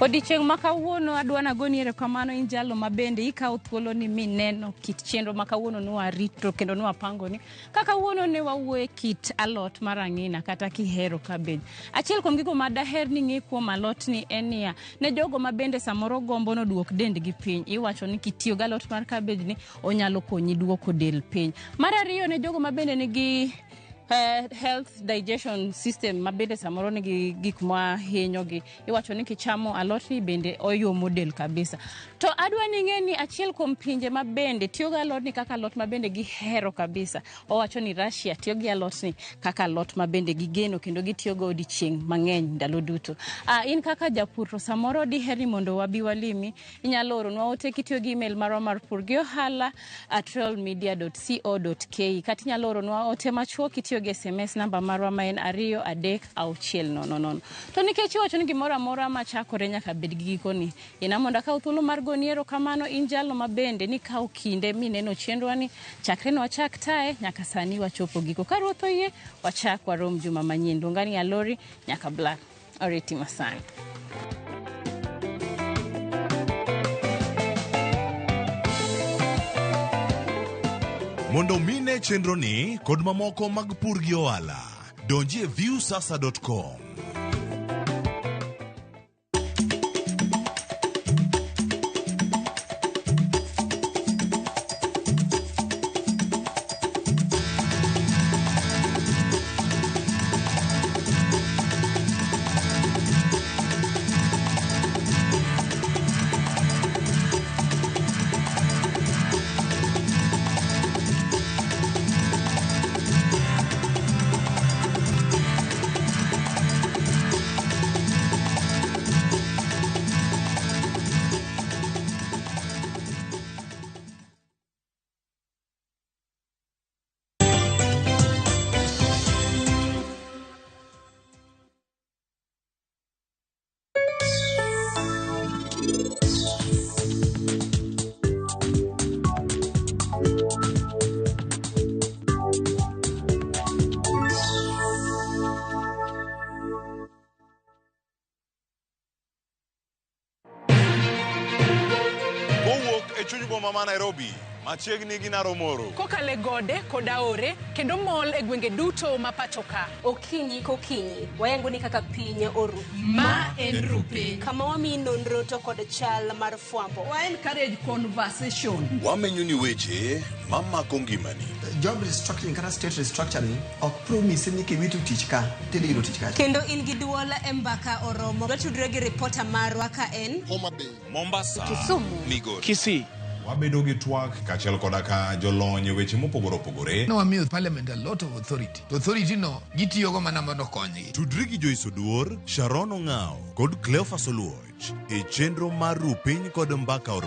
Speaker 29: Odiochieng' ma kawuono adwa nagoni erokamano in jalo ma bende ikawo thuolo ni mineno kit chenro ma kawuono nwarito kendo nwapangoni. Ka kawuono ne wawuoye kit alot mar ang'ina kata kihero cabbage. Achiel kuom gigo ma daher ni ng'e kuom alot ni en niya, ne jogo ma bende samoro gombo noduok dendgi piny, iwacho ni kitiyo gi alot mar cabbage ni onyalo konyi duoko del piny. Mar ariyo ne jogo ma bende nigi health digestion system ma bende samoro nigi gik ma hinyogi, iwacho ni kichamo alot ni bende oyomo del kabisa. To adwa ni ing'e ni achiel kuom pinje ma bende tiyo gi alot ni kaka alot ma bende gihero kabisa, owacho ni Russia tiyo gi alot ni kaka alot ma bende gigeno kendo gitiyo go odiochieng' mang'eny ndalo duto. In kaka japur to samoro diher ni mondo wabi walimi, inyalo oronwa ote kitiyo gi email marwa mar pur gi ohala at royalmedia.co.ke, kata inyalo oronwa ote machuok kitiyo gi SMS namba marwa ma en 2 3 6 0 0. To nikech iwacho ni gimoro amora machakore nyaka bed gi gikoni, ina mondo akaw thuolo mar goni erokamano in jalo ma bende nikawo kinde mineno chenrowani chakre ne wachak taye nyaka sani wachopo giko. Ka Ruoth oyie, wachak warom juma manyien. Luonga ni Alori nyaka Black. Oriti masani.
Speaker 18: Mondo mine chenro ni kod mamoko mag pur gi ohala, donji e viewsasa.com. boma ma Nairobi, machiegni gi Naromoro.
Speaker 23: Kokalo e gode kod aore kendo mol e gwenge duto ma pacho ka.
Speaker 11: Okinyi kokinyi wayango ni kaka piny oru.
Speaker 23: Ma en Rupiny.
Speaker 11: Kama wamiyi nonro to kod chal mar fwambo.
Speaker 23: Wa encourage conversation.
Speaker 18: Wamenyo ni weche mamako ngimani.
Speaker 6: Job restructuring kata state restructuring ok promise ni kiwito tich ka tidhi yudo tich kacha.
Speaker 11: Kendo in gi duol e mbaka oromo. Watudre gi ripota marwa ka en
Speaker 18: Homa Bay, Mombasa,
Speaker 11: Kisumu,
Speaker 18: Migori,
Speaker 6: Kisii.
Speaker 18: Wabedo gi twak kaachiel koda ka jolony e weche mopogore opogore.
Speaker 12: Nowamiyo parliament a lot of authority. To authority no gitiyogo mana mondo okonygi.
Speaker 18: Tudri gi Joyce Oduor, Sharon Ong'ao kod Cleophas Oluoch e chenro mar Rupiny kod Mbaka Oromo.